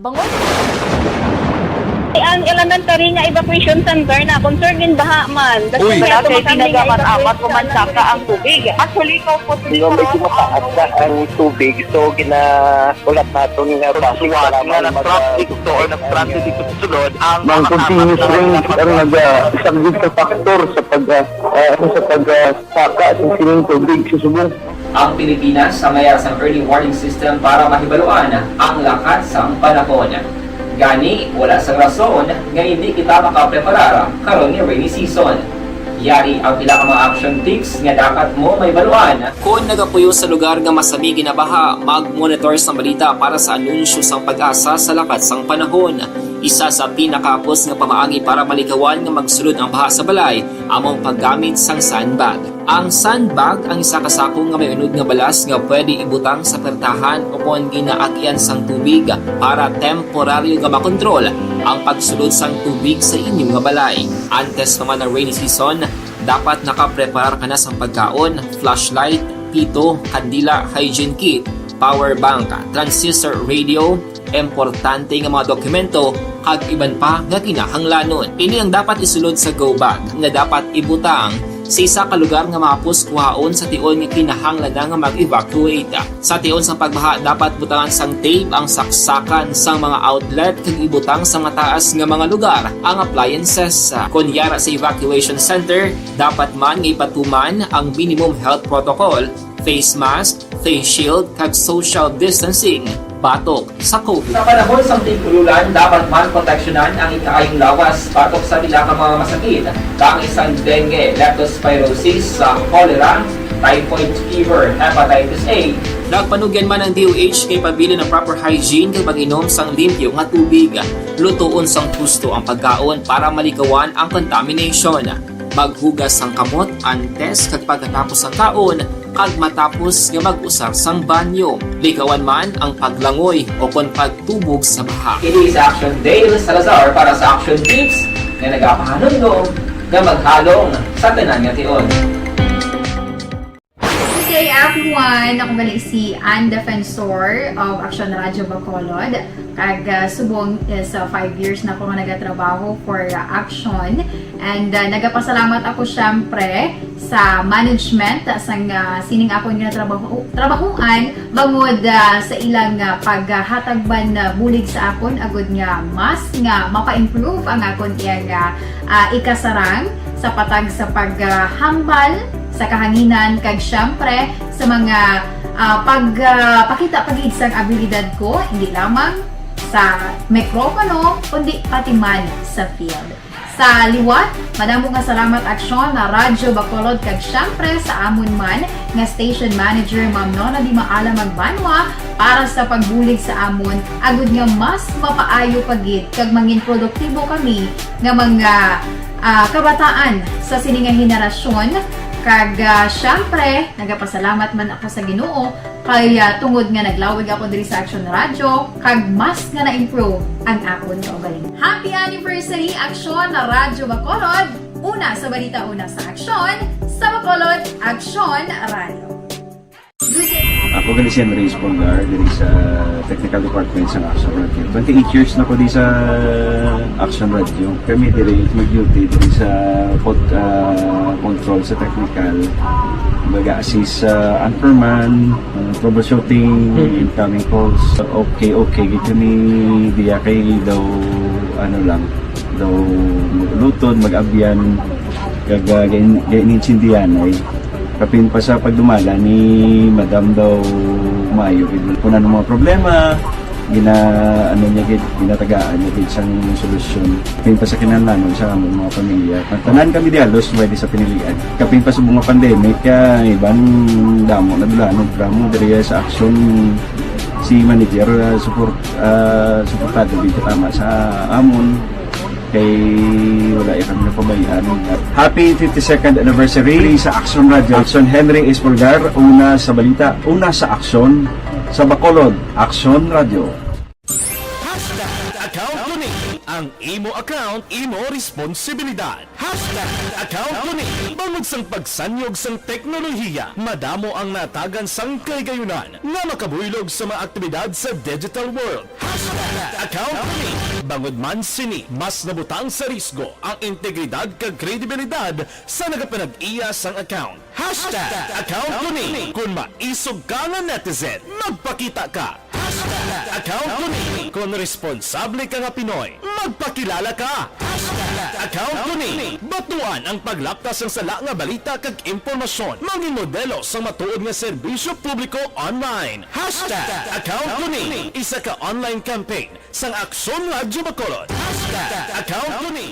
Bangod Ang elementary nga evacuation center na concern in baha man. Uy. Wala kay ginagamit amat ko man saka ang tubig. Actually, ikaw po, Hindi, medyo mataas na ang tubig. So, ginahulat natin nga base sa nga nag-traffic to or nag-transit dito sa sulod, ang Ang continuous rain ang nag-, ah, isang big factor sa pag, ah, ah, ano, sa pag, ah, saka sa sining tubig sa subong. Ang Pilipinas ang may sang early warning system para mahibaluan ang lakat sang panahon. Gani, wala sang rason nga hindi kita makapreparar karon nga rainy season. Yari ang pila ka mga action tips nga dapat mo mahibaluan. Kon nagapuyo sa lugar nga masami ginabaha, mag-monitor sa balita para sa anunsyo sang PAGASA sa lakat sang panahon. Isa sa pinakahapos nga pamaagi para malikawan nga magsulod ang baha sa balay amo ang paggamit sang sandbag. Ang sandbag ang isa ka sako nga may unod nga balas nga pwede ibutang sa pertahan o kon ginaagian sang tubig para temporaryo nga makontrol ang pagsulod sang tubig sa inyo nga balay. Antes pa man ang rainy season, dapat nakapreparar ka na sang pagkaon, flashlight, pito, kandila, hygiene kit, power bank, transistor radio, importante nga mga dokumento, kag iban pa nga kinahanglanon. Ini ang dapat isulod sa go bag nga dapat ibutang sa isa ka lugar nga mahapos kuhaon sa tion nga kinahanglan na nga mag-evacuate. Sa tion sang pagbaha, dapat butangan sang tape ang saksakan sang mga outlet kag ibutang sa mataas nga mga lugar ang appliances. Kon yara sa evacuation center, dapat man nga ipatuman ang minimum health protocol, face mask, face shield, kag social distancing batok sa COVID. Sa panahon sang tig-ululan, dapat man proteksyonan ang ikaayong lawas batok sa pila ka mga masakit, kaangay sang dengue, leptospirosis, sa cholera, typhoid fever, hepatitis A. Nagpanugyan man ang D O H nga ipabilin ang proper hygiene kag pag-inom sang limpyo nga tubig. Lutoon sang husto ang pagkaon para malikawan ang contamination. Maghugas sang kamot antes kag pagkatapos sang kaon, kag matapos nga mag-usar sang banyo. Likawan man ang paglangoy o kon pagtubog sa baha. Ini si Action Dale Salazar para sa Action Tips nga nagapahanumdom nga maghalong sa tanan nga tion. Good day, everyone! Ako gali si Ann Defensor of Action Radio Bacolod. Kag, ah, subong is, ah, five years na ako nga nagatrabaho for, ah, Action. And, ah, nagapasalamat ako, syempre, sa management, ah, sang, ah, sining akon nga trabaho, trabahoan, bangod, ah, sa ilang, ah, paghatag man, ah, bulig sa akon, agud nga mas nga mapa-improve ang akon iyang, ah, ah, ikasarang sa patag sa paghambal sa kahanginan, kag syempre sa mga, ah, pag, ah, pakita pa gid sang abilidad ko, hindi lamang sa mikropono, kundi pati man sa field. Sa liwat, madamo nga salamat, Aksyon, na Radyo Bacolod, kag syempre sa amon man nga station manager, Ma'am Nona Di Maala Magbanwa, para sa pagbulig sa amon, agud nga mas mapaayo pa gid kag mangin produktibo kami nga mga, ah, kabataan sa sini nga henerasyon, Kag, ah, syempre, nagapasalamat man ako sa Ginoo kay, ah, tungod nga naglawig ako diri sa Action Radio, kag mas nga na-improve ang akon kaugalingon. Happy anniversary, Action Radio Bacolod! Una sa balita, una sa aksyon, sa Bacolod, Action Radio. Ako gani si Andres Polgar, diri sa technical department sa Action Radio. Twenty-eight years na ko di sa Action Radio. Kami diri mag-duty diri sa pod-, ah, control sa technical. Mag-assist sa anchorman, ah, troubleshooting, incoming calls. Okay, okay, gid kami diya kay daw, ano lang, daw mag-ulutod, mag-abyan, kag, ah, gain-, gainintindihan ay. Kapin pa sa pagdumala ni Madam daw maayo gid. Kung ano mga problema, gina-, ano niya gid, ginatagaan niya gid sang solusyon. Kapin pa sa kinahanglanon sa among mga pamilya. Tanan kami di halos pwede sa pinilian. Kapin pa sa mga pandemic, ah, iban damo na dulanon, drama diri sa aksyon si manager, ah, support, ah, suportado gid tama sa amon. Kay wala ya kami napabayaan. Happy fifty-second anniversary sa Action Radio. Action Henry Espolgar, una sa balita, una sa aksyon, sa Bacolod, Action Radio. Hashtag account ko ni. Ang imo account, imo responsibilidad. Hashtag account ko ni. Bangod sang pagsanyog sang teknolohiya, madamo ang natagan sang kahigayunan nga makabuylog sa mga aktibidad sa digital world. Hashtag account ko ni. Bangod man sini, mas nabutang sa risgo ang integridad kag kredibilidad sa nagapanag-iya sang account. Hashtag account ko ni. Kon maisog ka nga netizen, magpakita ka. Hashtag account ko ni. Kon responsable ka nga Pinoy, magpakilala ka. Hashtag account ko ni. Batuan ang paglapta sang sala nga balita kag impormasyon. Mangin modelo sang matuod nga serbisyo publiko online. Hashtag account ko ni. Isa ka online campaign sang Aksyon Radyo Bacolod. Hashtag account ko ni.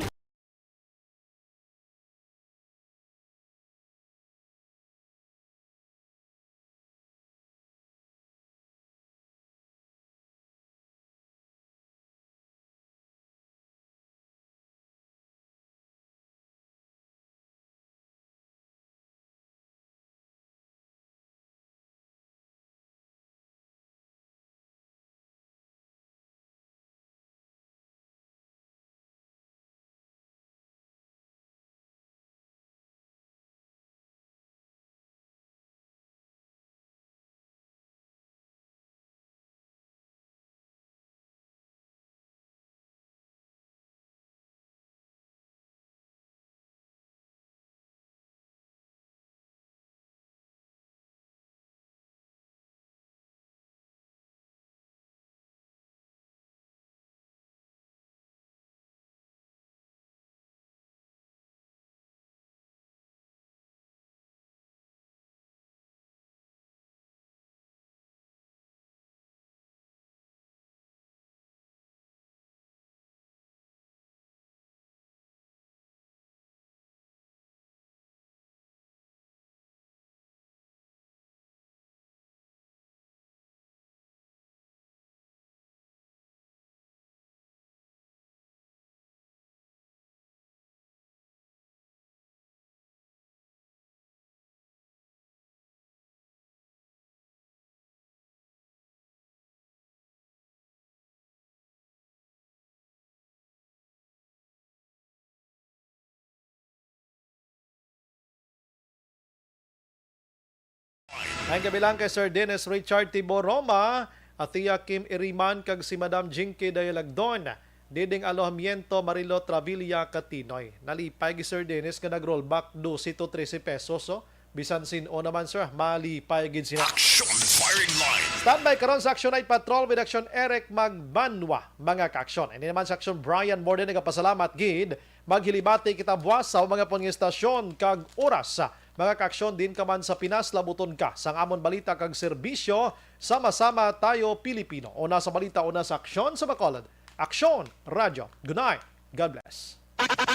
Ang kabilang kay Sir Dennis Richard Tiboroma, Atia Kim Iriman, kag si Madam Jinky Dayalagdon, Diding Alojamiento, Marilo Travilla Katinoy. Nalipay gi Sir Dennis nga nag-rollback dose to trese pesos, oh. Bisan sin-o naman, sir, malipay gid sila. Action Firing Line. Standby karon sa Action Night Patrol with Action Eric Magbanwa, mga ka-action. Ini naman sa Action Brian Morden, nagapasalamat gid. Maghilibati kita buwas sa mga pon nga istasyon kag oras. Mga ka-action, din ka man sa Pinas, labuton ka sang amon balita kag serbisyo. Sama-sama tayo, Pilipino. Una sa balita, una sa aksyon sa Bacolod. Aksyon, Radyo. Good night. God bless.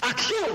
Aksyon!